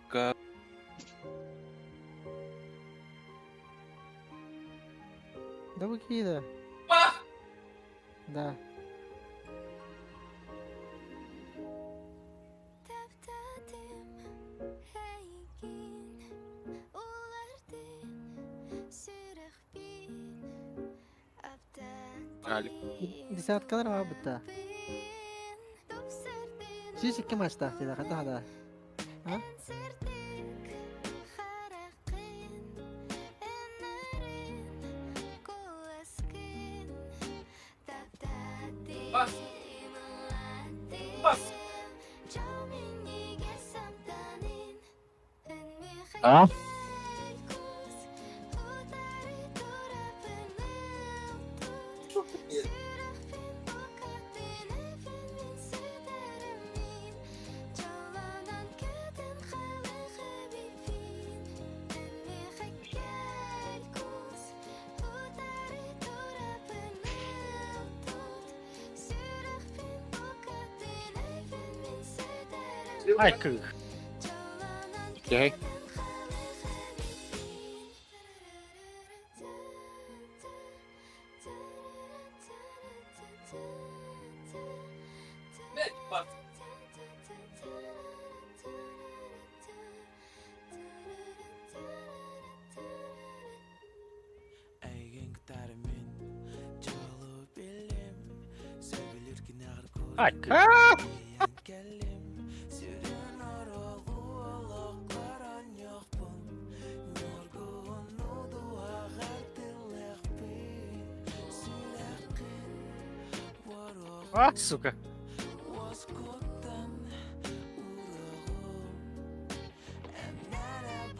Ка- Да вы какие, да? Да. Алик. Десяткалар бар бутта. Сиз икки матчтаах диде, хата хата. А? Бас. Бас. А? Ай, кых. Окей. Бас. Ай, кых. А, сука.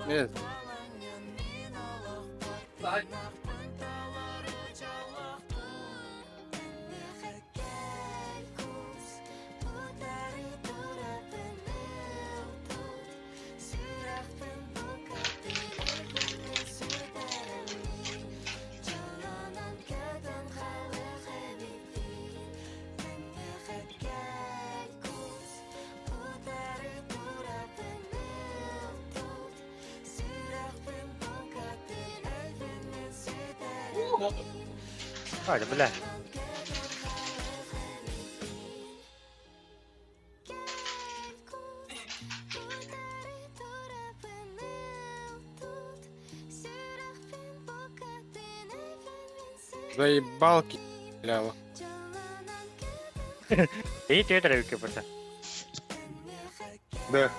Нет. Ай, бля. Заебалки, бля. Бэйи түөрт эрэ үккэ барда. Да.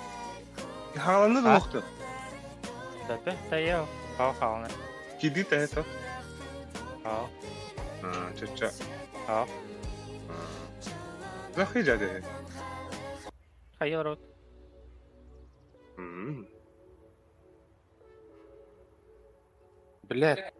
Хааланды да А? охту. Да, да, Хау хаална. Киди та это. Хау. А, ча-ча. Хау. Захи жады. Хайыл рот. Блядь.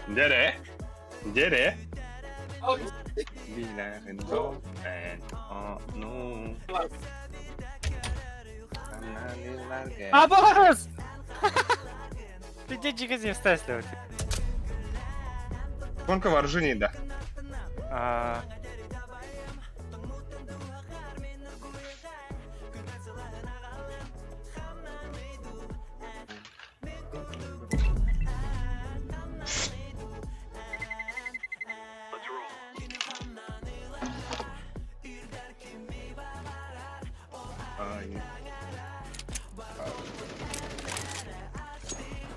Дере. Дере. Ну. Абас! Ты где чигазин встаслил? Сколько вооружений, да? А, Ай.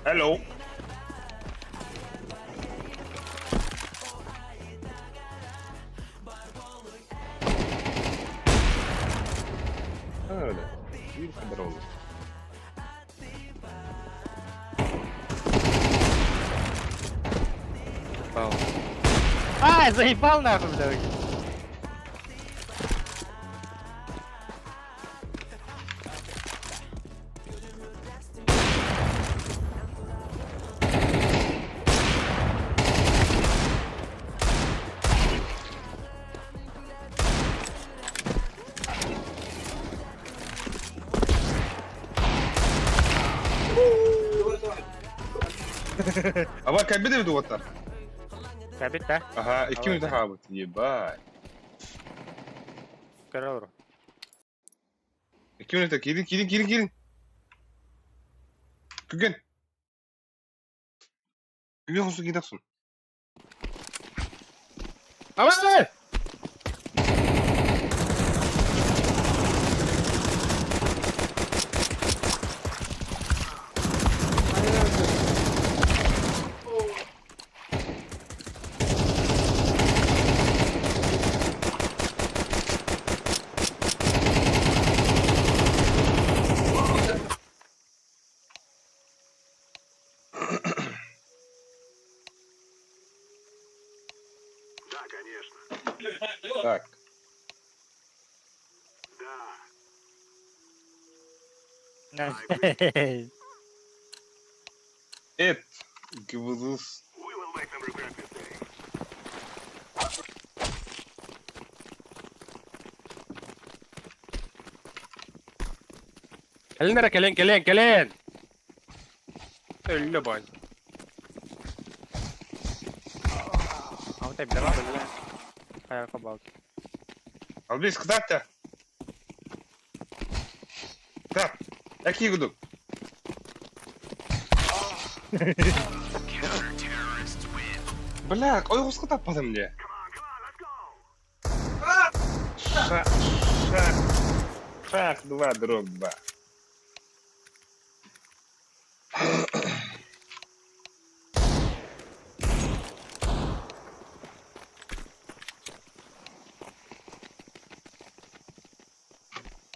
Hello. Öyle. Bir kadar oldu. А, заебал нахуй, блядь. Ama kaybedemedi o kadar. Кабит, да? Aha 2 Давай, минута хаабыт. Ебать. Көрөр. 2 минута киирин киирин киирин киирин. Күген. Күген хосу киидаксун. Давай! Так. Эт. Гвдус. Кэлин эрэ, кэлин, кэлин, кэлин! Өллө бай. А вот это давай. Хайа балки. Албис, кытаатта. Так. Эки кудук. Бля, ойгуска таппадым де. Шах, шах, шах, два, дробь два.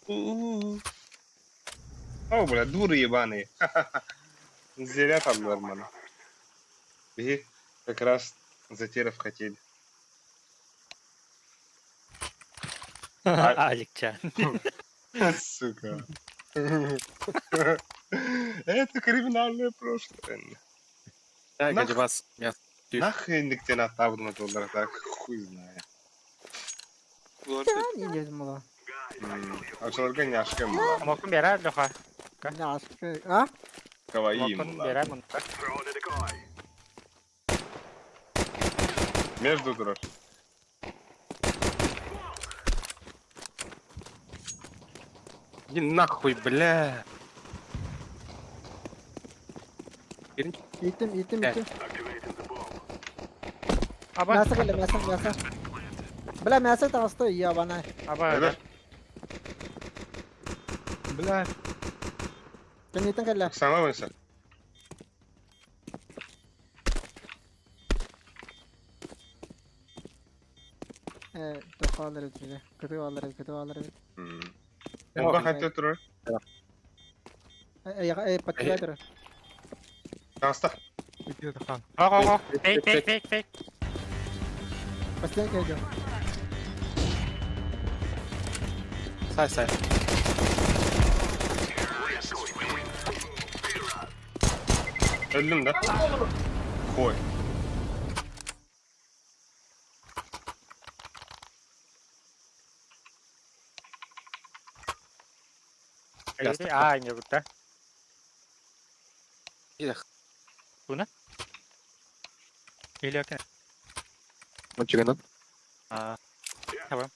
О, бля, дуры ебаные. Зря там нормально. Биһи как раз затеров хотели. Аликча. Сука. Это криминальное прошлое. Так, вас. Нахрен никте на табну доллар, так хуй знает. Не мала. Очолорго няшка мула. Мокун берер Леха. Няшка. А? Каваи Мокун мула. берер мунка. Между дрожь. Иди нахуй, бля. Итим, итим, итим. Аба. Мясо кэллэ, мясо, мясо. Бля, мясо таҕыста, ебана. Аба. Бля, Кэнниттэн кэллэ. Сама вынься. Э, тохалар эбит. Көтү алар эбит, көтү алар эбит. Онга хотел турар. Э, э, подтягивай. Таста. где-то хан. Ок, ок, ок. Фейк, фейк, фейк, фейк. Последний идет. Сай, сай. Öldüm да. Хуй. Аа, ингэ гүтэ. Идэх. Или окей. Мальчик, Аа. Tamam.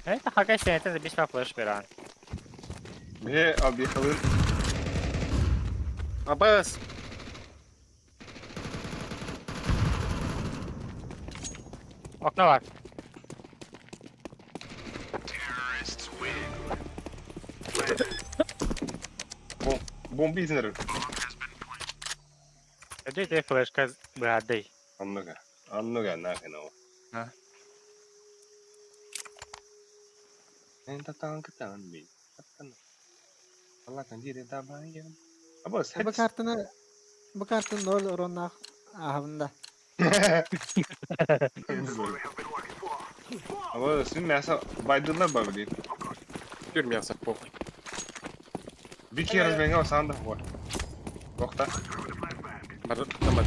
Это хакай сенетен бис ма флеш беран. Бе, объехал. АБС. Окно var. Бомба изнер. Эдэ флешка брадей. Аннуга. Аннуга нахрен его. А. Это танк там би. Allah kan dire da bayan. Абас. Бу картаны бу картаны ноль уроннаах аһабында. Абас, мин мясо байдылар бар блин. Түр мясо, похуй. Bir kere razменга санда бар. Тохта. Бар, там бар.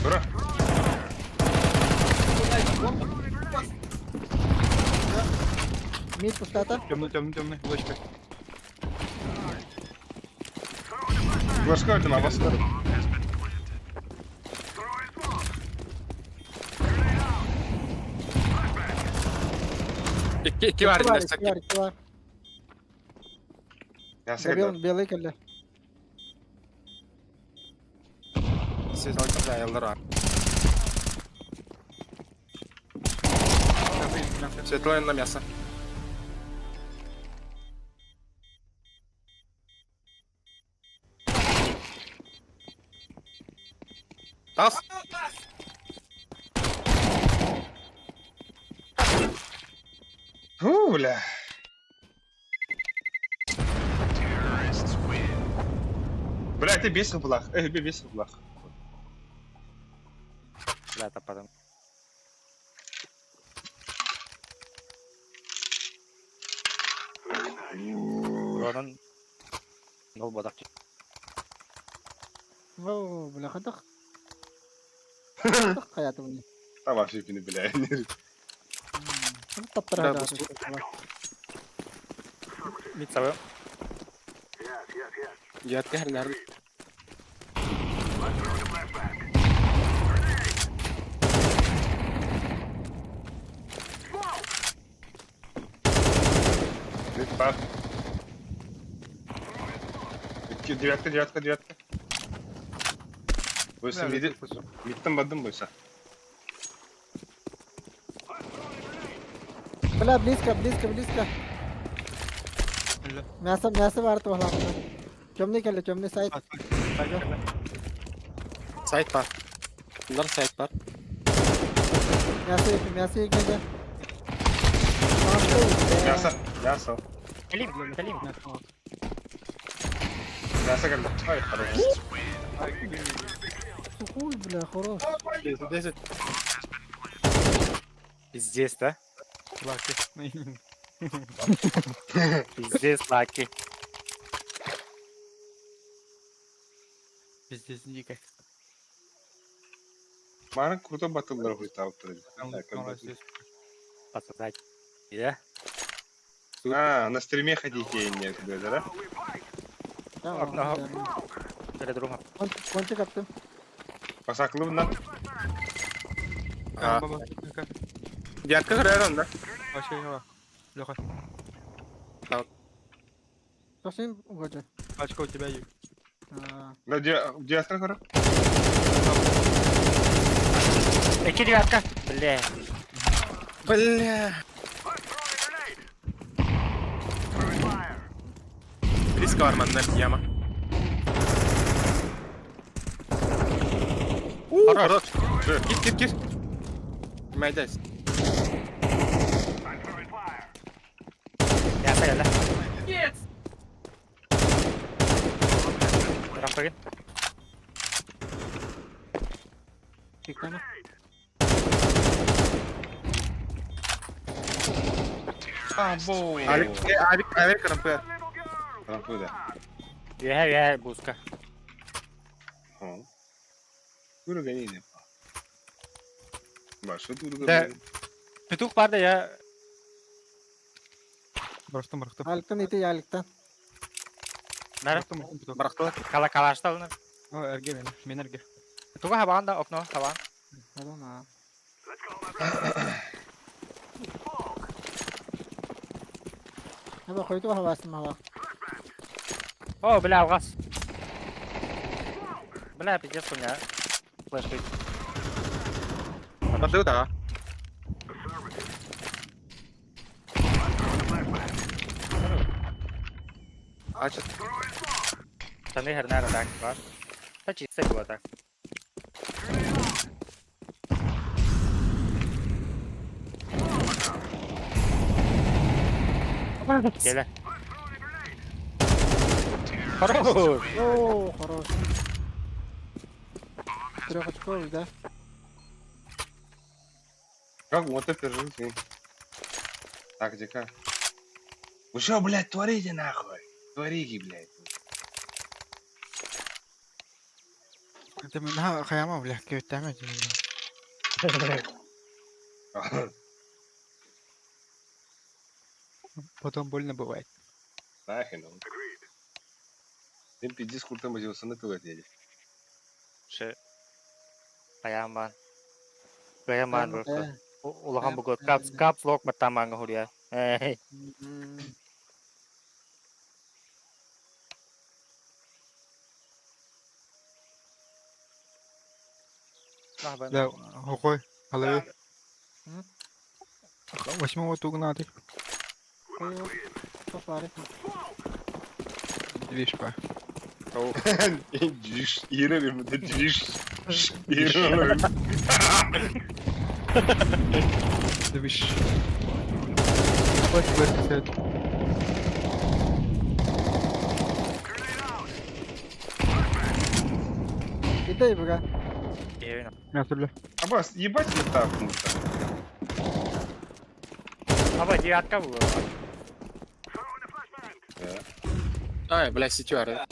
Тура. Мид пустата. Темный, темный, темный, лучка. Başka öldüm Abbas. Икки, икки бар, Бар, инде, бар, бар. Мясо Белый, белый кэллэ. Сез алып аялдар бар. Светлое на мясо. Тас! Фу, бля. Бля, ты бесил блах. Эй, бесил блах. Бля, тападым. Уронун нол бодак. Воу, бля, хатах. Хатах хаятым. Там вообще не бля. Таптара. Да, Мид сабы. Ятка хәрнәр. Мид бар. Икки, девятка, девятка, девятка. Бойса миди, мидтен бардым бойса. Бля, близко, близко, близко. Мясо, мясо бар то Темный кэллэ, темный сайт. Сайт бар. Bunlar сайт бар. Мясо епи, мясо егеде. Мясо, мясо. Кэлим, кэлим. Мясо кэллэ. Ай, хорош. Сухой, бля, хорош. 10. Пиздец, да? Лаки. Пиздец, лаки. Пиздец, дико. Маны круто батыллар хуйтаабыттар. Подсказать. Я? А, на стриме ходите не да? Tamam. Окно. Перед другом. Кончик attım. Pasaklı А. Девятка көрөр онда. Вообще не Леха, Tosin ugaca. пачка у тебя есть. А, Да, девятка көрөр. Эки девятка. Бля. Бля. Риск бар манна яма. Хорош. Кир, кир, кир. Майдайс. Мясо кэллэ. Рампагын. Чеками. А, бо. Авик, авик, авик рампы. Рампы, да. Үөһэ, үөһэ, буска. Уровень не. Башы Да. Петух бар да я. Бырахтым, бырахтым. Alıktan iti alıktan. Нара. Бырахтым, бырахтым, петух. Барахтылар. Кала калашта алыныр. О, эрге мен, мен эрге. Туга хабаан да окно хабаан. Tamam ha. Hava koydu havasını hava. О, бля, алгас. Бля, пиздец у меня. Флешка. Батыл да. Ачат. Штаны хернара так, бар. Та чисто было так. Келе. Хорош! О, хорош. Трехочковый, да? Как вот это жизнь. Так, где как? Вы что, блядь, творите нахуй? Творите, блядь. Это منها خيامة بلا كيف تعمل Потом больно бывает. Нахрен он. Мен пиздец куртан базилсаны тылат еди. Ше. Хаяман. Хаяман Э, бу. Улахан бугот капс капс лок матаманга хурия. Эй. м, Да, охой, голове. М? Восьмого тугнаты. Koyu. Çok var. Движ па. Движ, ирерим, это движ. Ирерим. Движ. Вот флешка сядет. Gitti buga. Мясо, бля. Абас, ебать не так, ну Аба девятка было. Ай, бля, сетюар.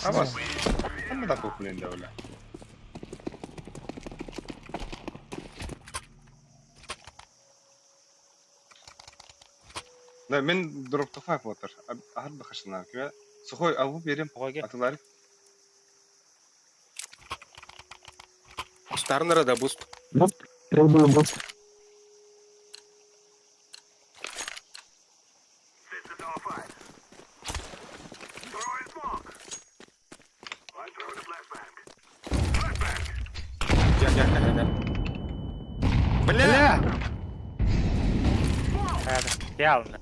Абас, кому такой блин, да, бля? Да, мен дроп то файв отыр. Ахар бахашына. Кеме сухой алу берем. Оге. Атылар. Старнера да буст. Бля! Реально.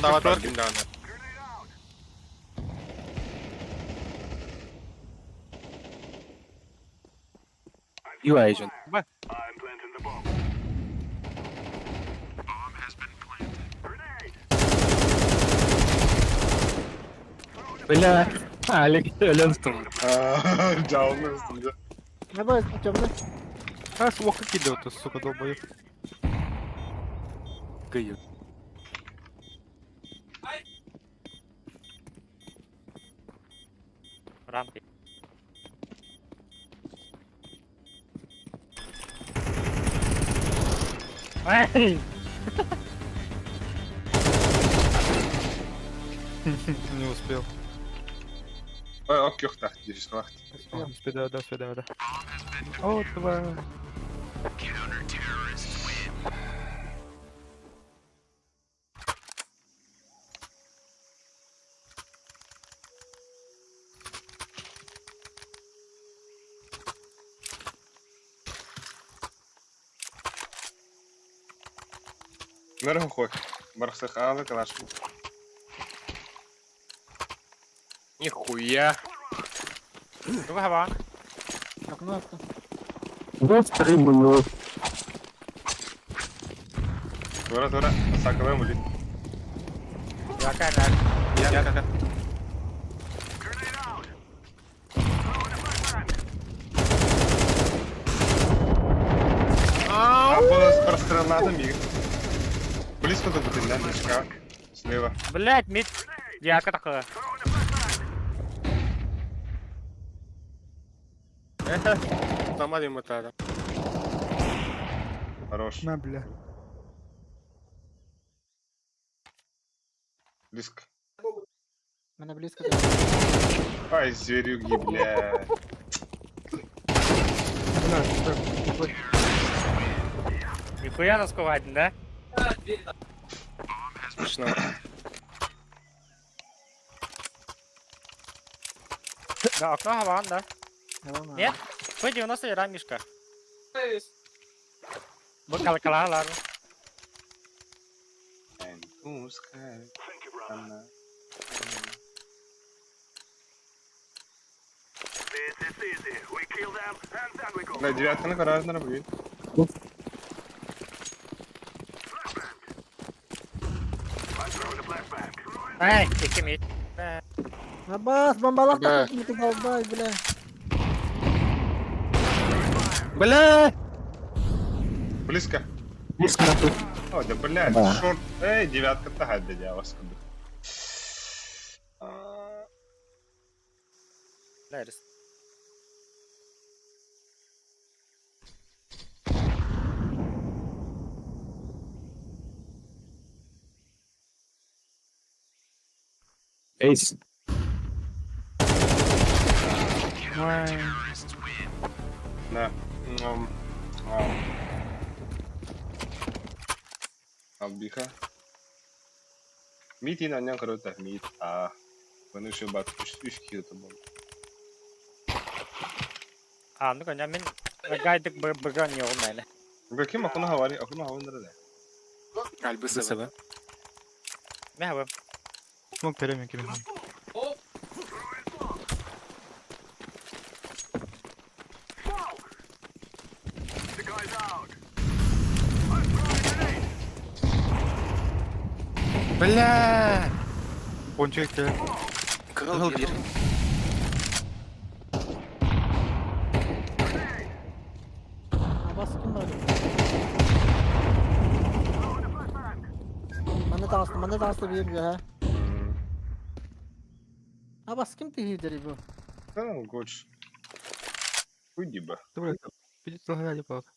Таватар ким даҕаны. Юайжен. Бля, Алик, өлөн стол. Дьаалны ыстым дьэ. Давай, темный. А, ох, как идет, сука, долбоёб. Кыю. Рамки. Эй! Не успел. Ой, ок юхта, дишкалахт. Успел, да, да, успел, да, да. О, два. Нөрө хой. Бархсах аалы калаш. Нихуя. Туга хаба. Окно, окно. Тура тура, сакалым ули. Яка рак. Я А бонус прострелнатым биг. Близко тут бутын, да, дишка. Слева. Блять, мид. Яка такая. Тамари мытара. Хорош. На, бля. Близко. Меня близко. Ай, зверюги, бля. Бля, что? Нихуя нас кувать, да? Смешно. Да, окно хабан, да? Давай, Нет? П90 лира, Мишка. Бу кала лар. Бля, девятка на гараж на блин. Эй, тики мид. Абас, бомбалах Да. так не долбай, бля. Бля! Близко. Близко нахуй. О, да блядь, Да. шорт. Эй, девятка та дядя, я вас куду. Бля, рис. Эйс. На. Албиха. Митин анян круто, мит. А. Bunu şu bak 3 kilo tamam. А, ну коня мин гайдык быган йогум әле. Bakayım akına havari, akına havari nerede? Альбы БСВ. Мә хабам. Смог перемен кирен. Бля! Пончик тебе. Кыл бир. Абас ким бар? Мана тағысты бейім бе, Абас ким тихидер бу? Tamam koç. Уйди be. Ты, бля, пиздец, лагали, палка.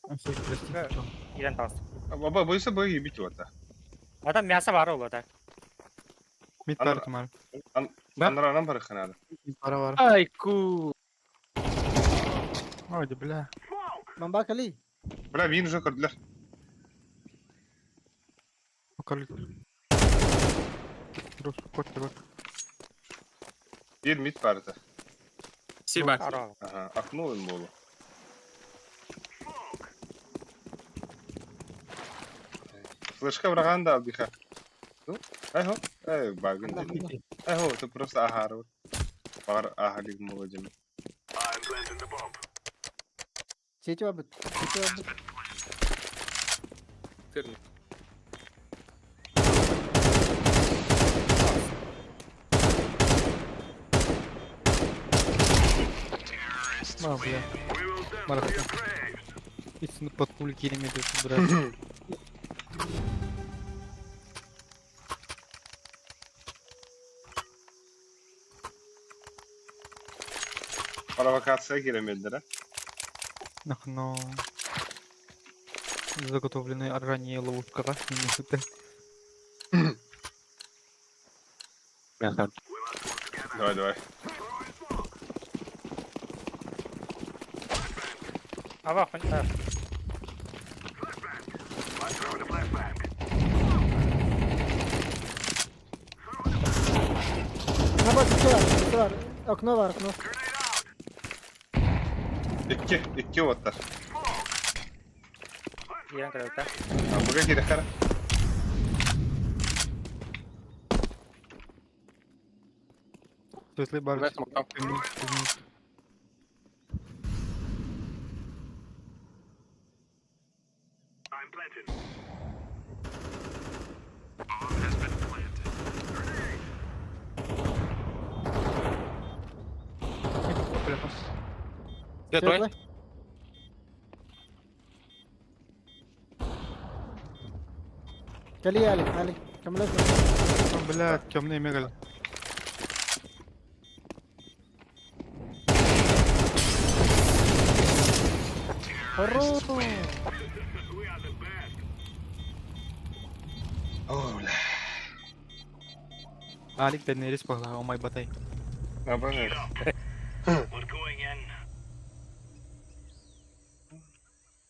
Прости, Да. что? Ирен тас. Baba bu ise böyle bitiyor hatta. Адам мясо бар ул да. Мид Ана- пар тумар. Да. Anlar anam barıkın abi. Пара вара. Айку. Ой, да бля. Бомба кали. Бля, bir уже kırdılar. Покажи. Рус, кот, кот. Bir mit vardı. Спасибо. Ара. Aha, aklı oyun bolu. Флешка быраҕан да албиха. Ну, айхо, эй, багын дедим. Айхо, ты просто ахары. Бар ахалик молодым. Сети барбыт. Сети барбыт. Терни. А, бля. Марахта. Истинно под пули кирими брат. Провокация киремеддера. Нахно. Заготовленные ранее ловушка, не Давай, давай. Ава, хуйня. На бот, сети бар, сети бар. Окно бар, окно. Икки, икки оттар. Киирэн кэлбитэ. Буга кире Светлый бар. Давай смоктам. Светлый. Светлый. Кали, Алик, Алик. Камлет. Бля, темные мегали. Хорош. О, бля. Алик, Данерис погла, о май батай. Наоборот.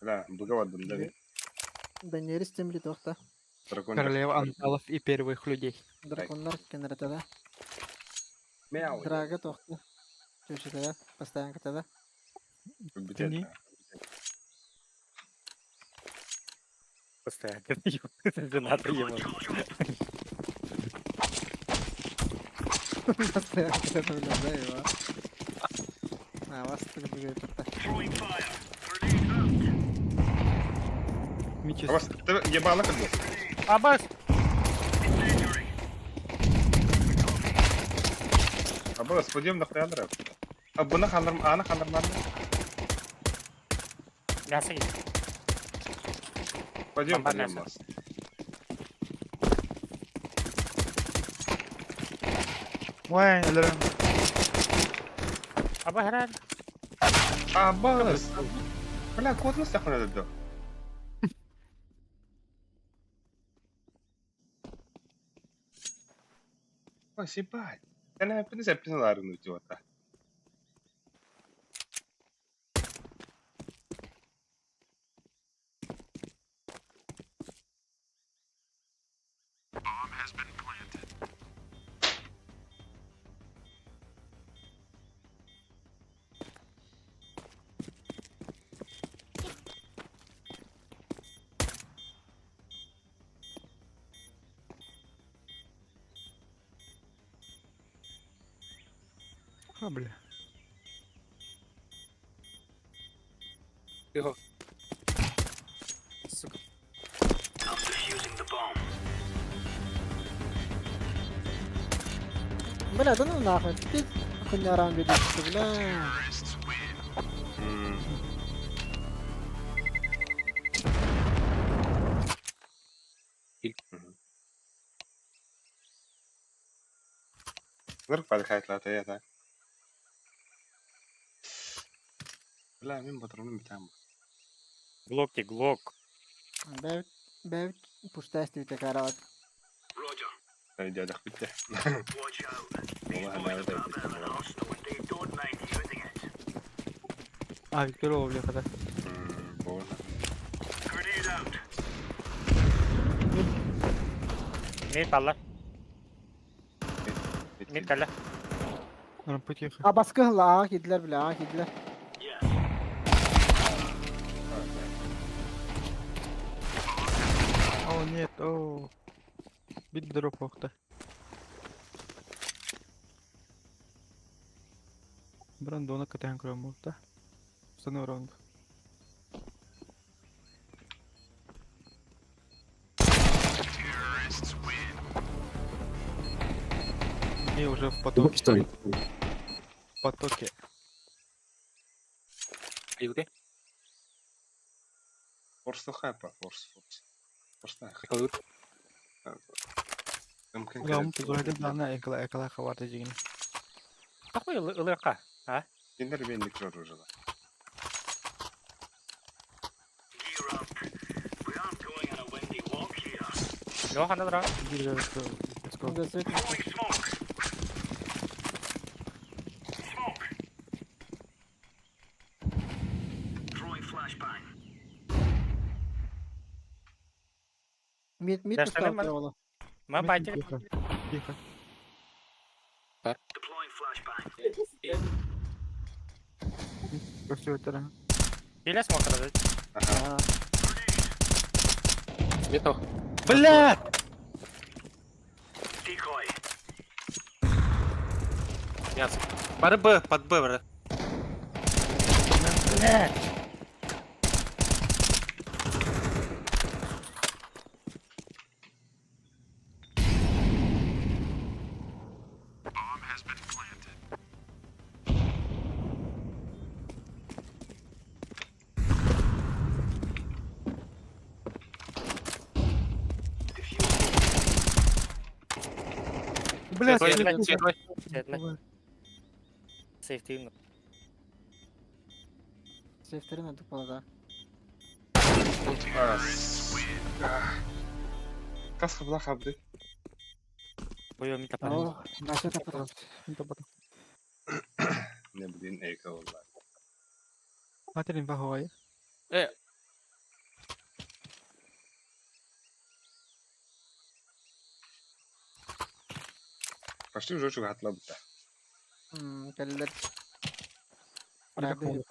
Бля, буга да? Данерис темли тохта. Дракон. Королева анталов и первых людей. Драконнар кенретада. Мяу. Драга тохта. Чөшетеда. Постоянно катада. Битет. Постоянно. Жената ему. Постоянно катада, бля, да, его. А, вас так бегает. Митис. А вас, ты ебала как бы? Абас! Аба, сподем нахуй андра. А буна хандрам, ана хандрам Мясо есть. Пойдем, Бомба пойдем мясо. нас. Ой, ЛРМ. Аба, хрен. Абас! Бля, кот нас нахуй надо да. Ой, ебать. Я не знаю, писала ну идиота. А, бля. Тихо. Сука. Бля, да ну нахуй. Ты хуйня рам ведешь, бля. Нырк подхайтлата я так. Бля, мен батырым битам. Глок ти, глок. Бэвит, бэвит, пустая стивите карават. Дядях битте. Ола хана А, Викторова, бля, когда. Мид палла. Мид калла. Наверное, потихо. А баскы ла, кидлер, бля, кидлер. О, нет. Нет, о. Бит дроп охта. Брандона катахан көрөм да. Стану раунд. И уже в потоке. В потоке. Айылгы. Форс хайпа, форс, форс. Форс на Калыр. Мөмкин Улам тузайды дана экла экла хабарда жигин. Такой ылыка. Киндер мен микро уже. Леха, хана дра. Let's go. Да, свет. Мид, мид Да, устал что ли, ола. Ма байтик. Тихо. Тихо. Все это. Или смотрят. Ага. Метал. Бля! Мясо. Бары Б, под Б, брат. Бля, Светлый, светлый. Светлый. Сейфтин. Сейфтерин öldük bu arada. Кас хабла хабды. Бою ми тапан. О, наша тапа. Не блин, эйка валла. Материн бахой. Э. Пошли уже чуга хатла бутта. Geldiler. Параскит.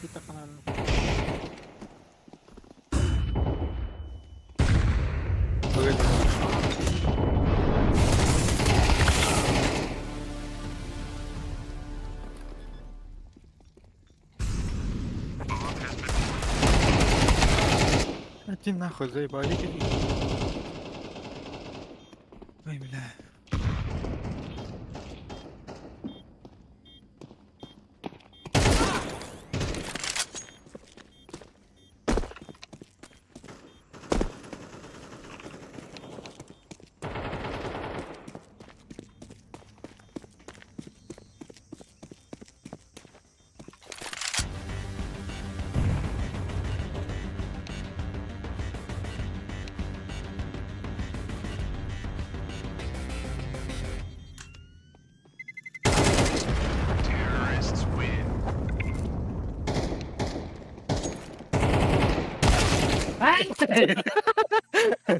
Bir takım öldü. Иди нахуй, заебали. Ой, бля.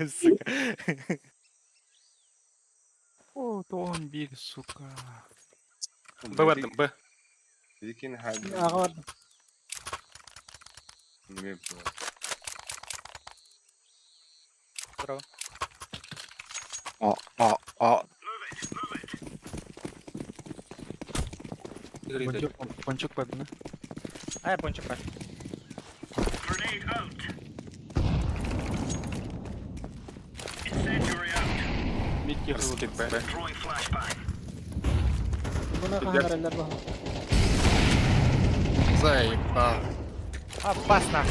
Сука. О, то он бил, сука. Б бардым, Б. Викин хаб. Ağa vardı. Не было. Браво. О, о, о. Пончик, пончик падна. А я пончик бар. Мид тихо. Параскит Б. Buna kahareller bakalım. Заебал. Опасно.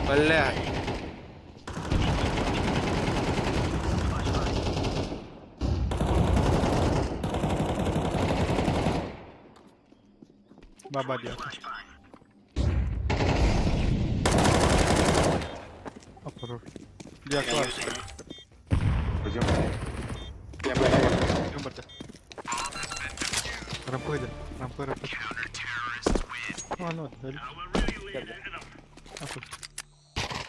Бля. Баба дед. Опору. Я класс. Пойдем. Я Б. Рампы, рампы, рампы. Аны өлү. Ахуй.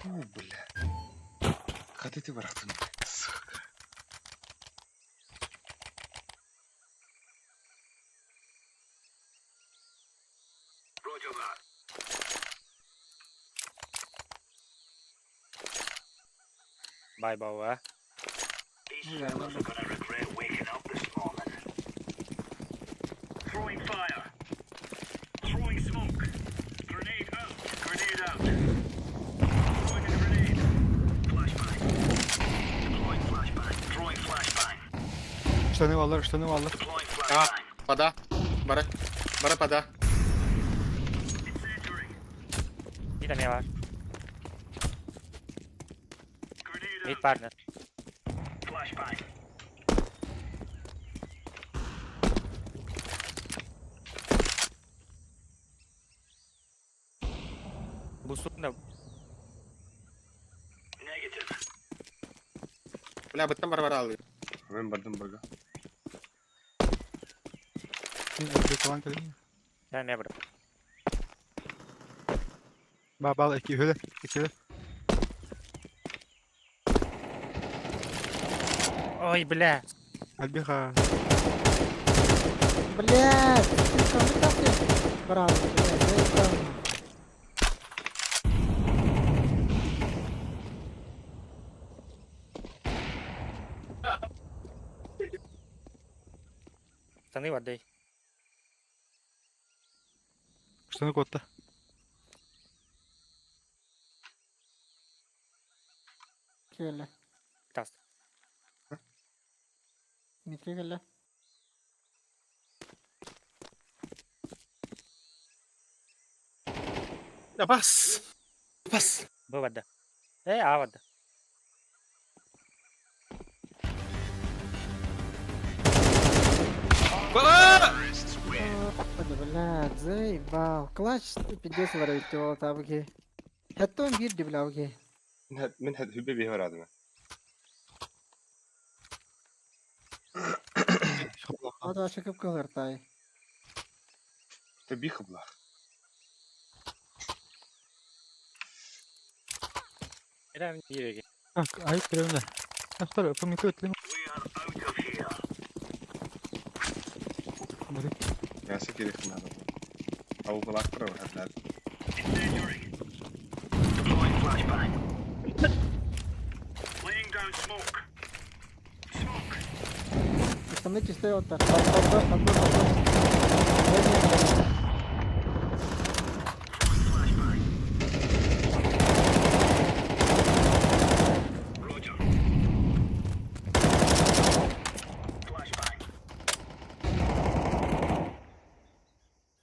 О, бля. Хатыты бырахтым. Сука. Бай бауа. Штаны баллар, штаны баллар. А, вода. Бары. Бары пода. Биир эмиэ бар. Мид партнер. Бу сука Бля, быттан бар бар алды. Мен бардым бага. Мин өлбү калан кэлин. эмиэ бар. Ба бал эки хөлө, эки хөлө. Ой, бля. Альбиха. Блядь, ты кому так ты? Браво, блядь, заебал. Штаны воды. Штаны котта. Кэллэ. Тас. Дмитрий кэллэ. Да бас. Бас. Б вода. Э, А вода. Господи, блядь, заебал. Клатч пиздец воровить его табги. Это он бир бля, окей. Мин хүбе бихер адым. Ата чыгып кылыртай. Ты бихабла. Эрэ биир Так, ай киревне. Ахтар, помикө өтлем. Бары. Ясы керек надо. Аугалактыр хәтләр. Штаны чистые вот так. Подбор, подбор, подбор.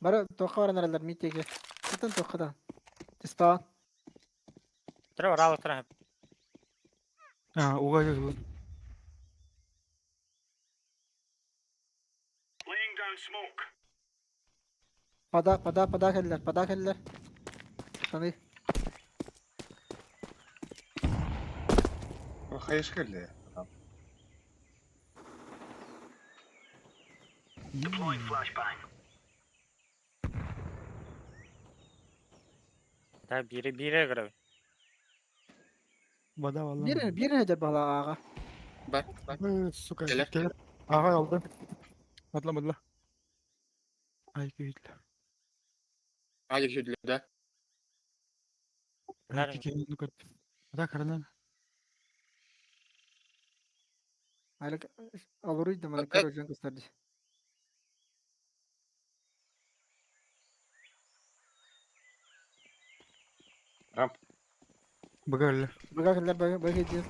Бары тоққа баран митеге. Бүтін тоққадан. Тиспа. Тра орал тра. А, уга жыл. Пада, пада, пада келдер, пада келдер. Штаны. Хайш келді. Да бире бире көрөбүн. Бада валла. Бир, бир нәдер бала аға. Бар. Бар. Сука. Келер. Келер. Ага алды. Атла бадла. Ай күйүтлө. А, екі да. Ай күйүтлө көрдүм. Ата каранан. Әлі алуруйды мана Э. короче көстөрдү. Рамп. Бага эле. Бага келдер, бага, бага дел.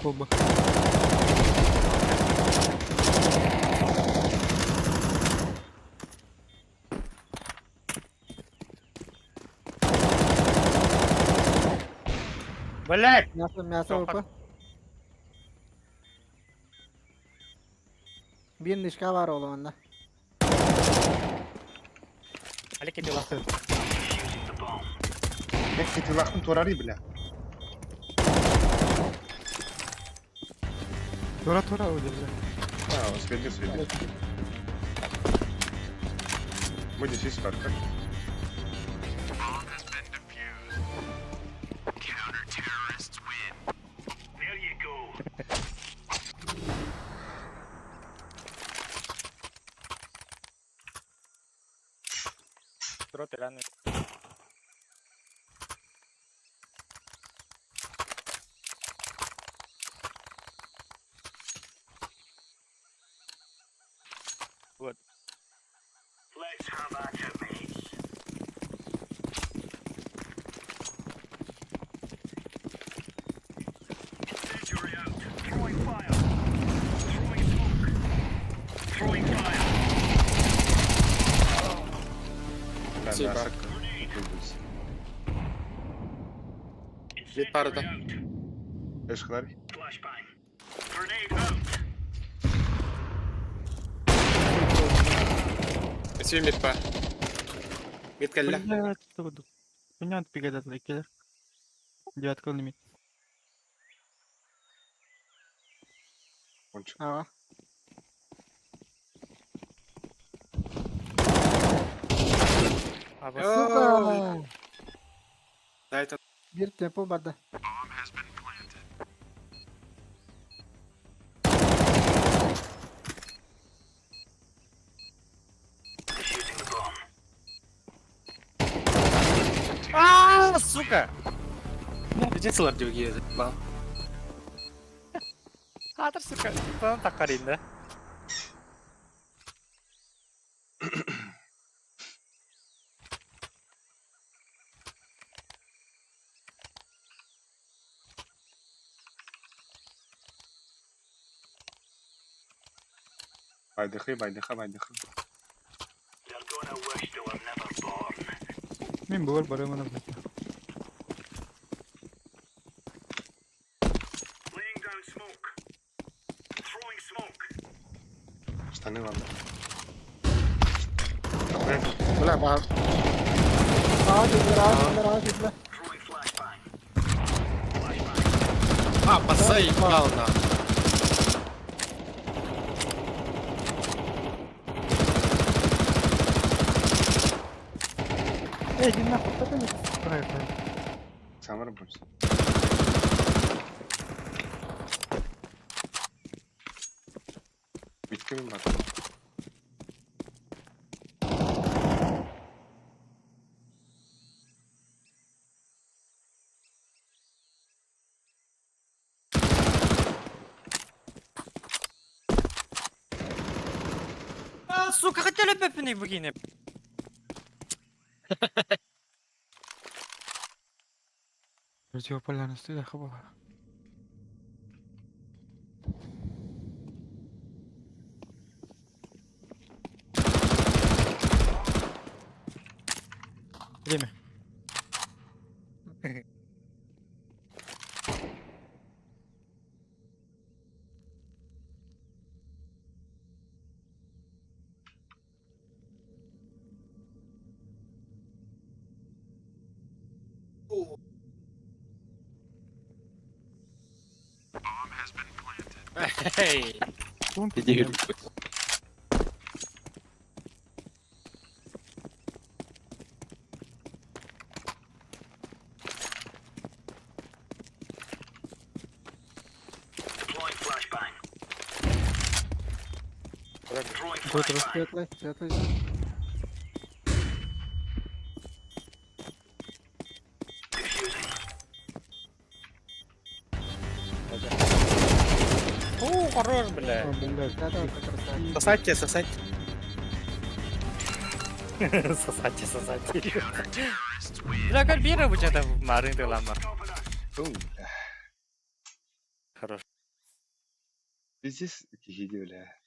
Колба. Блядь! Мясо, мясо Тоққа. опа. Бир нишка бар оğlum анда. Али кети лахты. Мен кетилахтын турары бля. Тора тора өдөрдө. А, успели, успели. Мы здесь есть карта. рот рано. Вот. Спасибо. Мид парда. Эшхлар. Өсүү мид па. Мид кэллэ. Блядь, что буду? Меня отпигадат киллер. Девятка лимит. Кончик. Ага. А вот Сука! Дайте. Bir tempo барда. А, сука! Пиздец лардюги, заебал. Хатыр, сука. Тон такаринда. Байдыхы, байдыхы, байдыхы. Мин бугар барымына, блядь. Штаны ладно. Бля, баар. Ağa dediler, ağa dediler, ağa dediler. Папа заебал на. Эй, иди нахуй, что ты мне правильно? Сам работает. Битками бар. А, сука, хотели бы пни богини. Противополярность, ты хаба. Время. Эй. Иди. Светлый, светлый. О, хорош, бля. О, блядь. Да, да, красавчик. Сосайте, сосайте. Сосайте, сосайте. Бля, как бира бучата марын тылама. Фу, бля. Хорош. Пиздец, кихиди, бля.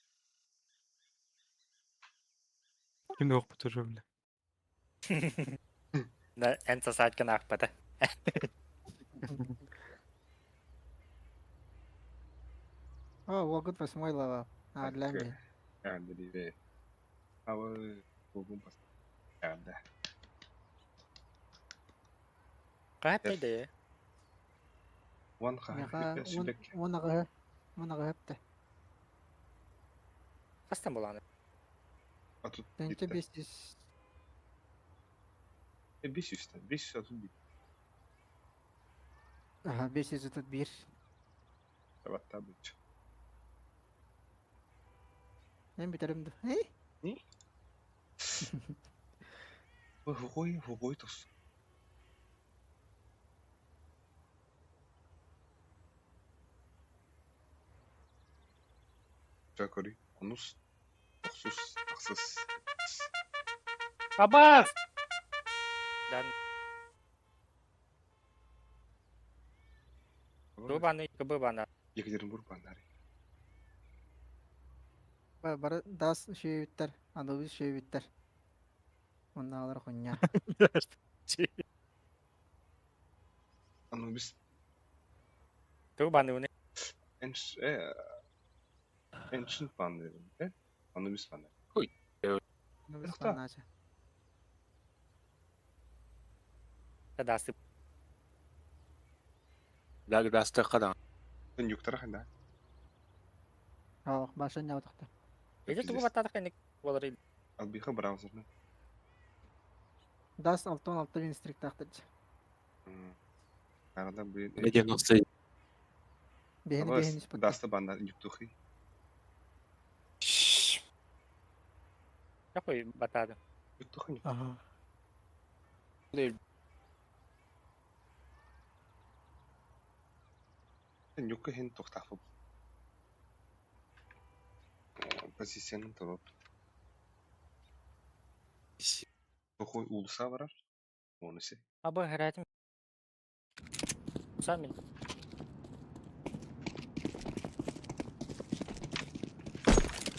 Ким да опыт уже, бля. Да, эн сосать канах пата. О, Волгут восьмой лава. А, для меня. А, да, да. А вот, А, да. Капеде. Вон Меха, ха, сүбек. он аға, он аға хепті. Хастан буланы. А тут Тенче битте. 500. 500 тен, 531. Ага, 531. Hatta bu. Мен бітерімді. Эй? Не? Хуй, хуй тус. Чакори, онус, охсус, ахсыс. Абас! Dan Бу баны, бана. Екатеринбург банари. Бары дас шүйөбүттэр, Анубис шүйөбүттэр. Оннаалар хуйня. Анубис Ту баны уны. Энш Ancient баннер, э? Анубис баннер. Анубис Кто? баннача. Дасы. Да, дасты қадан. Нюктара ханда. Ох, башын яутахта. Эже тугу баттадык эник болар. Албиха браузерна. Дас 6-6 винстриктахтыр. Арада блин. 90. Бэһини бэһини испыттар. Даста баннар нюктухи. Какой батады? Нюктухи. Ага. Нюкка хин тохтафы. Позицияны топ. Тохой улуса барар. Онысы. Абы хәрәтим. Сами.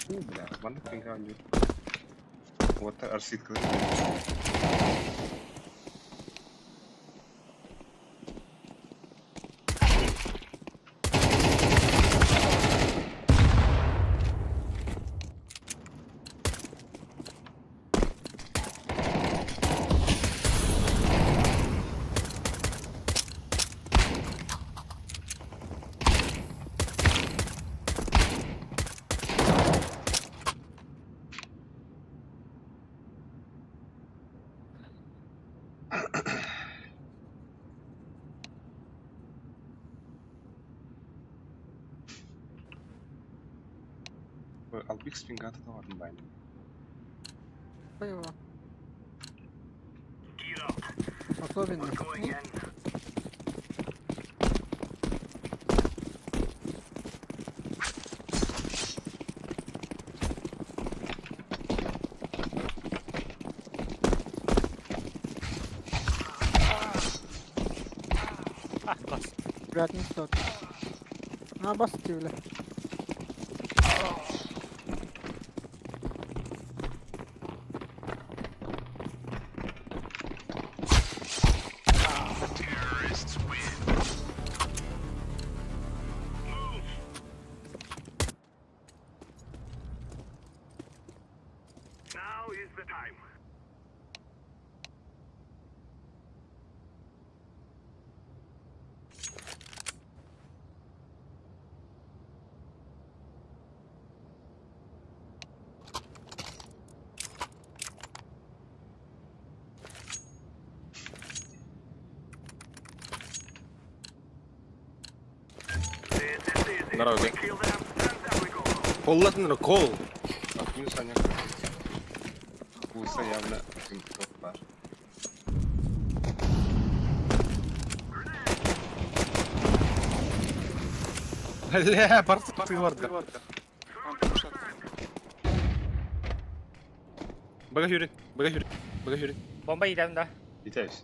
У, бля, банды пинга нюк. Вот арсит. Албик спингата да варын байна. Поняла. Особенно. А, класс. Ребят, не стоит. А, бас бля. Здорово. Коллатын кол. Минус аня. Улуса явно топ бар. Бля, барсы барда. Бага юри, бага юри, бага юри. Бомба идем, да? Итаюсь.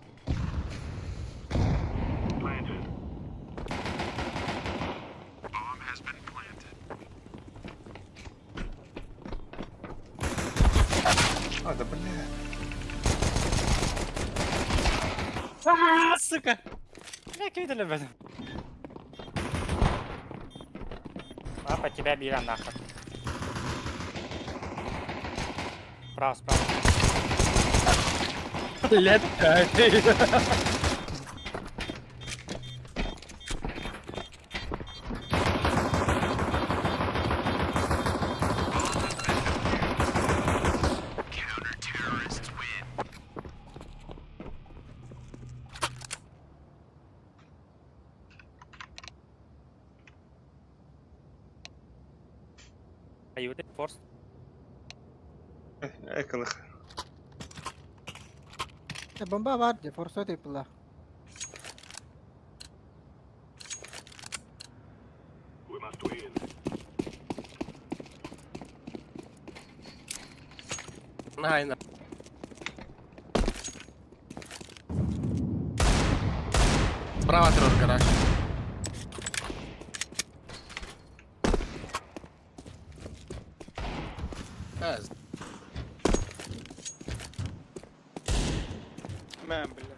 А, да бля. А, сука! Бля, кидали в этом. Папа, тебя била нахуй. Справа, справа. Летай. Аюты, форс. Эколых. Бомба бар дии, форсот ыппыла. Найна. Справа террор гараж. Э, Мэ, бля.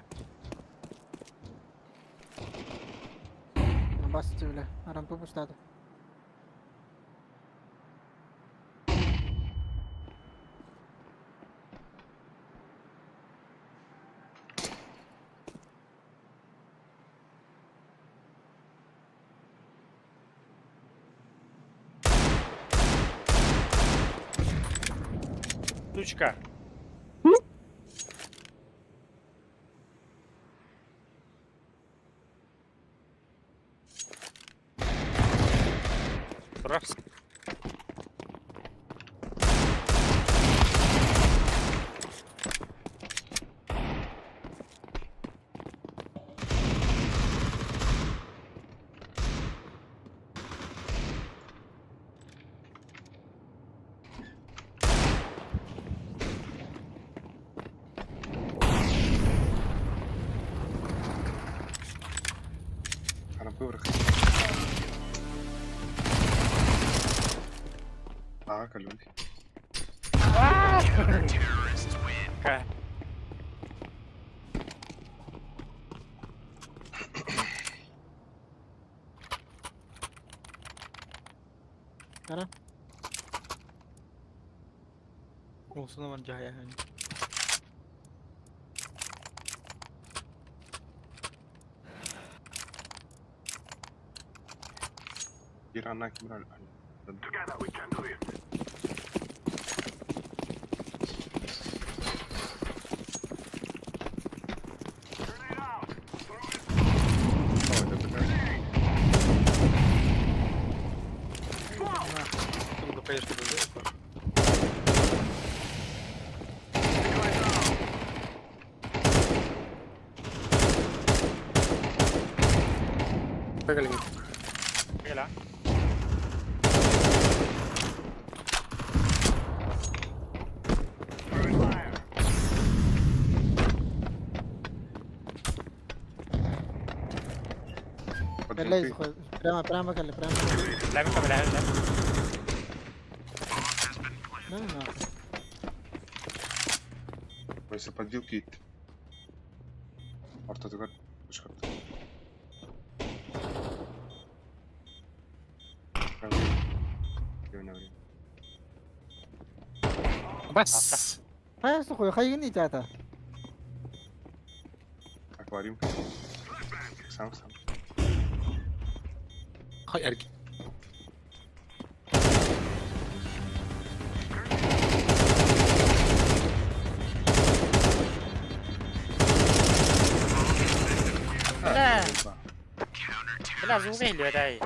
Басты бля, рампа пустата. Сучка. Турар. Рампы врах. А, калюнь. Ка. Кара. Olsun var cahaya hani. Ирана Кимраль. Чтобы поездка была. Пегали. Кела. Кэллэ, прямо, прямо кэллэ, прямо. Лэми кэллэ, лэми. Ну, нахуй. Вася подвил кит. Ортотугар. Пушкат. Бас. Хайа сухой, хайгин итата. Аквариум. Сам сам. Хай эрги. Бля. Бля, звук или дай.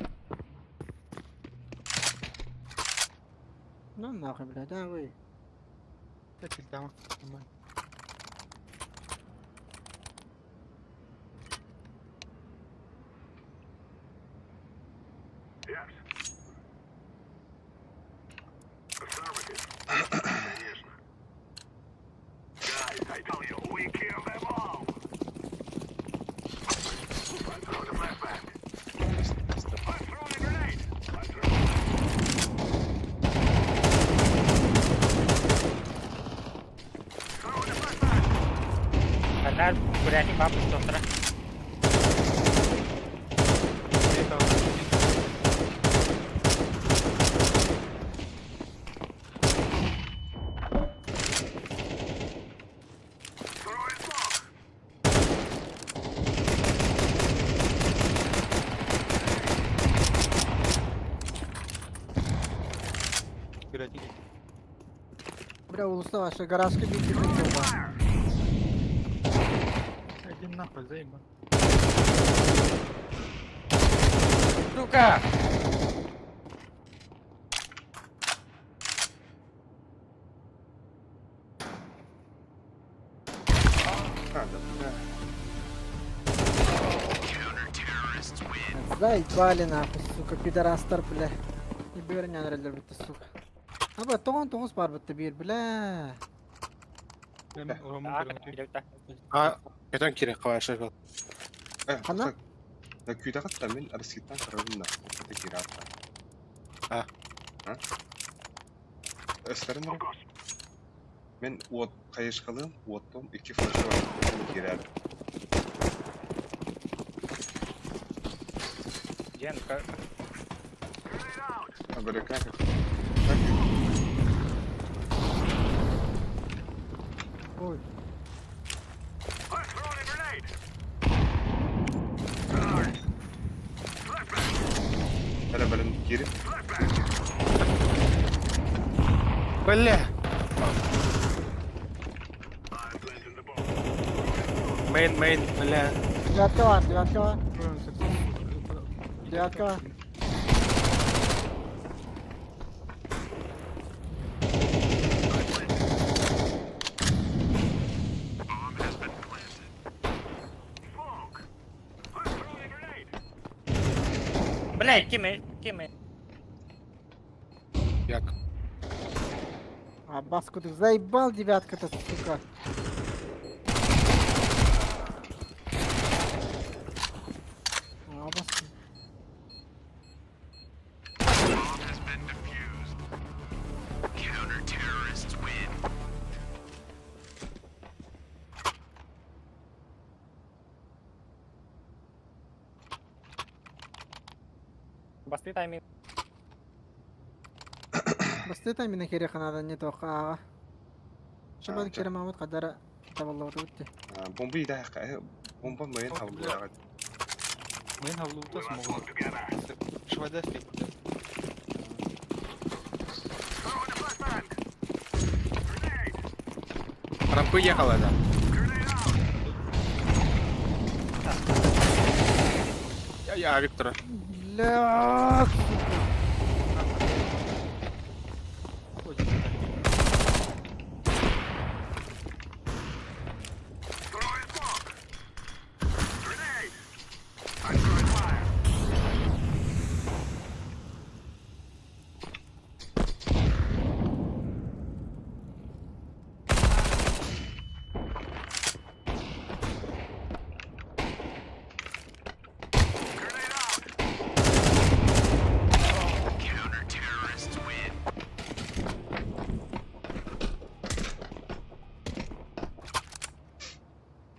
Ну нахуй, блядь, да вы. Там. Нормально. Она курятник бабу что-то. Курятник. Бля, улуста ваша гаражка бить бомба. Иди нахуй, заебал. Сука! А, да, бля. Заебали нахуй, сука, пидорастар, бля. Не бөрнен эрэллэр сука. Аба тоҕон тоҕус бар бытты биир, бля. А, это кире кавашев. Хана? Да күүтэҕит да мин Россияттан көрөбүн да. Это киирэ А. А? Өстөрүн Мен уот хайышкалыым, уоттум икки флешы бар. Киирээр. Ден, Абырыкка. Ой. Бәрі бәрін киирip. Бля. Мейн, мейн, бля. Девятка бар, девятка бар. Девятка бар. Бля, кими, кими. Як? А баску ты заебал девятка-то, сука. А баску. Басты тайминг. Басты таймина кере ханада не тоқа аға. Шабан кере мамыт қадара табаллауды өтті. Бомба ида бомба мейн хавлуга. Мейн хавлуга смогут. Швайда стек. Рампы ехала, да. Я, я, Виктора. Бля,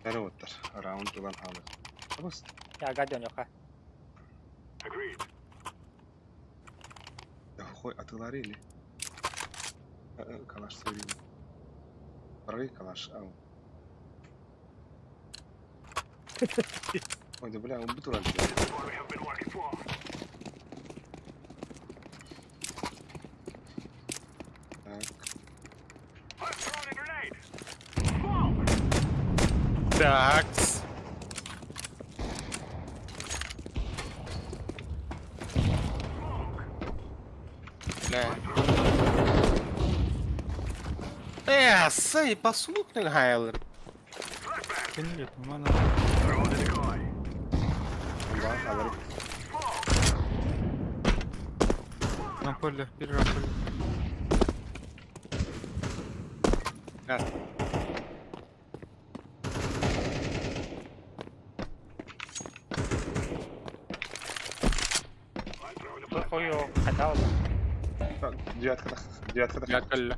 Бәрі оттар. Раунд улан халы. Абыс. Я гаден yoka. Хой атылары или? Калаш сөйлейм. Баргай калаш. Ау. Ой, да бля, он бутылан. Так. Так. Бля. Э, сэй, послухни Гайлер. Нет, нормально. Бомба алыр. Рамполя, бери рамполя. Да. Хою, хотел. Девятка, девятка. Я калля.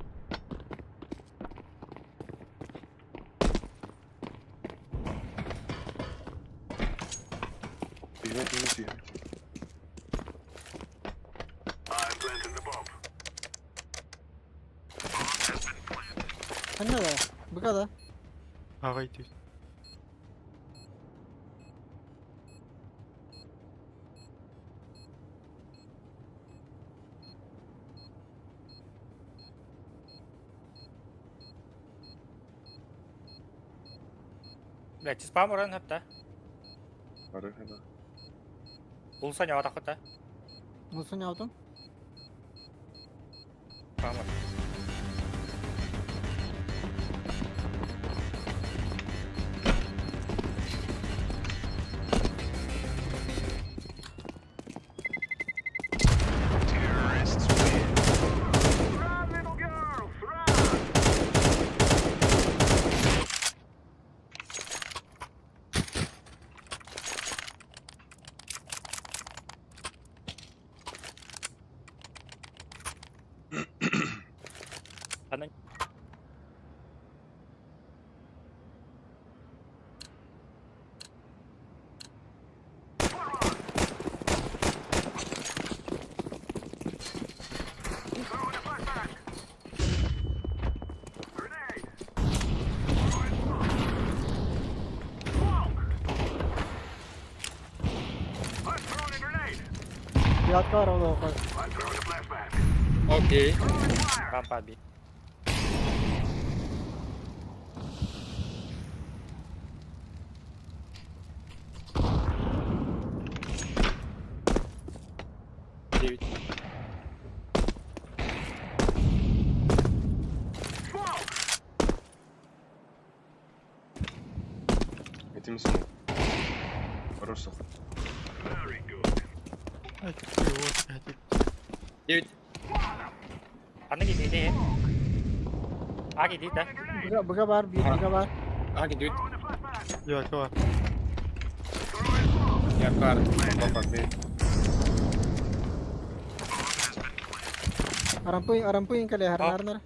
Бежать, бежать, бежать. Қане да? Бұқа да? Ағай дейді. Бля, спам уран хапта. Бары, да. Улса не атақыта. Мұсын не алдың? Спам. Ханан Девятка бар ол оҕо. Окей. Рампа би. Девять. Этим смог. Хорошо. Ай, какие вот, блядь. Девять. Ханна киди. А киди да. Быга быга бар, бир быга бар. А, девять. Девятка бар. Я кар. Опа, бей. Арампы арампы кэлэ харнар.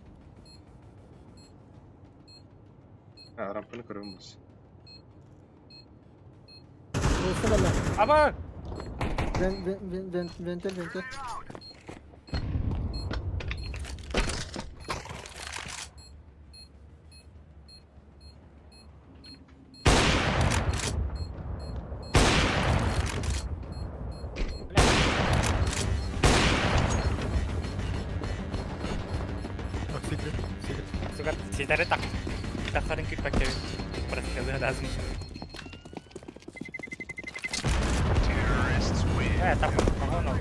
А, рампаны көрөм бус. Өстө кэлэ. Аба! Вен вен вен вен вентер вентер. А, секрет, секрет. Сука, ситэри так. Тахсарын күүппэккэ просказы lazım. Э, так, погону.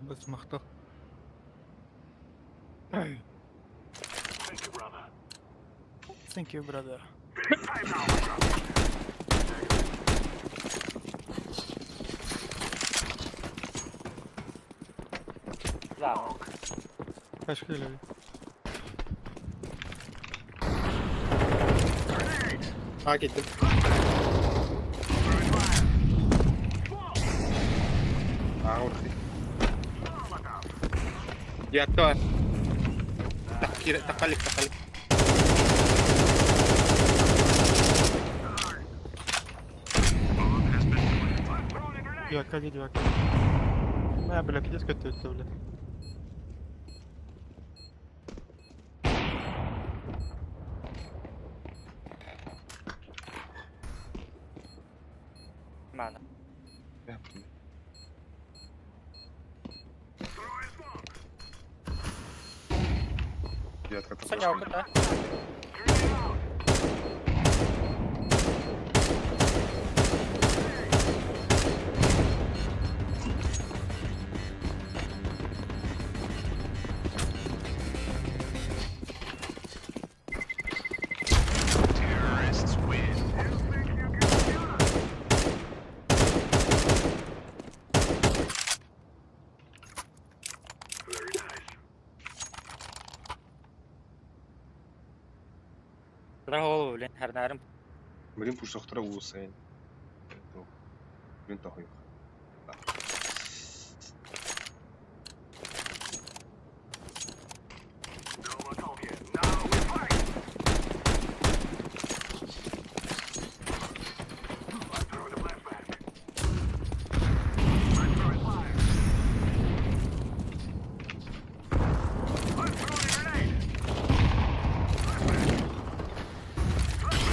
Бас махтал. Thank you, brother. Да. Пошли, Леви. А, киттим. А, урхи. Девятка бар. Так, кир, такалик, такалик. Девятка, где девятка? А, бля, пиздец, как ты это, бля. Мана. Я понял. Девятка Саня, там да? Тура голову, блин, харнарым. Блин, пуш доктора улусайын. Блин, тохуй.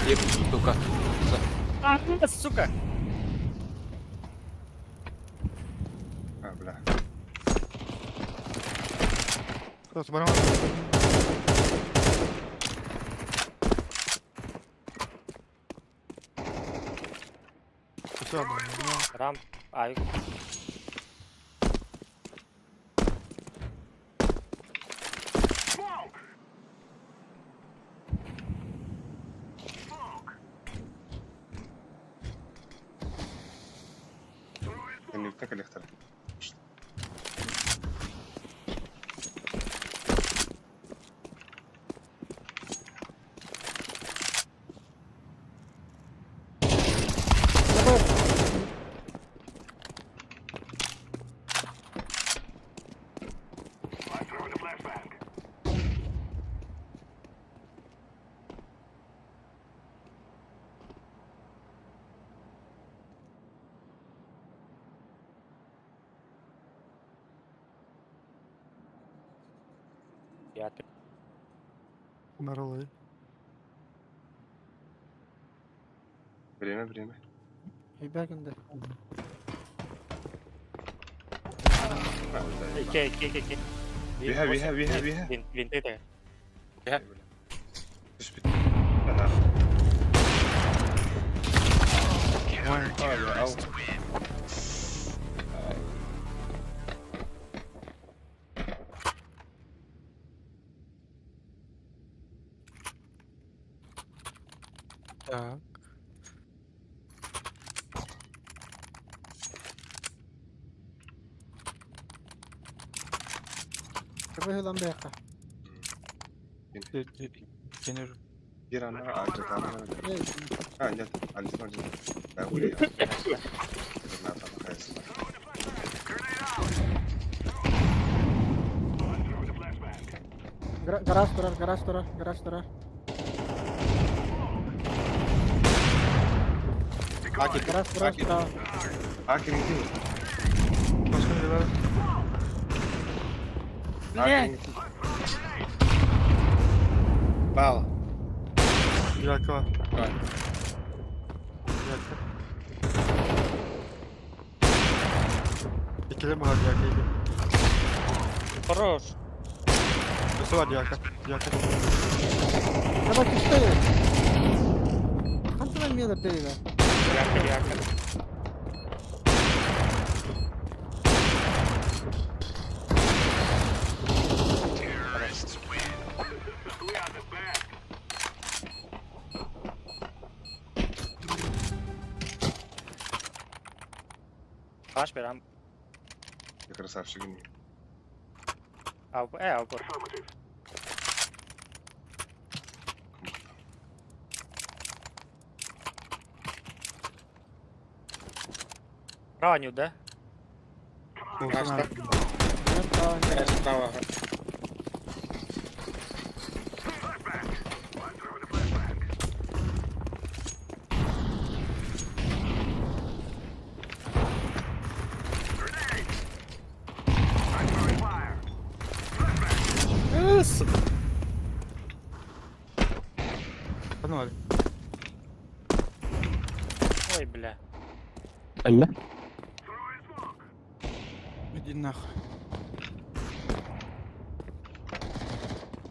Еп, сука. А, сука! А, бля. Кто, с баром? Всё, бля. Рам, ай. Кэнниттэн кэлиэхтэрэ. Пятый. Наролы. Время, время. Ибәгінде. Икки, икки, икки, икки. Виха, виха, виха, виха. Винты это. Түспүт. Ана. Ай, ау. Так. Кабы lan бэйка. Кенер. Bir ана ачатан. Эй, А, нет, Алиса один. Да, ули. Гараж турар, гараж турар, гараж турар. Аки, Гараж турар, Аки. справа. А, киргизин. Başka biri var. А, киргизин. Бал. Bir arka var. Var. Bir arka. İkili mi var bir arka iki. Хорош. Nasıl var bir arka? Bir arka. Давай киште. Қаншадан метр дейді? Ярко, ярко. Аш берем. Я красавчик. Ал, ал. Раню, да? Гараж, Olsun abi. гараж справа. Сука. Sen var. Ой, бля. Иди нахуй.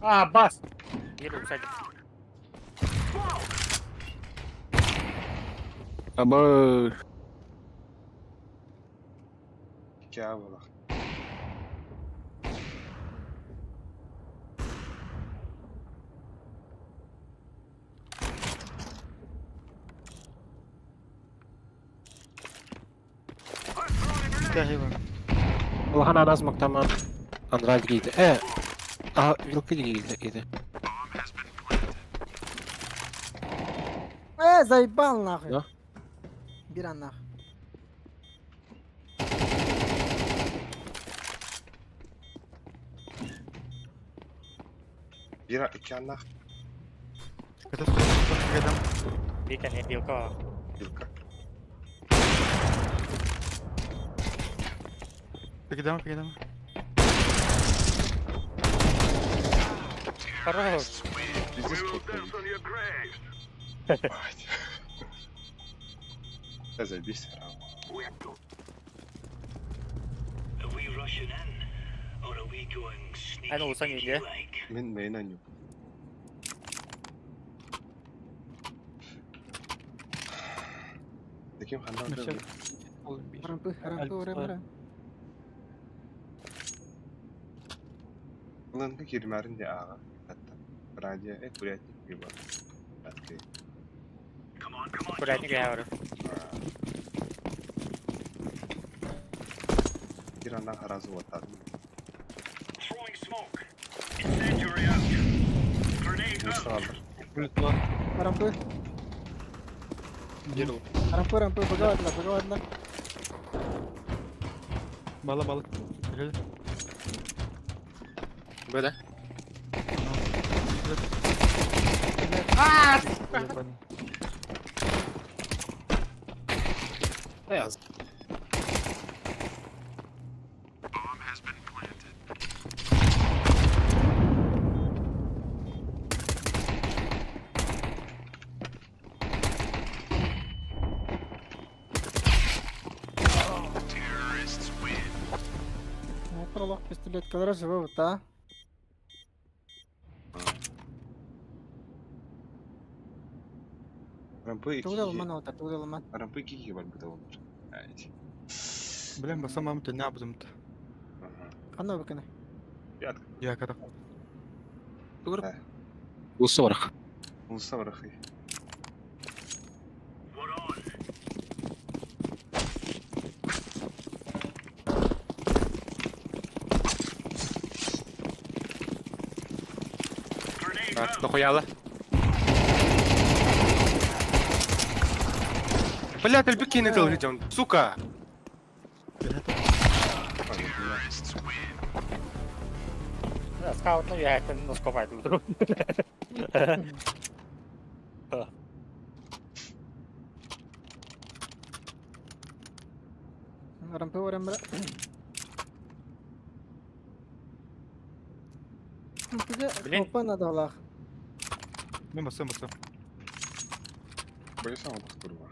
А, бас! Еду, кстати. İki A var. Bir var. Улахан анаас мактаман Андраль гийди. Э, а вилка гийди. Э, заебал нахуй. Да? Bir an нахуй. Bir A, iki A nah. Katas Вика, не билка. Yılka. Peki devam, peki devam. Хорош. Пиздец, плотно. Мать. Да забейся, раунд. Аны улсан үйде. Мен мейн аню. Таким хандан Вообще, Oğlum bir. Рампы, рампы, Альпс рампы. var. Лынка кирмәрин де аға. Хатта. Радио, э, курятник либо. Открой. Курятник я говорю. Кираннан харазы отады. Мусалдар. Bulutlar. Рампы, Bir oldu. рампы, рампы, бөгавадла, бөгавадла. Bala balık. Helal. Б, да? Yapan. Да, я Клеткалара сыбабыт а? Рампы Тугу да икки ылман алта, тугу да ылман. Рампы икки киһи барбыта олор. Айт. Блин, басам ты не абзымт. Ханна быкына? Пятка. Я когда. Улса барах. Улса барахы. Нахуяла. Блядь, альбики не дал людям, сука! Скаут, ну я это ну скопай тут. Рампы баран бара. Блин. Опа надалах. Мен басам басам. Боюсь, он курва.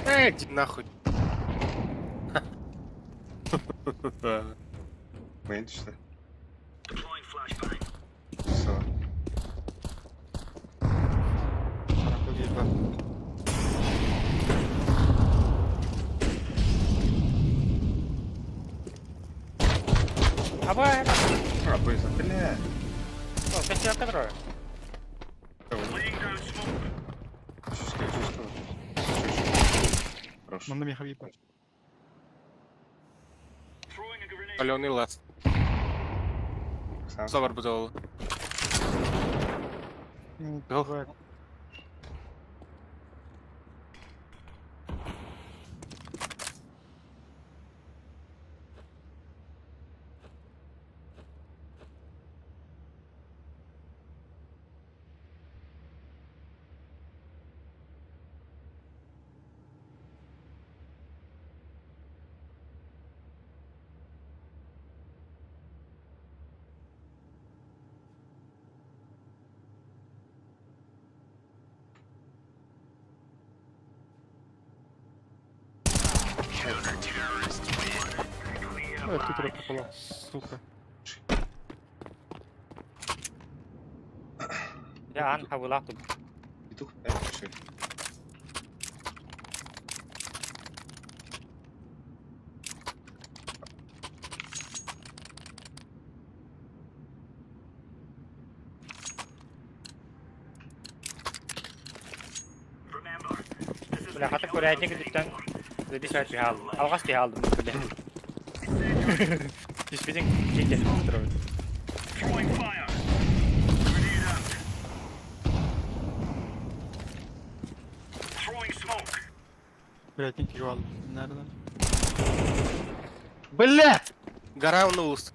Эй, иди нахуй. Мейн что? Все. Рампы ебать. Аба, А, боюсь, бля. шестерка трое. Чушка, чушка. Хорош. Манна меха ебать. Аленый лаз. Сам. Сабар бузал. Го. Ой, тут пропала, сука. Я ан хавыла тут. Петух, шесть. Бля, хата курятник диттен. Забисать пихал. Алгас пихал, бля. Түспедин кейте строит. Блять, не кивал. Nereden? Блядь! Гора на ус.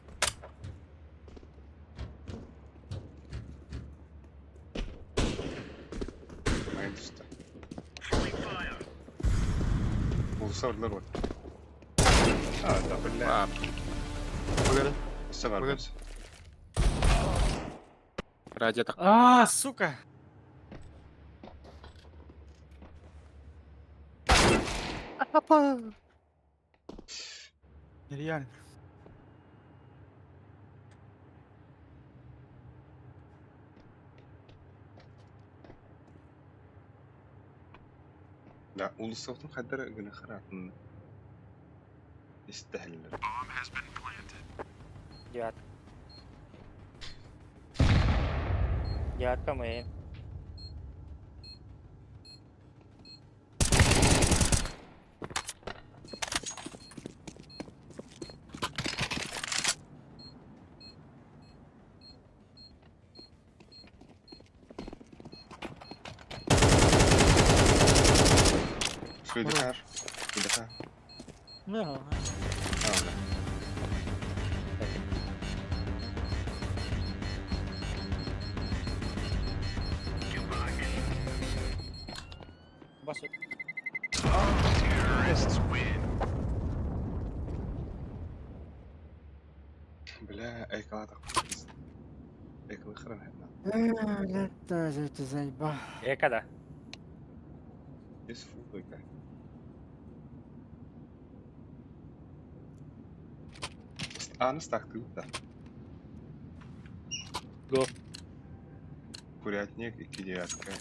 Мейн что? Улса орлар вот. А, да, бля. А, Погоди. Все Погоди. ради так. А, сука! Нереально. Да, улусовтун хаддар гына харатын. Истәһелләр. Девятка. Девятка мейн. Шуйдахар. Шуйдахар. Не, А, бля. Бас. Бля, айкалатах. Блядь, заебал. Эка да. Без футболка. Аны стактыы да. Го. Курятник, икки девятка.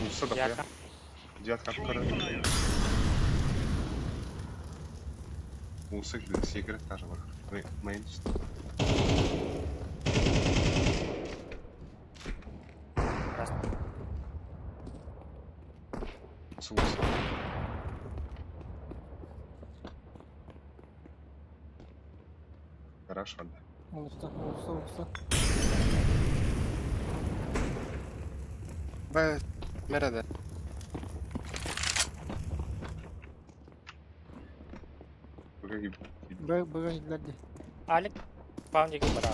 Улса да Девятка. Девятка апкара. Улса секрет даже бар. Мейн Раз. Улса. Хорошо, да. Улуста, улуста, улуста. Б. Мереде. Быга Б, Б, идлерди. Алик. Паундик бара.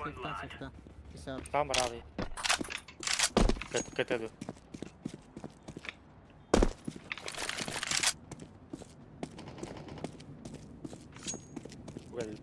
Сектан, сектан. Пятьдесят. Паун бара. Кытыду. Well.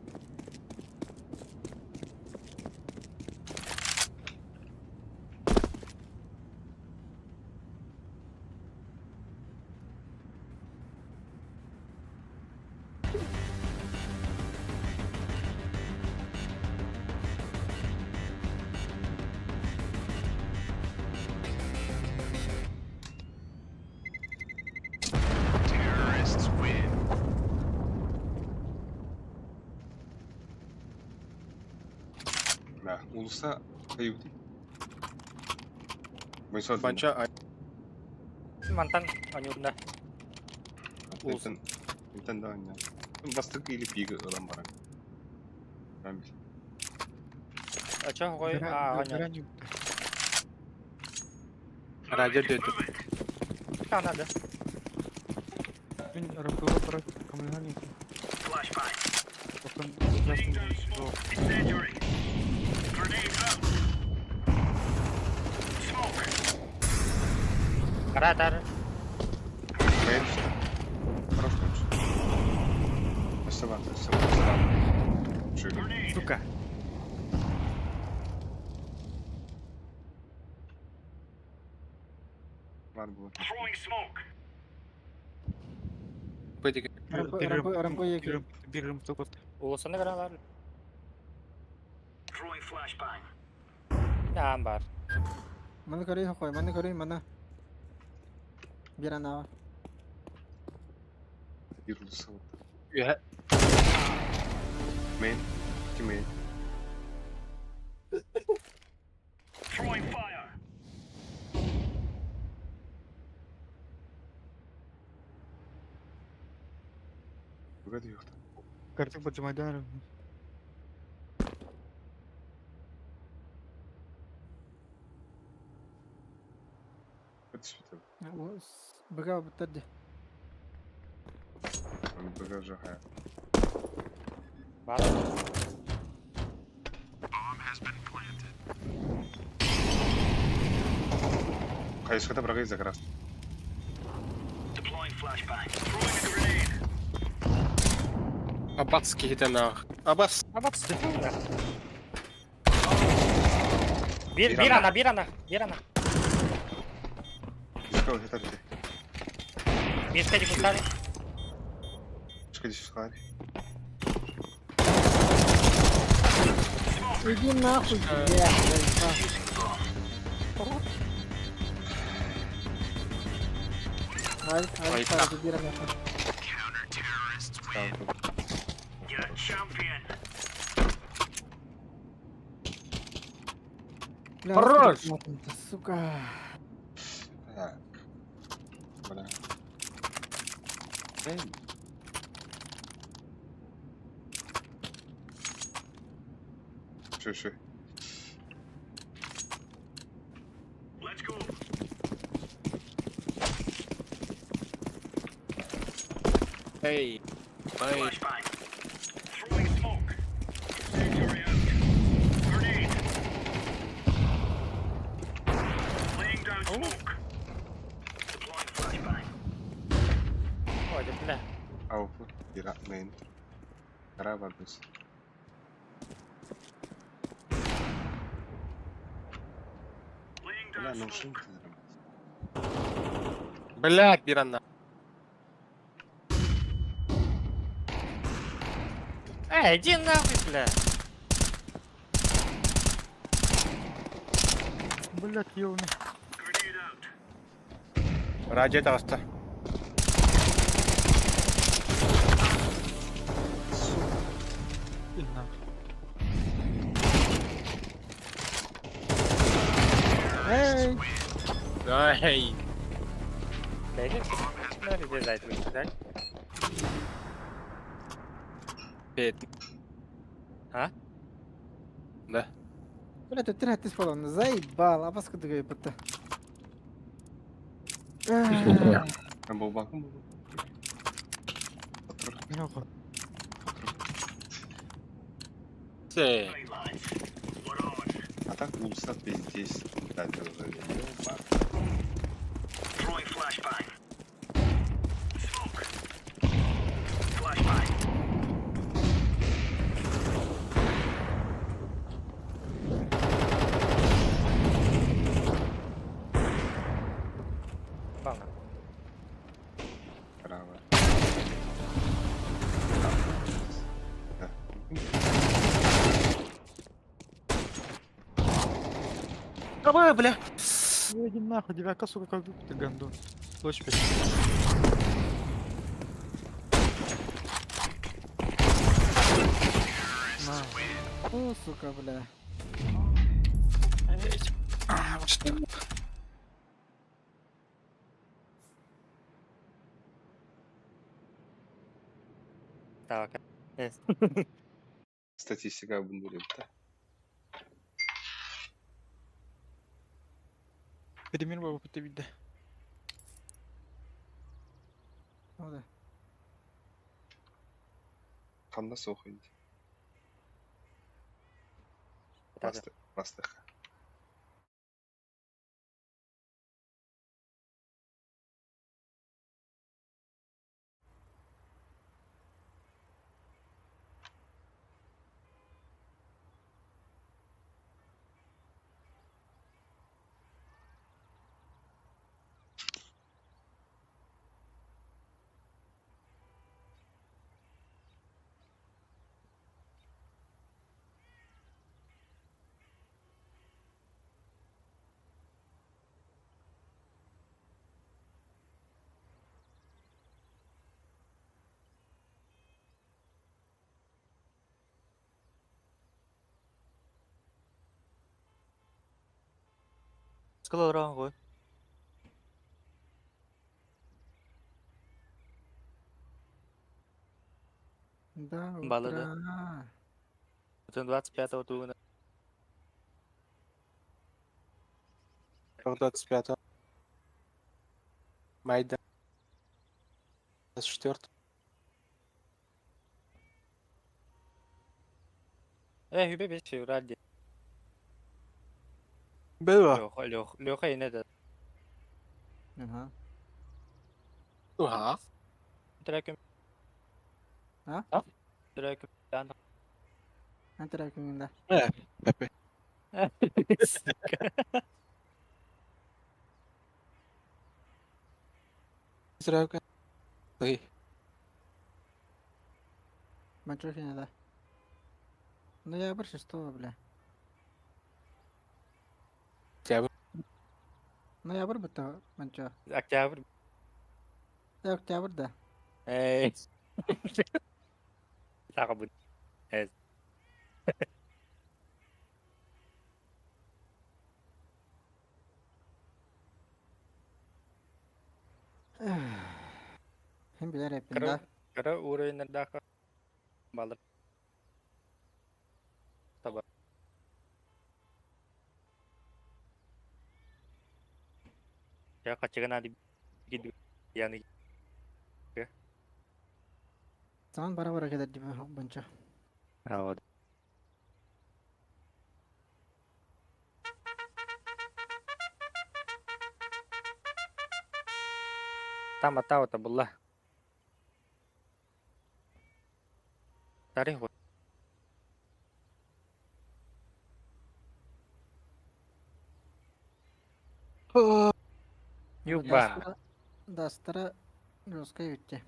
Да, улса каюты. Мойсот. Банча ай. Мантан онюрна. Улсын. Интен да anya. Бастык или пига ылан баран. Рамил. Ача хой а оня. Радио дөтү. Канада. Мин РПВ брать коммунальник. Потом красный Радар. Мейн. Хорош лучше. Спасибо, спасибо, спасибо. Чуй. Сука. Бар было. Б РМП, РМП, РМП еки. Бирым только. Улусаны граналар. Наам бар. Маны көрей хокой, маны көрей, маны. Бир анава. Бир улса вот. Үһэ. Мейн. Ки мейн. Быга дүйөхтө. Картик поджимайдан. Өтүспүтэ. Быга бутарди. Быга жаха. Бар. Кайышката брагай за красный. Абац кихитен ах. Абац. Абац. Бир бир ана, бир ана, бир ана. Дискал хетарди. Бир кеди кутары. Чыкы дискал. Иди нахуй, бля, заебал. Алик, Алик, Алик, бир анава. Бля, Хорош! Сука. Так. Бля. Эй. Шү, шү. Эй. Ай. Ой, бля. Ауф, Ира, мейн. Кара bagus. Бля, наушники заработали. Блядь, бир анна. Эй, иди нахуй, бля. Блять, ёбаный. Радио таҕыста. И нахуй. Эй! Ай. Бля, иди. Ну, иди за это, да? Бет. А? Да. Бля, тут 3 болон. Заебал, абас кудыгай бутта. Там был бакум. Нахуй. Се. А так улса пиздец. Да, это уже ёба. Бана. Право. Да. Давай, бля. Ну, Иди нахуй, девятка, сука, как ты гандон. Слышь, На. О, сука, бля. А, вот что. Так. Статистика бундурит. Перемир баба видно. О, да. Хамна сохайд. Да, да. Бастых. Скала ғой. Да, Баллы, да. утра. Потом 25-го тугана. 25. Майда. 24. Э, хүбе бес февраль. Было. Леха, Леха, Леха и это. Ага. Ага. Трекем. А? Трекем. Антиракин, да. Пепе. Сука. Зря. Ой. Мачухина, да. Ноябрь 6, бля. Октябрь. Ноябрь будто, манчо. Октябрь. Да, октябрь, да. Эй. Так будет. Э. Хим билер эппин, да. Кара уровень даха. Балыр. Таба. Я качыгана ди гиду. Яны. Саҥан бара-бара кэлэр дии бончо. Вот. Там ата булла. Тарих Юба. Дастара жесткая бүттэ.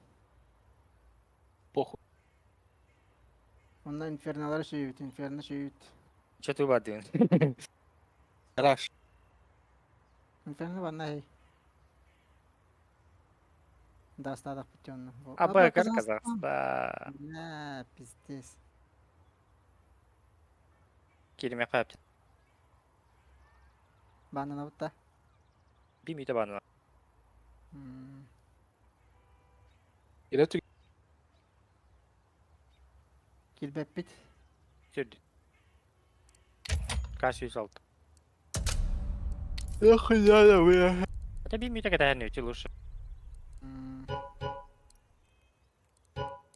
Похуй. Онно инферналар сүүйбүт, инферно сүүйбүт. Че ты бадын? Раш. Инферно банна хей. Дастадах бүттэ онно. АБ Казахстан. Бля, пиздец. Кириме кап. Банана бутта. Би мите банана. Илэ түг Килбэппит. Сүрдү. Каш 106. Эх, я бля. Это би мите катаһын үчү лучше.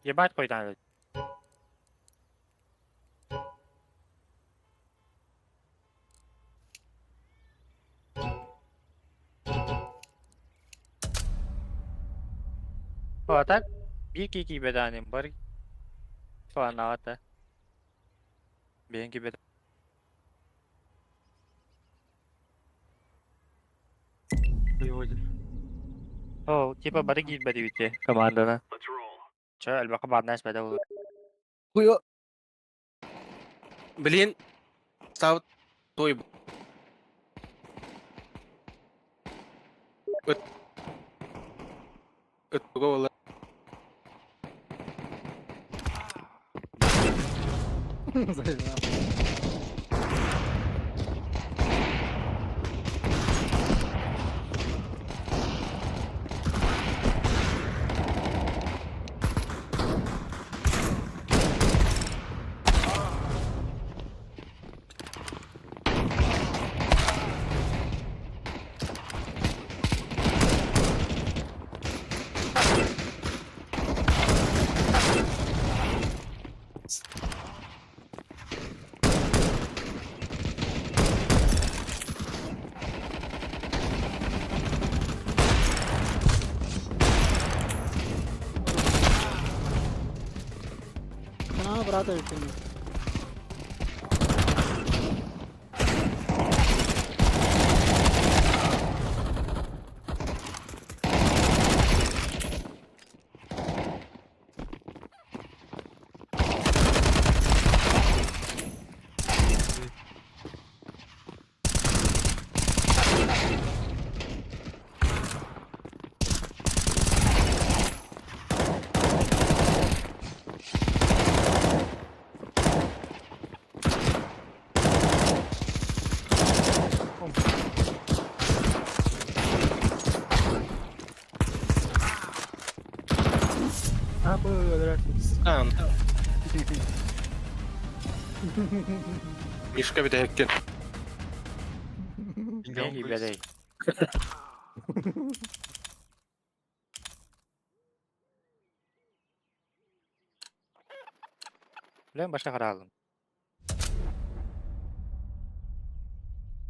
Ебать койдан. А так bir ki bedanim бар. Falan Benim gibi. Переводит. О, типа бары киирбэт эбит команданы. Чэ, элбэххэ бааднаас бэдэ буолуо. Хуё. Блин. Став той. Ыт. Ыт туга буолла. Заебал. Канала брата бүттүм. Ан. Мишка бүтэһиккин. Бэйи киирбэтэй. Билэн башка хараалым.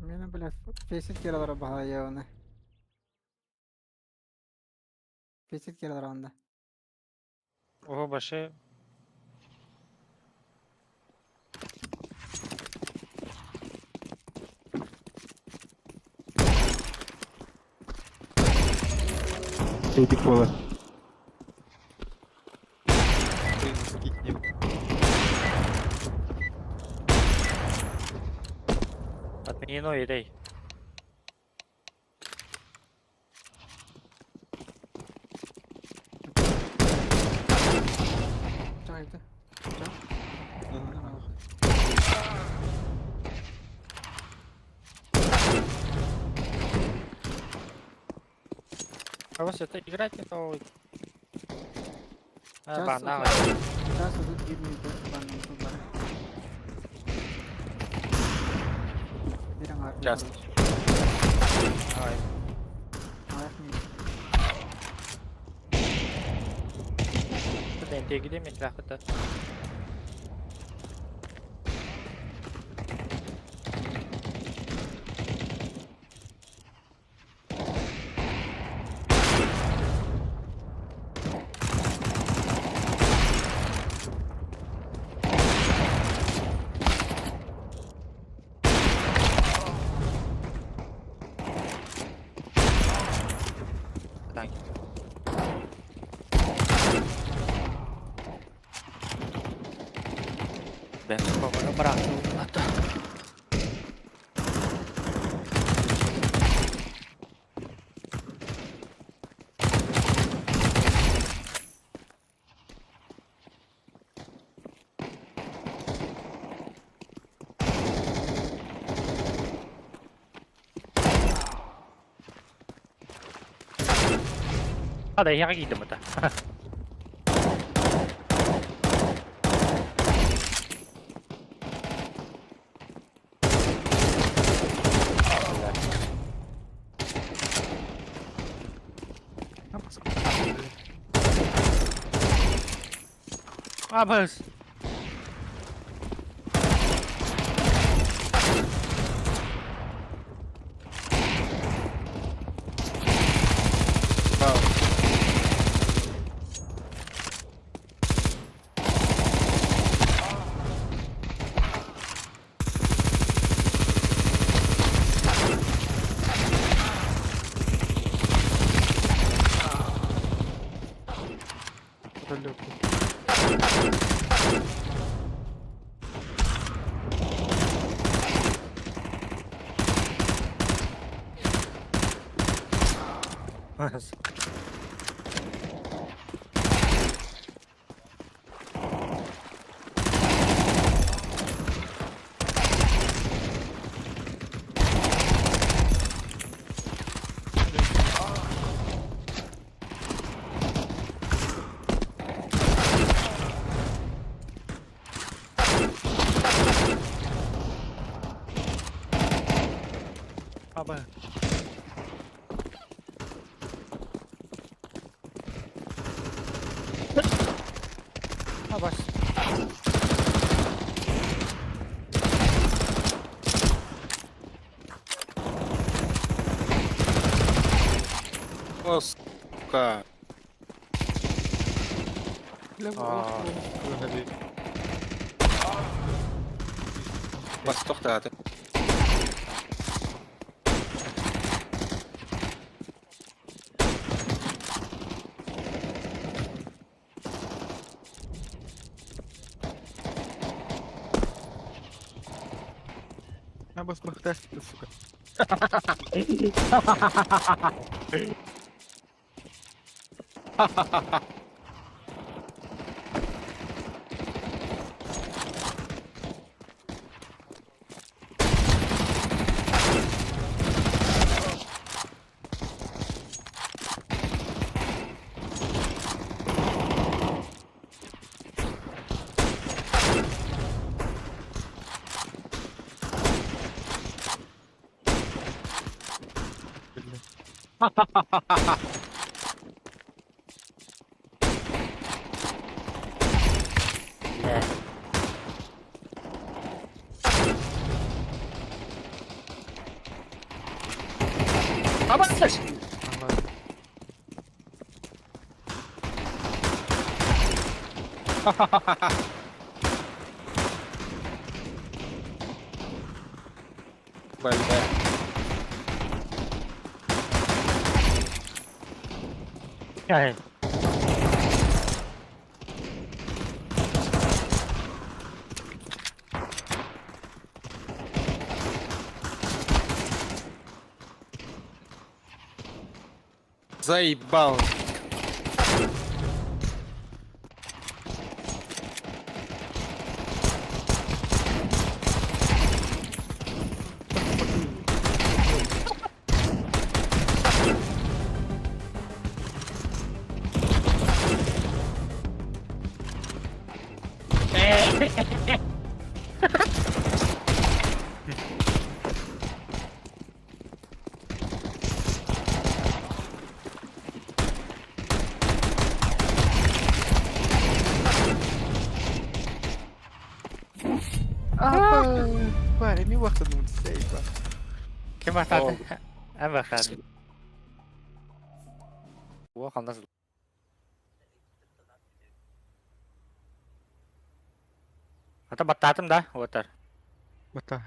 Мені, блядь, 50 килолар баһа оны. 50 килолар онда. Ого башы. Эпик буолар. Блин, скинь. Отменено едей. Чагайты. А вот это играть не то. А, Сейчас банан. Сейчас тут гибнет банан тут бар. Бирен армия. Сейчас. Ай. Аяк не. Это Энтиэгиде миэстэлээхпит да. Хада эһиэхэ киирдим ата. Абыс! Аба. Абас. О, сука. Бас тоқтады. Абас махташки, сука. Бля. Ай. Заебал. Ебать, эми вахтадым сейфа. Ким бахтааты? Эн бахтааты. Уо ханна сыл. Ата баттаатым да, уотар. Бата.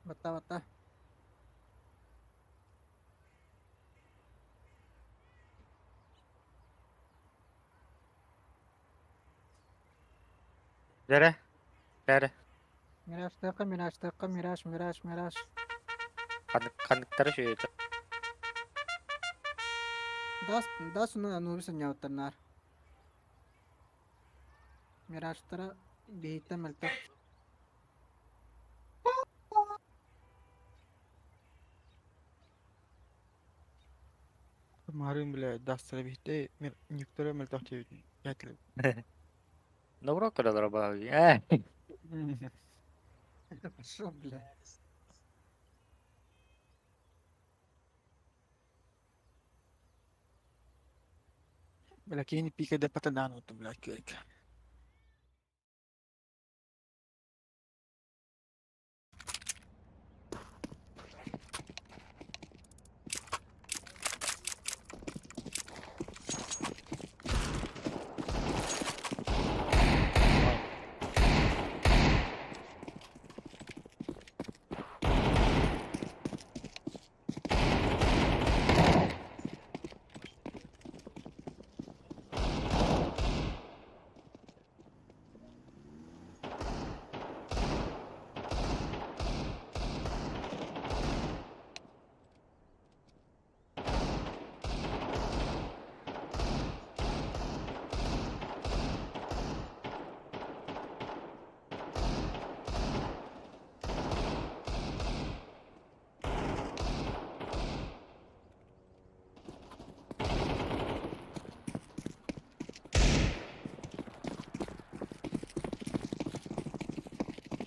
Батта батта. Дere. Дere. Миражтыахха, миражтыахха, мираж, мираж, мираж. Ханныктары шүйөтө. Дас, дас уна Анубис анньаабыттар наар. Миражтара биһиттэн мөлтөх. Марын, бля, дастара бихте, некоторые мөлтөх диэбитин. Ятлы. Добро көрөлөр баа. Э. Пошел, бля. Бля, кини пика де патадану, бля, күйк.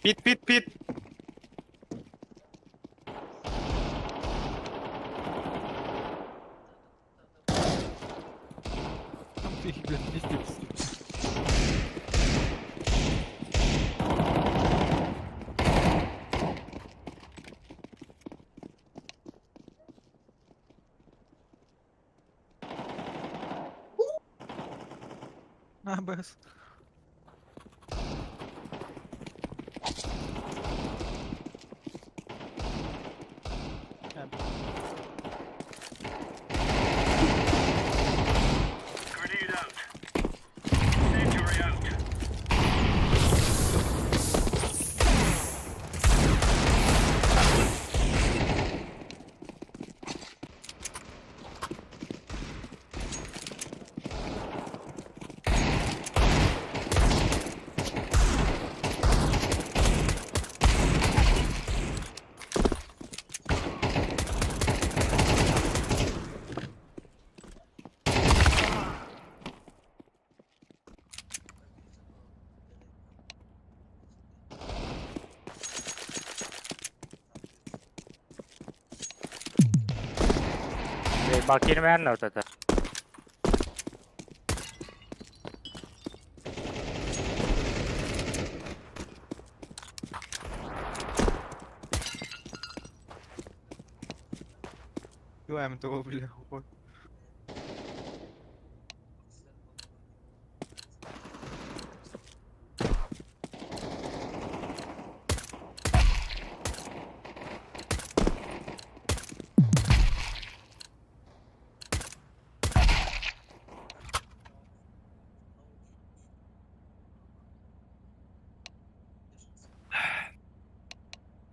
Pit pit pit. Ты, бля, пиздец. На, БС. Бакирмэн отата. Юэм того, бля, вот.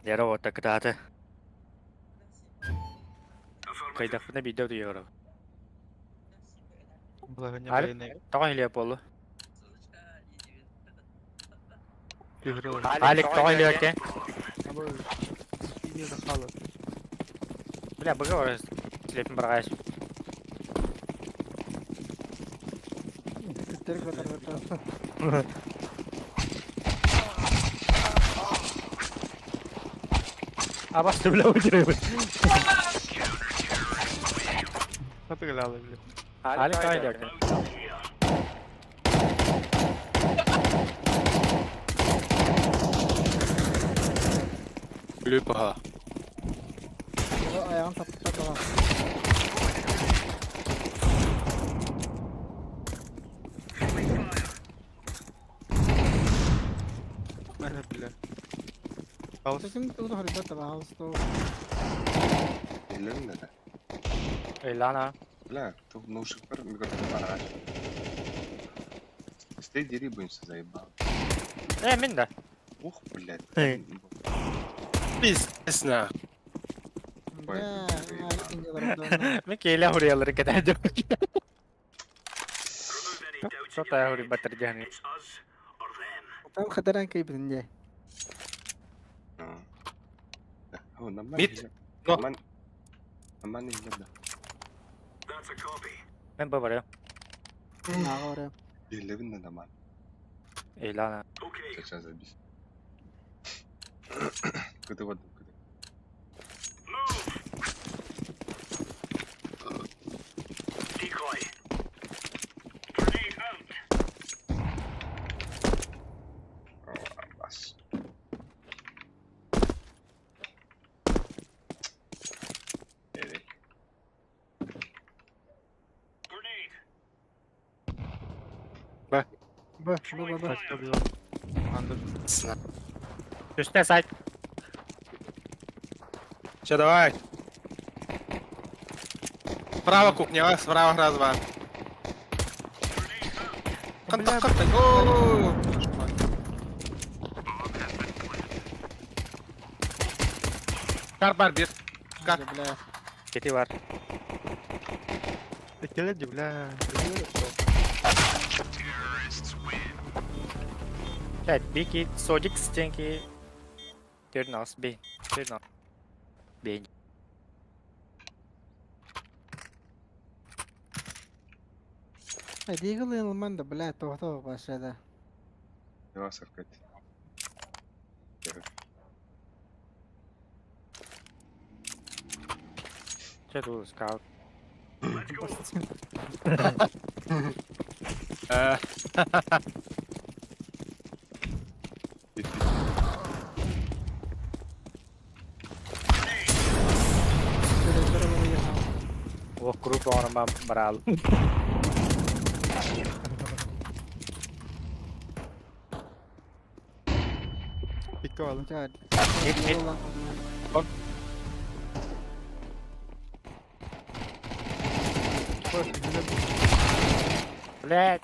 Дere ота кытааты. Кайдахпына видео дүйөрө. Благо не Алик? военные. Тоҕо илиэ буолу. Перегрела. Алик тоҕо илиэ ке. Не захала. Бля, быга орас. Слепин баргайс. Төттөрү батар батар. Абас бля үтүрөбүт. Отыграла, бля. Алик тоҕо илиэ ке. Лүпаха. Ayağını taptıklar da var. Бля, бля. Хаус. Sesim tuğdu harita da var. Sto. Ellerim dedi. Эй, Лана. Бля, тут наушник микрофон пора. Стой, дери будемся, заебал. Э, мин да. Ух, блядь. Эй. Пиздец на. Бля, инде Мин кейле хуриялары кетәдем. Сота хури батыр жаны. Там хатаран кайбин не. О, нормально. Мид. Но. Нормально. Нормально, да. Мен бабарым. Нагора. Елевин нормально. Эй, Лана. Сейчас забись. Куда вот, куда? О, Аббас. Эй. Б, Б, Б, Б. Пачка бежал. Андер. Үстә сайт. Че, давай. Справа кухня, а? Справа раз, два. Контакт, контакт. О! Кар бар бир. Кар. Бля. Кети бар. Келеди, бля. Evet, Biki, Sodic, Stinky. Turnos, B. Turnos. B. Deagle yanılman da бля, тоқтау başladı. Давай совкать. Че скаут. О, круто, он вам брал. Пиковал. Мид, мид. Блядь.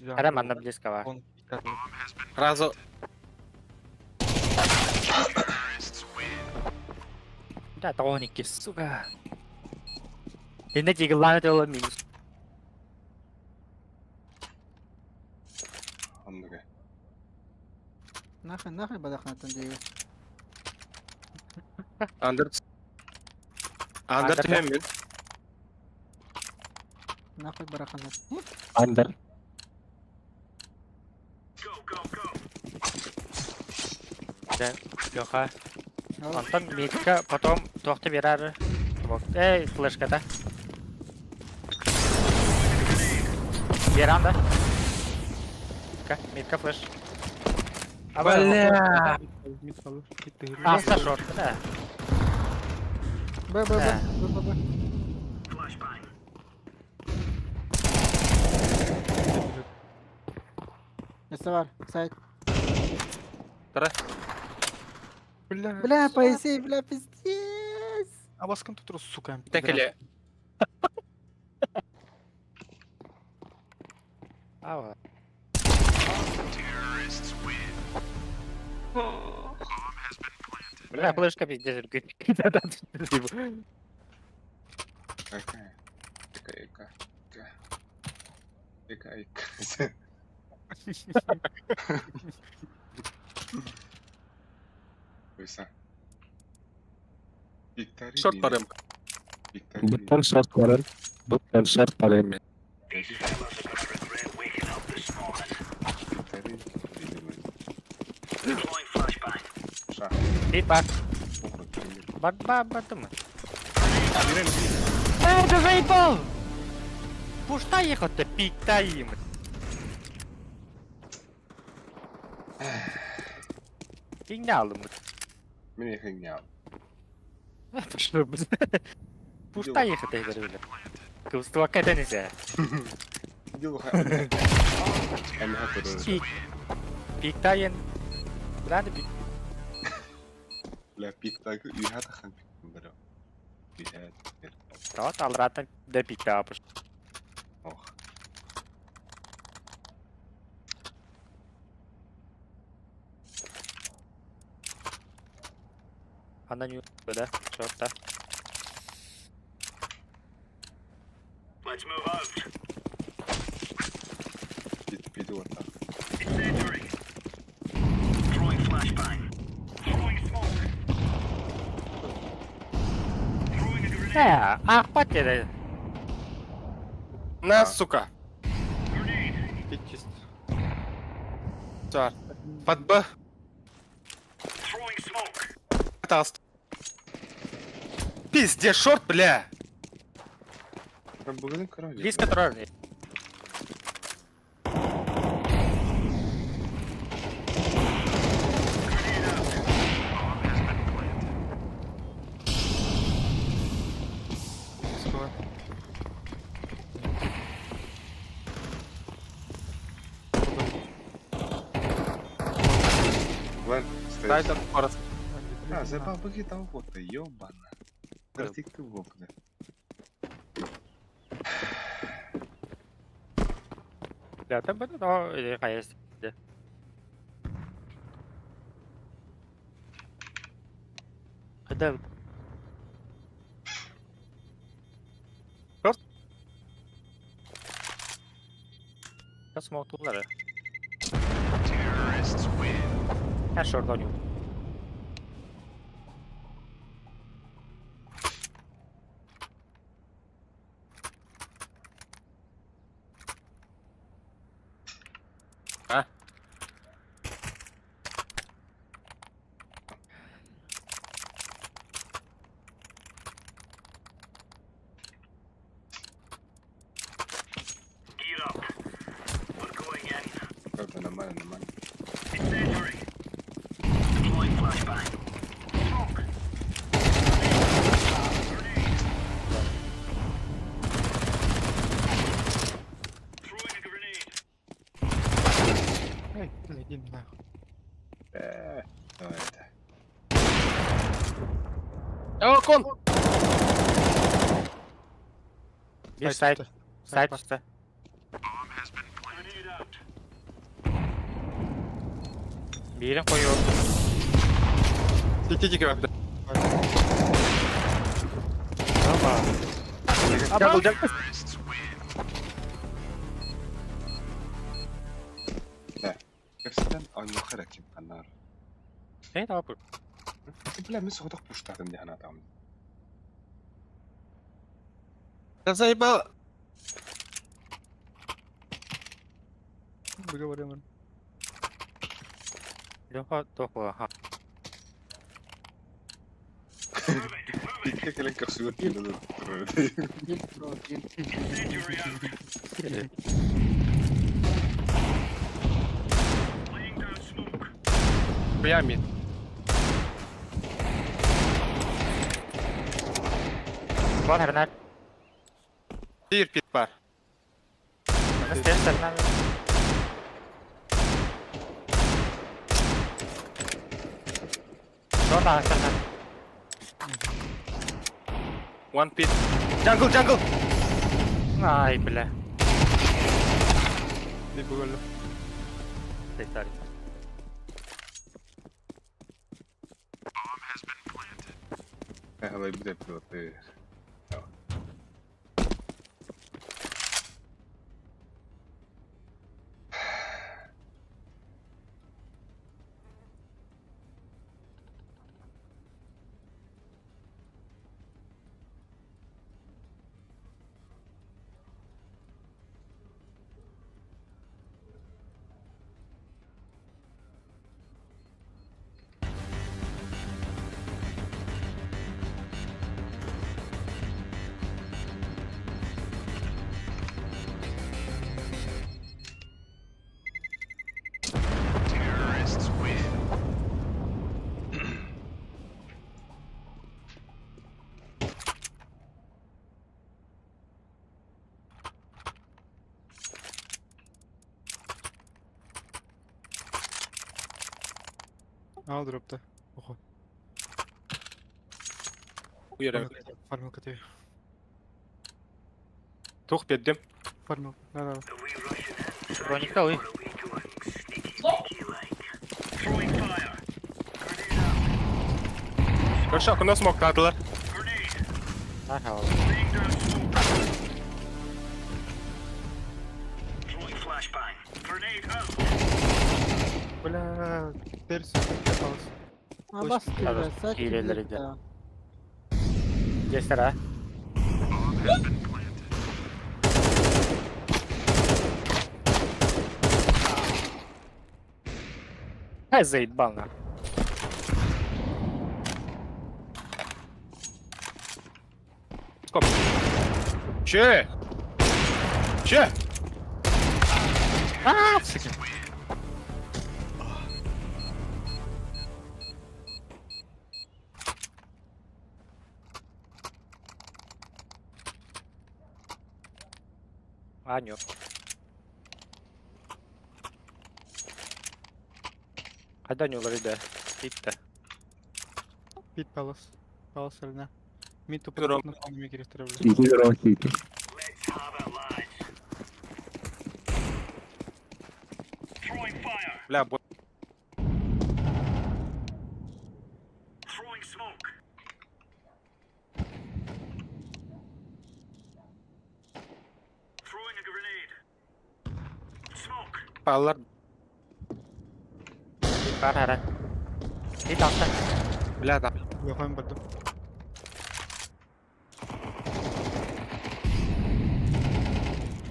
Роман на близкого. Он Разу. Да, тоники, сука. И на тиглан это минус. Оннуга. Нахуй, нахуй бадахнаттан дейі. Андер. Андер Андер. түһәм мин. Нахуй бараханат. Андер. Да, Леха. Антон Митка, потом тохты берар. Вот. Эй, флешка, да? Веранда. Митка, Митка, флеш. А, Бля. Аста шорт, да. Б, Б, Б, Б, Б, Б. Несі бар, сайт. Бля. Бля, поясей, бля, пиздец. А вас компьютер, сука. Текеле. А, вот. Бля, флешка пиздец. Какая? Какая? Какая? Какая? Какая? Ойса. Шорт барым. Буттан шорт барар. Буттан шорт барар. Бит бар. Бар, бар, бар, думаю. Э, ты заебал! Пушта ехать-то, пикта им. Киҥҥэ алдыммыт. Мин эйиэхэ иҥҥэ Пуштурбут. Пушта ехать эйдер Кыбыстыбакка этэн исэ. Пик. Пиктайын. Бля пик. Бля, пиктагы үйэ тахан пиктандара. Үйэ. Тот алрatan да пикта пуш. Ох. Ана нью да, шорта. Пит пит вот так. Э, ахпат деді. На, сука. Пить чисто. Цар. Под Б. Пожалуйста. Пиздец, шорт, бля. Бүгүн короче. Близко турар. Близко. Вен, Дай стоит. там форест. А, забал быги там вот, ёбана. Вертик ты вопны. Да, там было, но есть. Да. Шорт? Смоктулары. Her шорт ойнайм. А? Это нормально, нормально. Эй, бля, иди нахуй. Давай это. О, кон! Bir сайт. Сайт üstü. Birini koyuyor. Идите, бля. Jungle jungle. Кепсетен ойнохор ким ханаар. Ne yapıyor? Бля, мен соғдақ пуштадым де анатам. Да заебал. Выговорим. Леха тохла. Ха. Пикке келен көксүгөр келе. Дил, бро, дил. Я мид. Var her Бир пит бар. Стейр Шорт ағаштардан. One pit. Jungle, jungle. Ай, бля. Не бывали. Tekrar. Халай буде пилоты. Ал дропта. Охо. Уйара. Фармил КТ. Тух бердим. Фармил. Да, да. Броникта ой. Хорошо, окно смоктадылар. Ага. Бля, перс попалась. А басты, Хорош, бля, сать хилелер блядь, иди. да. Жестер, а? Ай, заебал на. Скоп. Че? Че? Аню. Қайда нюлар иді? Итті. Пит палас. Палас или Мид тупо Дром. на фоне мигрестера, бля. Бля, бо... Палар. Бар ара. Ит алса. Бля, да. Лохойм бардым.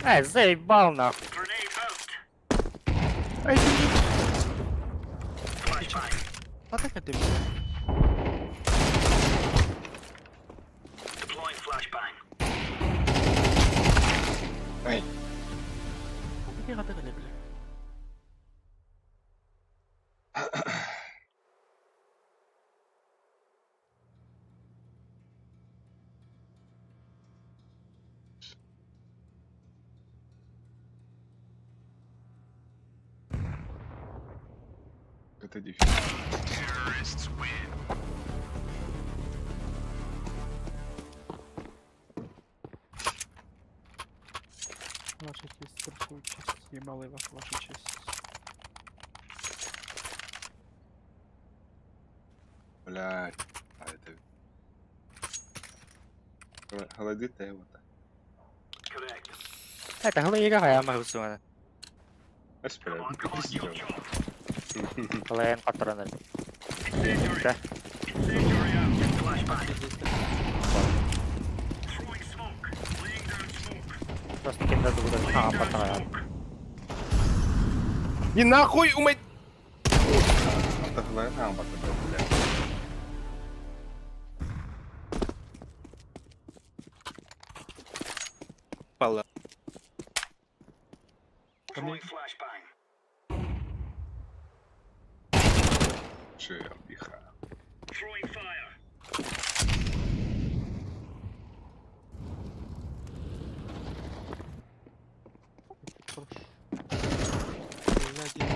Ай, заебал нахуй. Ай, ты А так это, бля. Ай. бля. Это дефис. Ваша честь, прошу честь. Ебалый вас, ваша честь. Блядь. А это... Холодит его так. Ай, тахлы ига хаяма хусуна. Лэн патронар. Да. Просто кем-то буду. А, патрон. Не нахуй умыть! Блядь. Пала. Че, биха. Хорош. Блядь, я-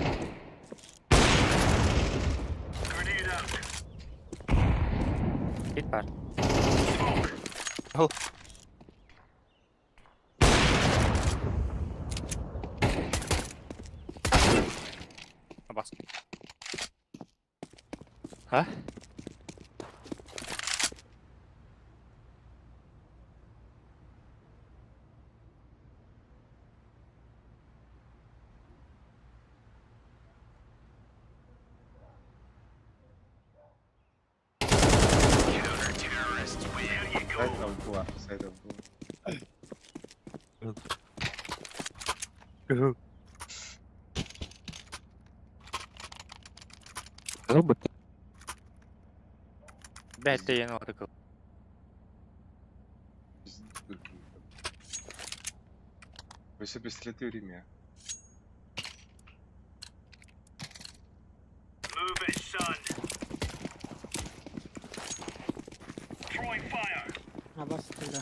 Ит бар. Ал. Бас. А? Сайт Абдула, сайт Абдула. Блядь, ты ну такой. Вы все пистолеты время. А басты, да.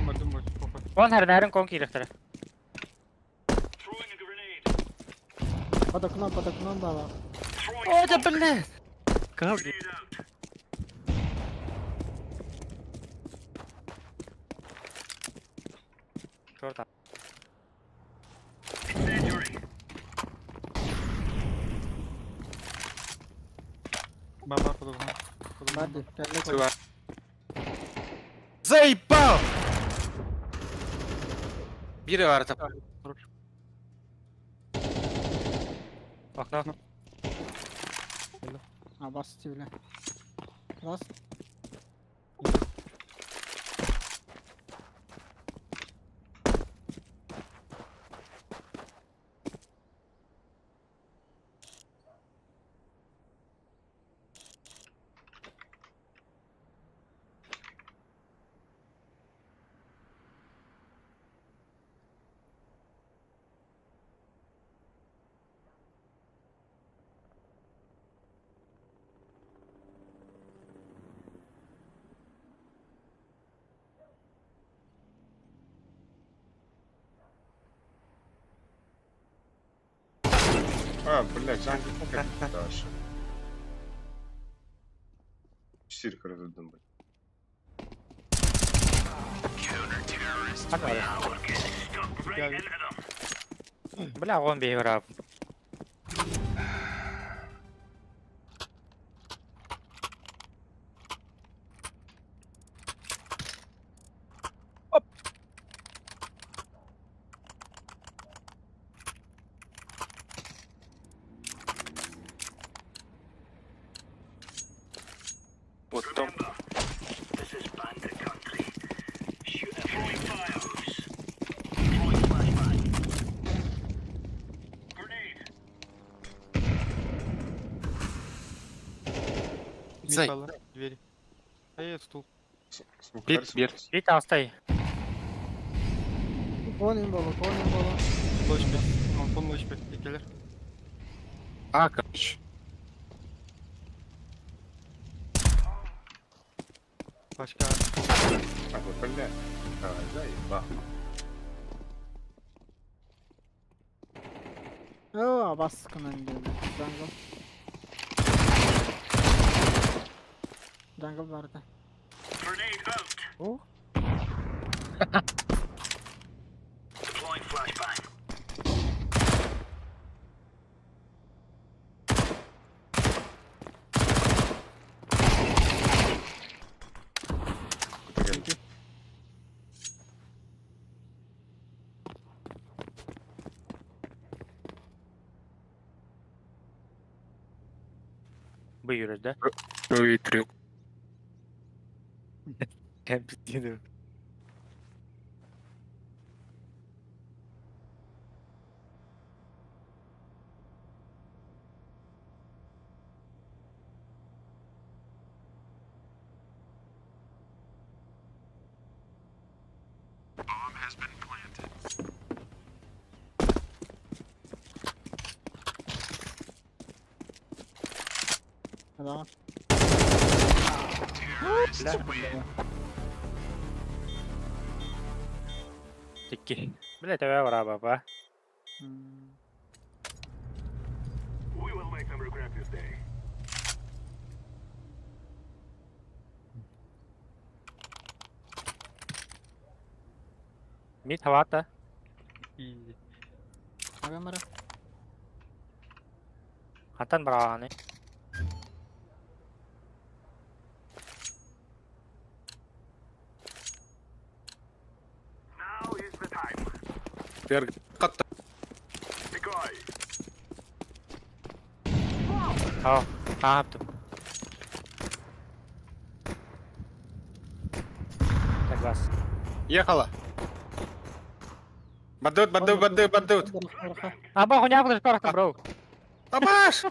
Бардым, бардым, похуй. Кон харнарын кон киирехтара. Под окном, под окном баба. О, да блин! Как? Шорта. Баба подогнал. Барды, кэллэ Сюда. Заебал! Бири бар тап. Окно. А, бас бля. Раз. А, блядь, jungle как дальше. Четыре коротдым, блядь. Бля, он бейграб. Вот там. Зай. Мид Дверь. А я стул. Бит, бир. Бит алстай. Кон им боло, кон им боло. Лочпе. Он лочпе. Екелер. А, короче. Пачка. А, вот, блядь. А, заебал. О, бас кынан geldi. Jungle. Jungle vardı. Oh. Бүйүрүз да. Ой, трюк. Кәмпит Tamam. Тикки. Бля, тебе бара баба. Hmm. Мид хавата. Изи. Камера. Хантан барааны. Бер катта. Ау, ааптым. Так бас. Ехала. Бадут, бадут, бадут, бадут. Аба, хуйня будешь коротко, бро. Табаш!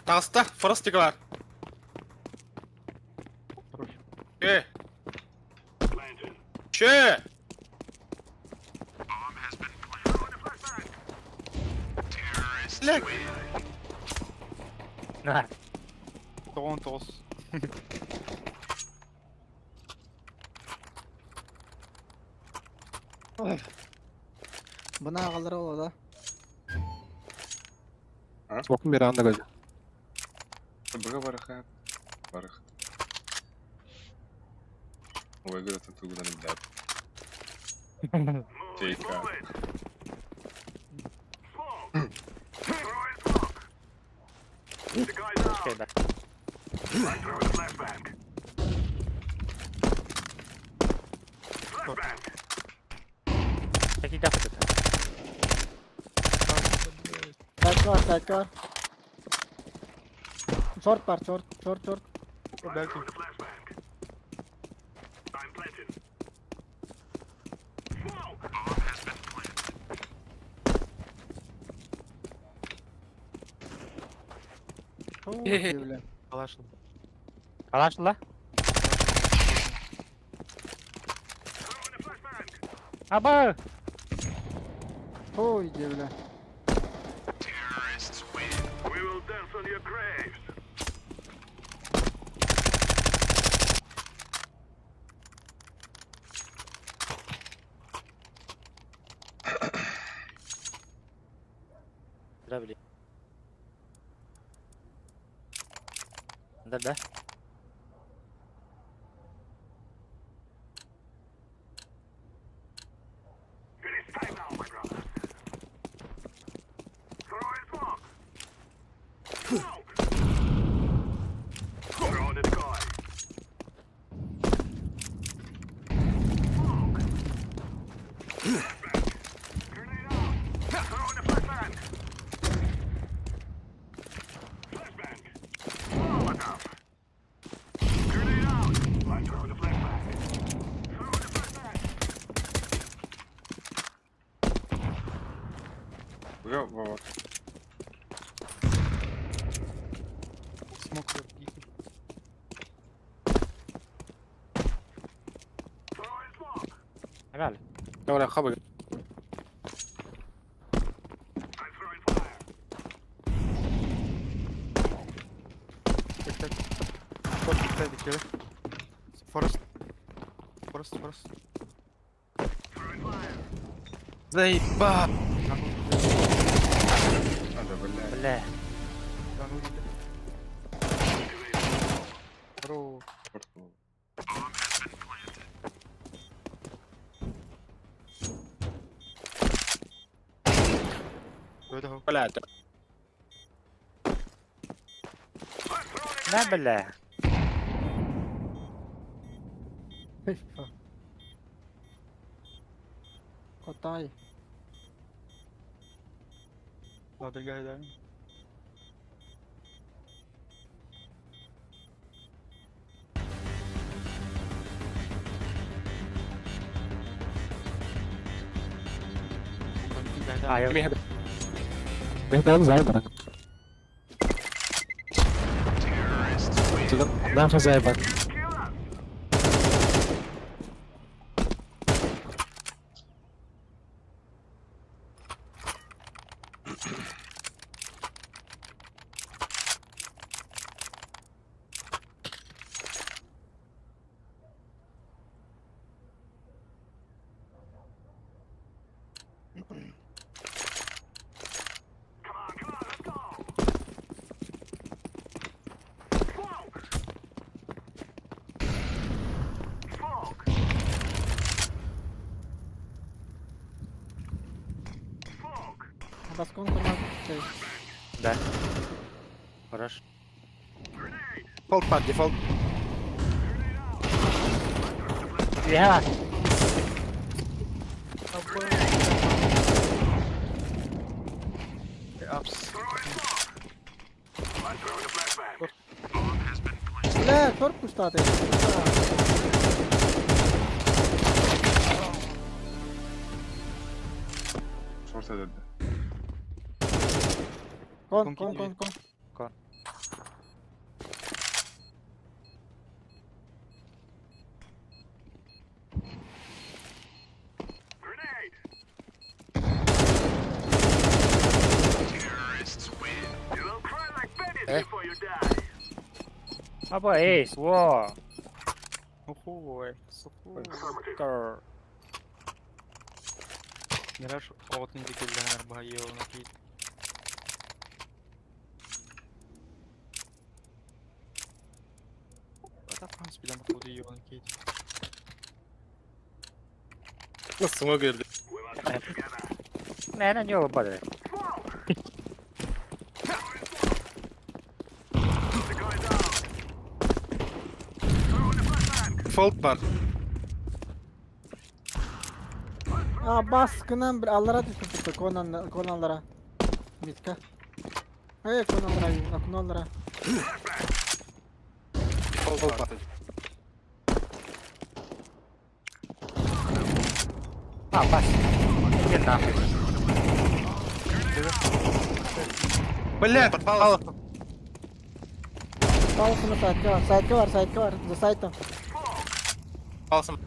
Таста, фростик бар. Хорош. Э. Че? Бля, На. Тоғын тоғыз. Бына аҕалара ол да. Смокун бери анда көз. Быга барыха. Барых. Ой, говорят, тугунан блядь. Фейка. Окей, да. Такие да хотят. Сайт бар, сайт бар. Шорт бар, шорт, шорт, шорт. Belki. Фу, бля. Калашин. Калашла? Аба! Фу, иди, бля. Да, блин. Да, да. Быга баба. Смок киирдэ. Нормально. Давай, хабы. Так, так. Short киирдэ киирдэ. Forest. Forest, forest. Заеба! А, да, бля. Бля. Jungle киирдэ. Бро. Шорт был. Öyle ho. Блядь. На, бля. Котай. Ладерга да. А, я... Мехдан зайбар. Наша зайбар. Баскон команд. Да. Хорош. Дефолт пад, дефолт. Я. Апс. Бля, шорт пустаты. Шорт этот. Кон, кон, кон, кон. Кон. Аба, эйс, во. Охуй. Сухой. Кр. Мираж оҕотун диэки баһыйыаҕына киит. Атах билэн походу ебаный киит. Смог geldi. Мэнэ не олбады. Default бар. Aa baskından bir allara düştü konanlara konanlara. Mitka. Hey konanlara, konanlara. Default бар. А, бас. Иди нахуй. Блядь, подпал. Sağ site'de var, site'de var, site'de var. The site'da. Алсам.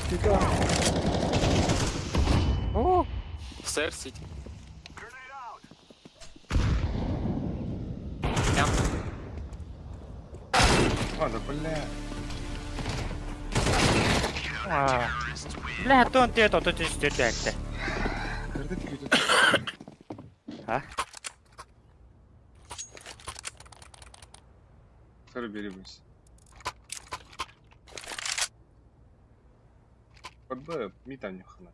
Site'de var. О! Сэр Сити. А, да бля. А. Бля, тон те то то ты так. А? Второй бери быс. Под Б, ми там не хана.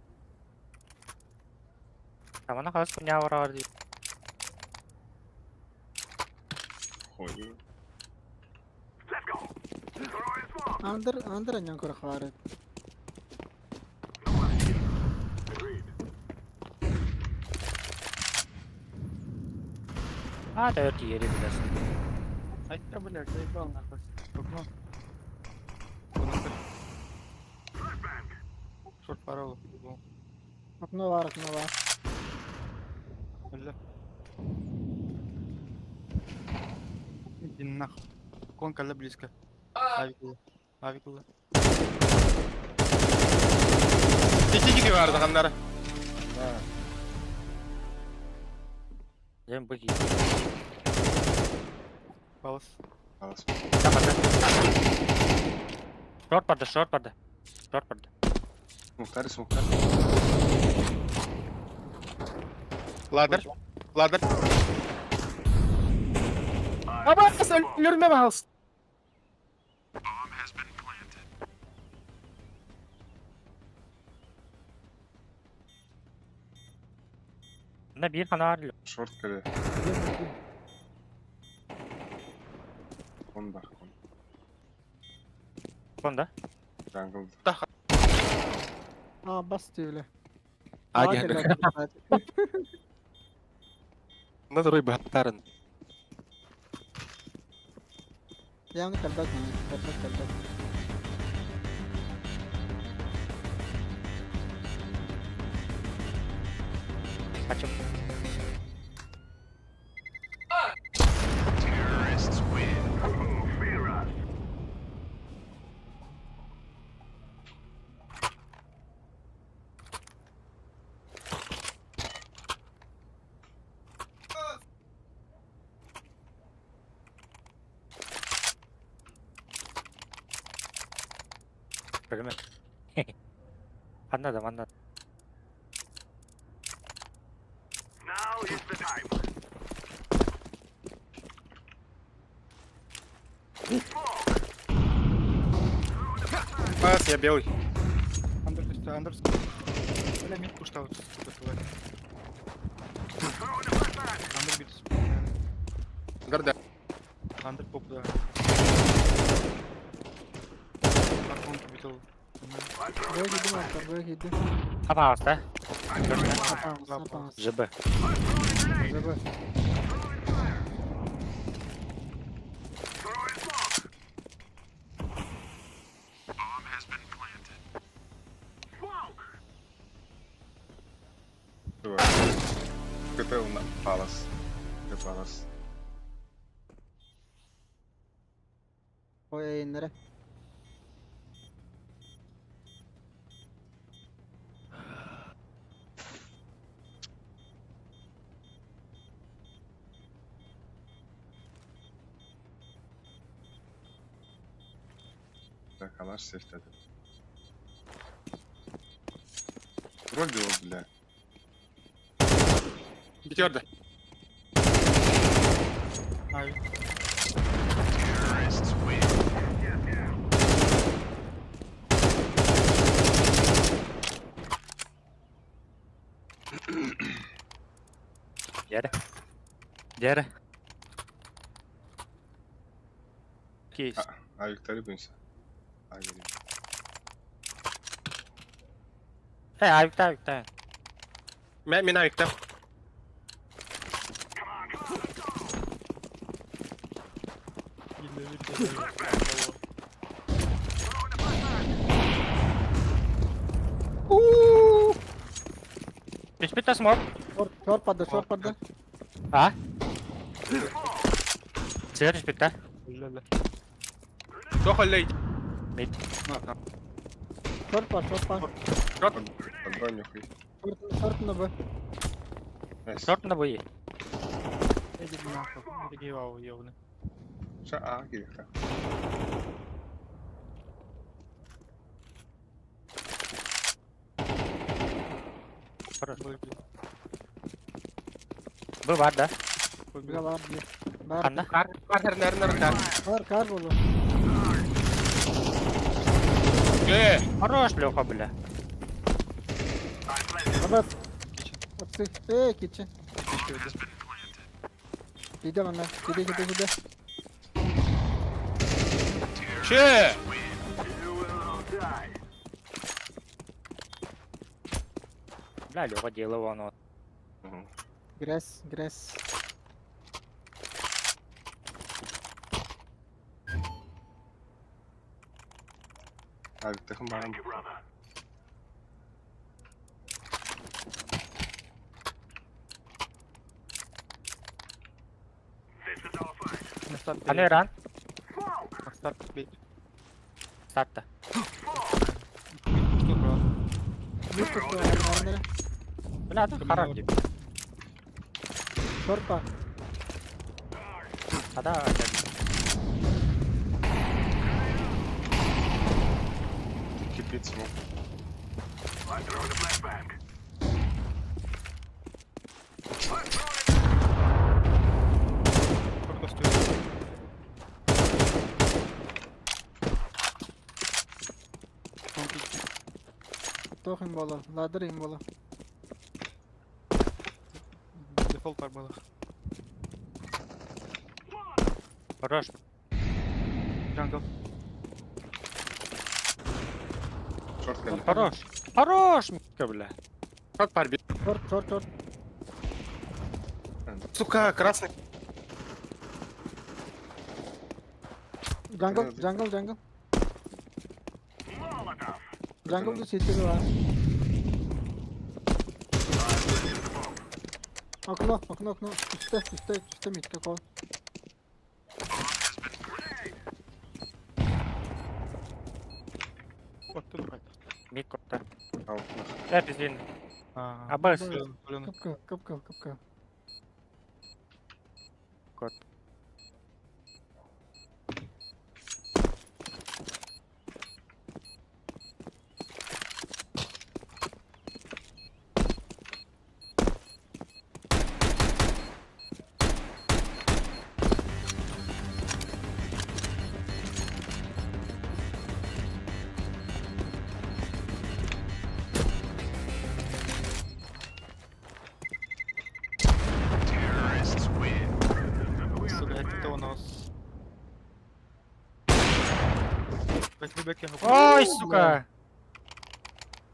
Там она хас не аврар. Ой. Under, under anyan kora xaret. А, да это еле билесин. Ай, да, блядь, заебал нахуй. Окно. Шорт пароль. Окно var, окно var. Бля. Иди нахуй. Конка ля близко. Авик Авик Сити барды ханнары. Да. Зем быки. Палас. Алас. Шорт барды, шорт барды. Шорт барды. Смоктары, смоктары. Ладер. Ладер. Абас, өлөрмө баҕалыс. На бир ханар. Шорт кэлэ. Кон бар, кон. Кон да? Джангл. Aa bas diyor. А, не, Надо рыбы аттарын. Явно kalbak mı? Kalbak kalbak. Açım. Bölümü. Anladım anladım. Пас, я белый. Андер, Андер. Бля, мид пуштал, сука, тварь. Андер бит. Андер, да. Андер поп, да. Так он победил. Böyle gidin hatta böyle gidin. Апаста. Apağız, apağız. ЖБ. ЖБ. КТ у нас палас. КТ палас. O yayınlara. Так, алаш сефтеді. Вроде вот, бля. Пятерда. Ай. Дьэрэ. Дьэрэ. Кейс. А, Виктория Бунса. А, говори. Э, авикта, авикта. Мен авикта. Түспүт смок. Шор падда, шор падда. А? Сыгар түспүт да? Тох өллөй. Мид. Шор пар, шор пар. Подбрал нюхай. Шорт на Б. Найс. Шорт на буи. Иди нахуй. Иди вау, ёбаный. Ша, а, кирихта. Хорош. Бу бар да? Бля, бар, бля. Бар. Ханна? Кар, кар, нар, нар, кар. Бар, кар болу. Э, Хорош, Леха, бля. Абат. Отцы. Эй, кичи. Иди вон, иди, иди, иди. че? Бля, Леха делал оно. Мгм. Грязь, грязь. А, Виктория барам. На старт. Аны ран. На старт бей. Стартта. Что, брат? Мишка, что, нар, нар. Бля, тут харап деп. Шор пар. Ада, Кипит смог. Сколько стоит? Тох им болу, ладыр им болу. Дефолт бар было. Хорош. Джангл. Шорт кали. Хорош. Хорош, Мишка, бля. Шорт пар бит. Шорт, шорт, шорт. Сука, красный. Джангл, джангл, джангл. Джангл да сити бар. Окно, окно, окно. Üstte, üstte, üstte митка кол. Вот тут брат. Мид копта. Ау, Э, пиздин. А, Абас. зелёный. Кыпкы, кыпкы, кыпкы. Кот. Сука, это у нас. Ой, сука.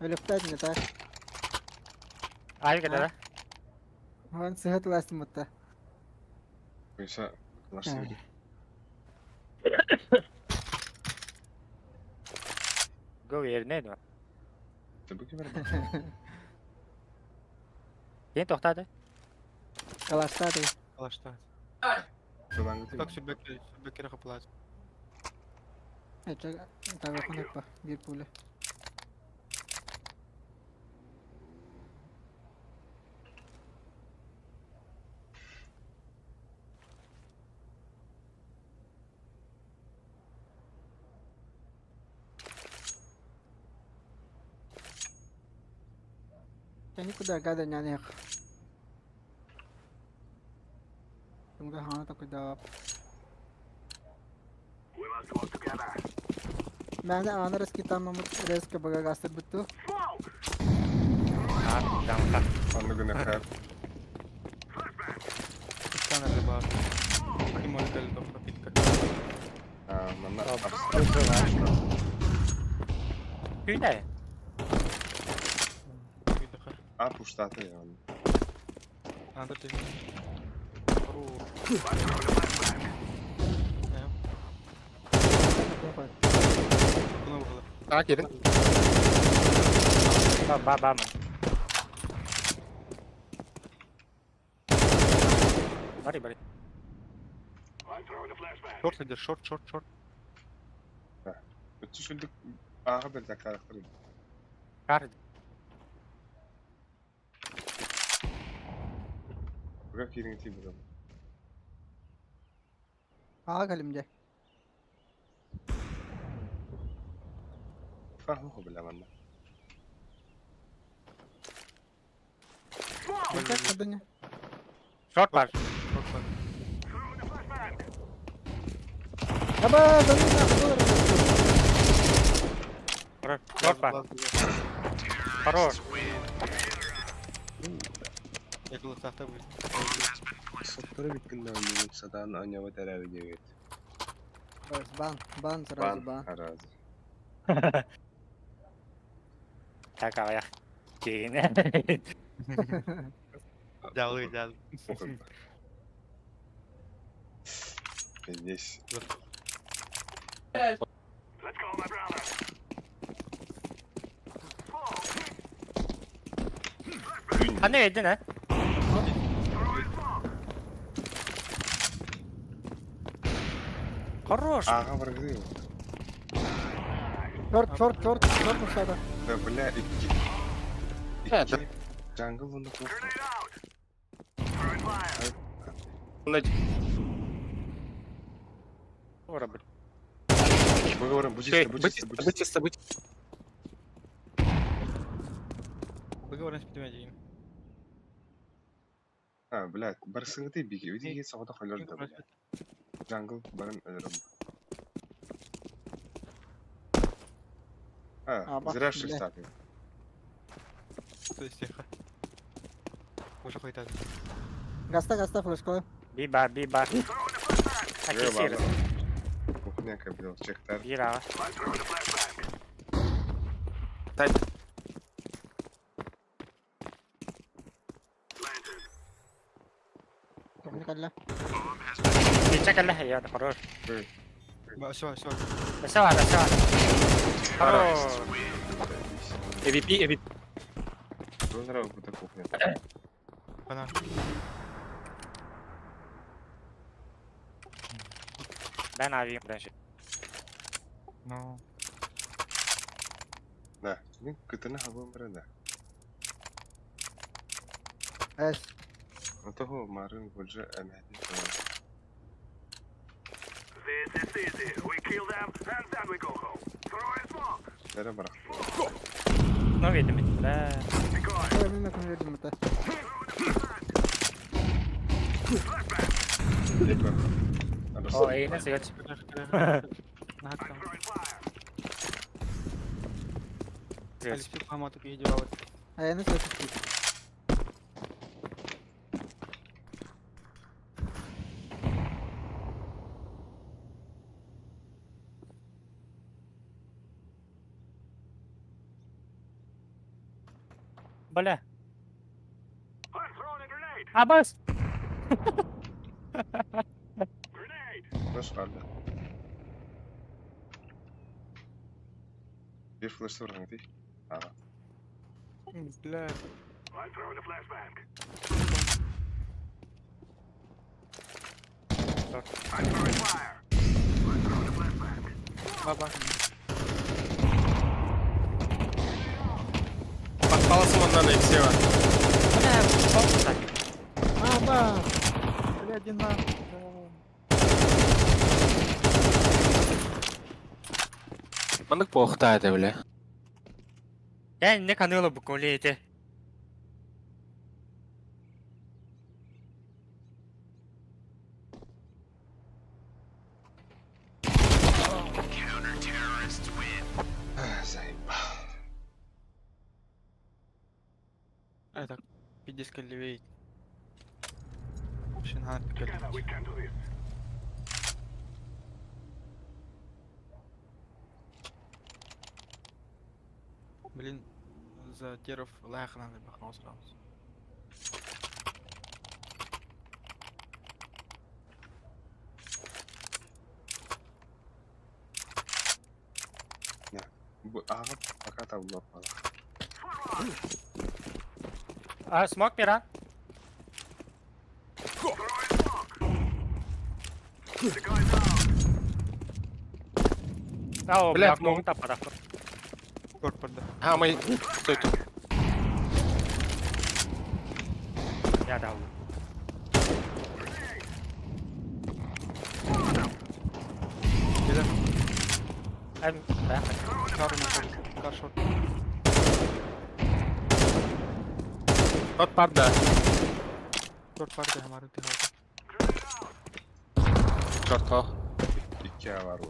Өлөктәд не так. Авика, да? Ван сыхат ластым атта. Буйса, наш сири. Го yerine edi. Ты бы кибер. Кейін тоқтады. Калаштады. Калашта. Тулан Так сүрбекке сүрбекке капылат. Эче тагы па бир пуля. Я никуда гада не них. Тумда хана такой да. मैंने आना रस की там резко бага гастер буту. А, там так. Анныгына хар. Сканер бар. Ким өлтөл пропитка. А, манна. Күйде. А, пуштаты я. Надо ты. А, кирин. Ба ба ба man. Бari бari. Шорт идет, шорт, шорт, шорт. Өтүшүлдүк ага бир закарактыр. Кар. Буга кирин ти буга. А калимде. Фаху била манна. Шорт бар. Аба, да ну нахуй. Хорош. Шорт бар. Хорош. Я tahta будет. Соттору биткин ойнугун садаан ойнобот эрэби дебит. Бан, бан сразу бан. Аразы. Так, аяқ. Кейін. Дялы, дялы. Здесь. Қандай едің, ә? Хорош. Ага, врагы. Шорт, шорт, шорт, шорт ушада. Да, бля, икки. Икки. Джангл вон плохо. Ора, блин. Мы говорим, будь чисто, будь чисто, будь чисто. Бычисто, бычисто. Выговорим с пятью А, бля, барсыңы биги, өйдеге сағада хойлар да, бля. Джангл барын өлөрөм. А, А, бах, зря бля. шестаты. То есть тихо. Уже хоть так. Гаста, гаста, флешка. Би бар, би бар. Акесир. Кухня кабел, чектар. Бир аға. Кухня калла. Бичак алла я, хорош. Все, все. Сава, сава. Хорош. AVP, AVP. Что нравится кухня? Она. Ben abiyim ben şey. Ну. Да, мен кытына хабым бар да. Эс. Того марын гожа әмәди. Бәрі бірақ. Ну видим, бля. Ой, мен күн это. О, эй, не сыгать. А я не слышу. Бля. Абас! Флеш қалды. Bir flash var değil. Ага. Бля. Баба. Подпаласым оннан Алексеева. Бля, бомба. А, ба. Бля, один на. Маннык похтайды, бля. Я не каныла букулете. Это пиздец левее. Шинхан кэлбит. Блин, за теров лайханан бахнос раунд. Бу аҕа пока табыллар. А, смок пира. А, о, Бля, бля, могут таппатах. Корпорда. А, мы... Стой тут. Я дал. Кэлэн Эм, да. кар шорт. Кар шорт. Тот пар, да. Шорт пар хамары дихалта. Черт, о. Икки бар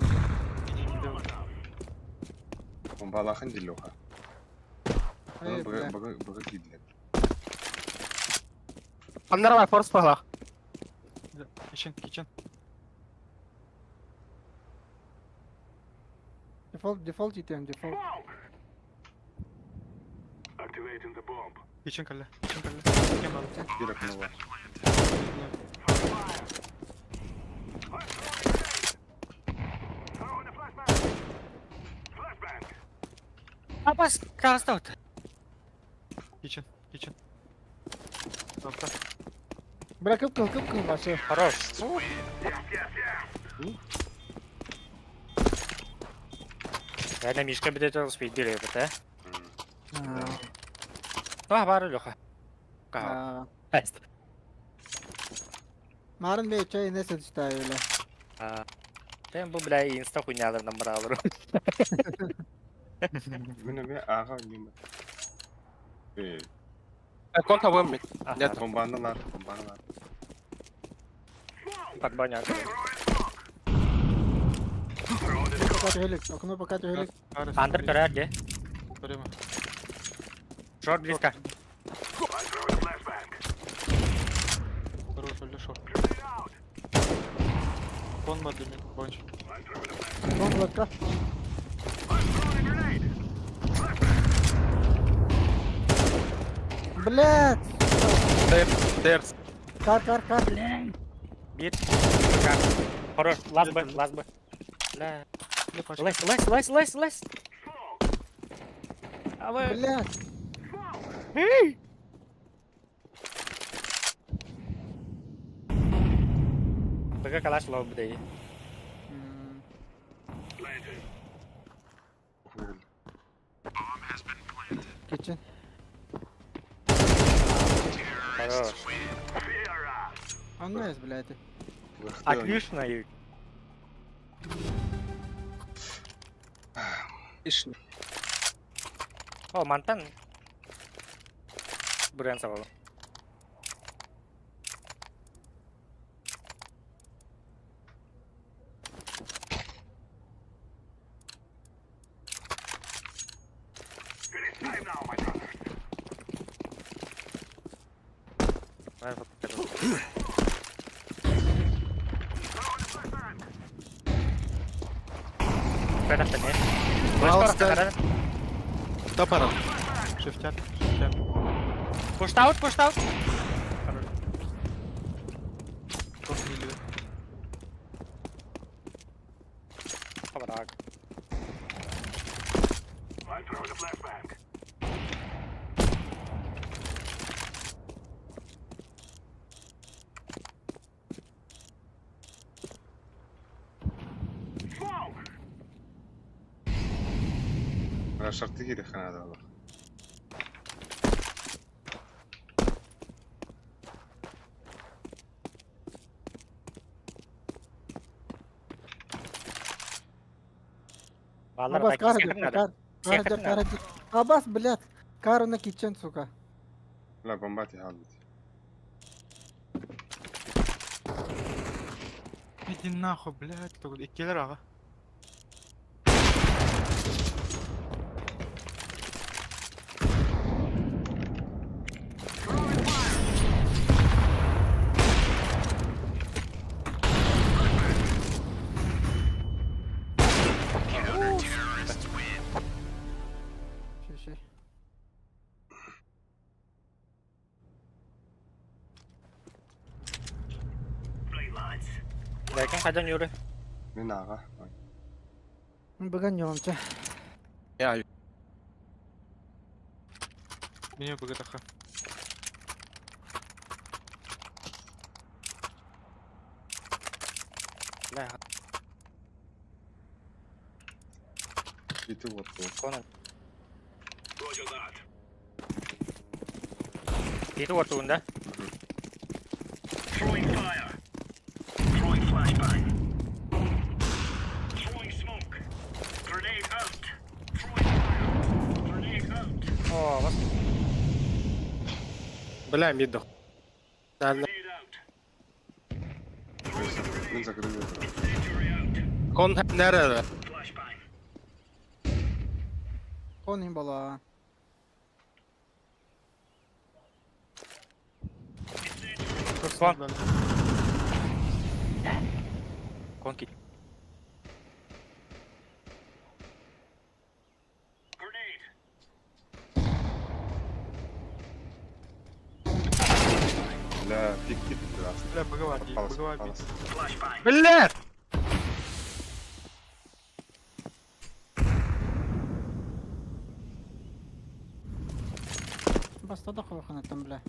Бомбалахан дилоха. Эй, бля. Бага бага кидлер. Аннара форс пала. Kitchen, kitchen. Дефолт, дефолт итем, дефолт. Kitchen кэллэ. Kitchen кэллэ. Кем бар? Бир окно бар. Апас, красtout. Kitchen, kitchen. Завтра. Бля, кып-кыл, кып-кыл башы. Хорош. Реально Мишка будет успеть билет, да? А, бар Леха. А, Аст. Марын бей чай не сочетаю, бля. Тем бу бля инста хуйнялардан баралар. Мин эме аға неме. Э, Конта вымет. Нет. бомбаналар, бомбаналар. Подбаня. Пока түһелик, окно пока түһелик. Андер көрөр де. Время. Шорт близко. Хорош, өлді шорт. Кон бар демек, бойынша. Вон лотка. Блядь! Терс. Кар, кар, кар. Бир. Хорош, лаз бы, лаз бы. Бля. Лес, лес, лес, лес, лес. А вы... Блядь! Быга калаш лоу бдей. Kitchen. Хорош. Аннес, блядь. Отлично. Ишни. О, мантан. Бурян сабалы. Пожалуйста. Топором. Шифтяп, шифтяп. Pushed out, pushed out. Шорт или Хабарак. Шарты керек ханада. Баллар Абас, кар, так кар. Кар, кар, кар. Абас, блядь. Кар на kitchen, сука. Ла бомбати халбит. Иди нахуй, блядь. Иккилер аға. Ләкин кайдан йөрү? Мин аға. Бүгін йоғымча. Я Меня БГТХ. Бля, Ити вот. конан. Ити ортуында. О, вас Бля, мид. Да, Мин закрыл. Кон nerede? Конин бала. кон. Кон кит. Бля, пик пик раз. Бля, БГ Палас, БГ палас. Бля! Баста да қалақанаттан, бля.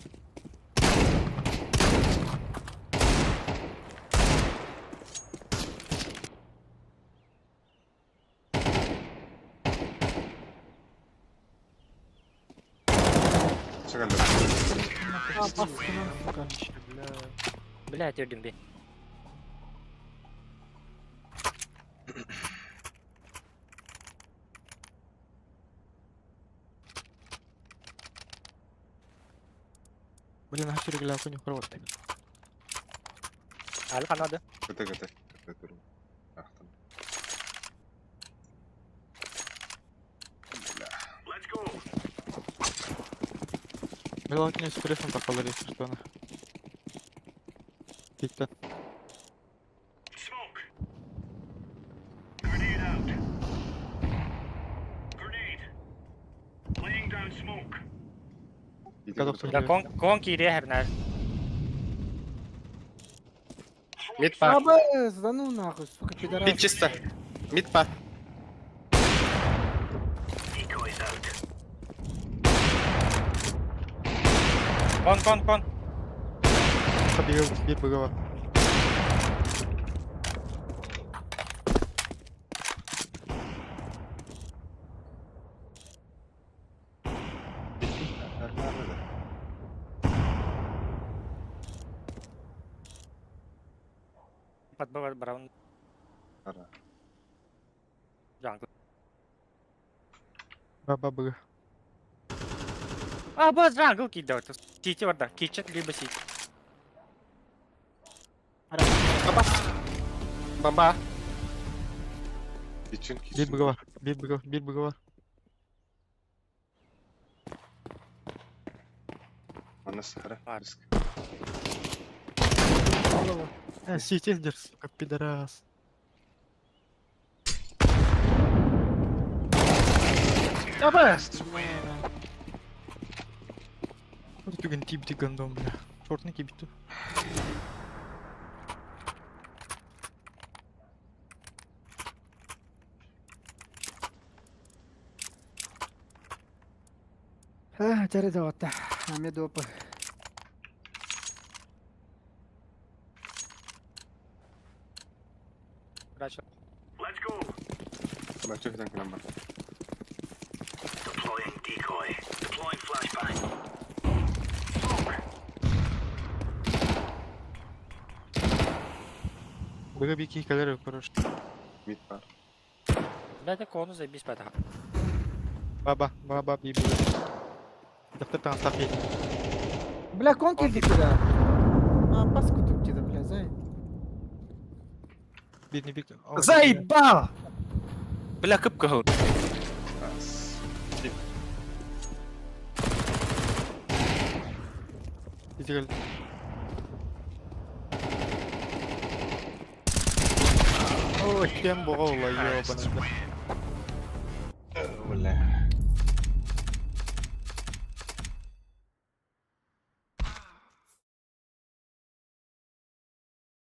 Чыгалды. А, басқынан, сука. Бля. Бля, түрдім бе. Блин, а через не хорват. Алы канады. Кыты кыты. Кыты туру. Ахтан. Бля. Бля, не с прессом так если что она. Киттен. Ити Готов кыты. Да, кон кон кире хернер. Мид пар. Абы, да ну нахуй, сука, пидорас. Мид чисто. Мид пар. Кон, кон, кон. Побегал, бей БГ. Nerede? Под браун. Ара. Джангл. Баба БГ. А, бо джангл кидал. Сити варда. Кичет либо сити. Бомба. Кичен Бей кичен. БГ. Бей БГ. Бей БГ. Ана сахара. Бар. Риск. Голову. Сити, сука, пидорас. Аба! Вот түген тибити гандон, бля. Шортный кибиту. А, тере отта. Аме допы. Врач. Бачок там калам бар. БГ бики калеры, короче. Мид бар. Бля, ты кону заебись пата. Баба, баба, би БГ. Доктор там стапи. Бля, кон кирди куда? А, паску тут где-то, бля, зай. Бедный бик. Заебал! Бля, кыпка гыл. Ас. Иди О, чем богола, ёбаный, бля. Бля.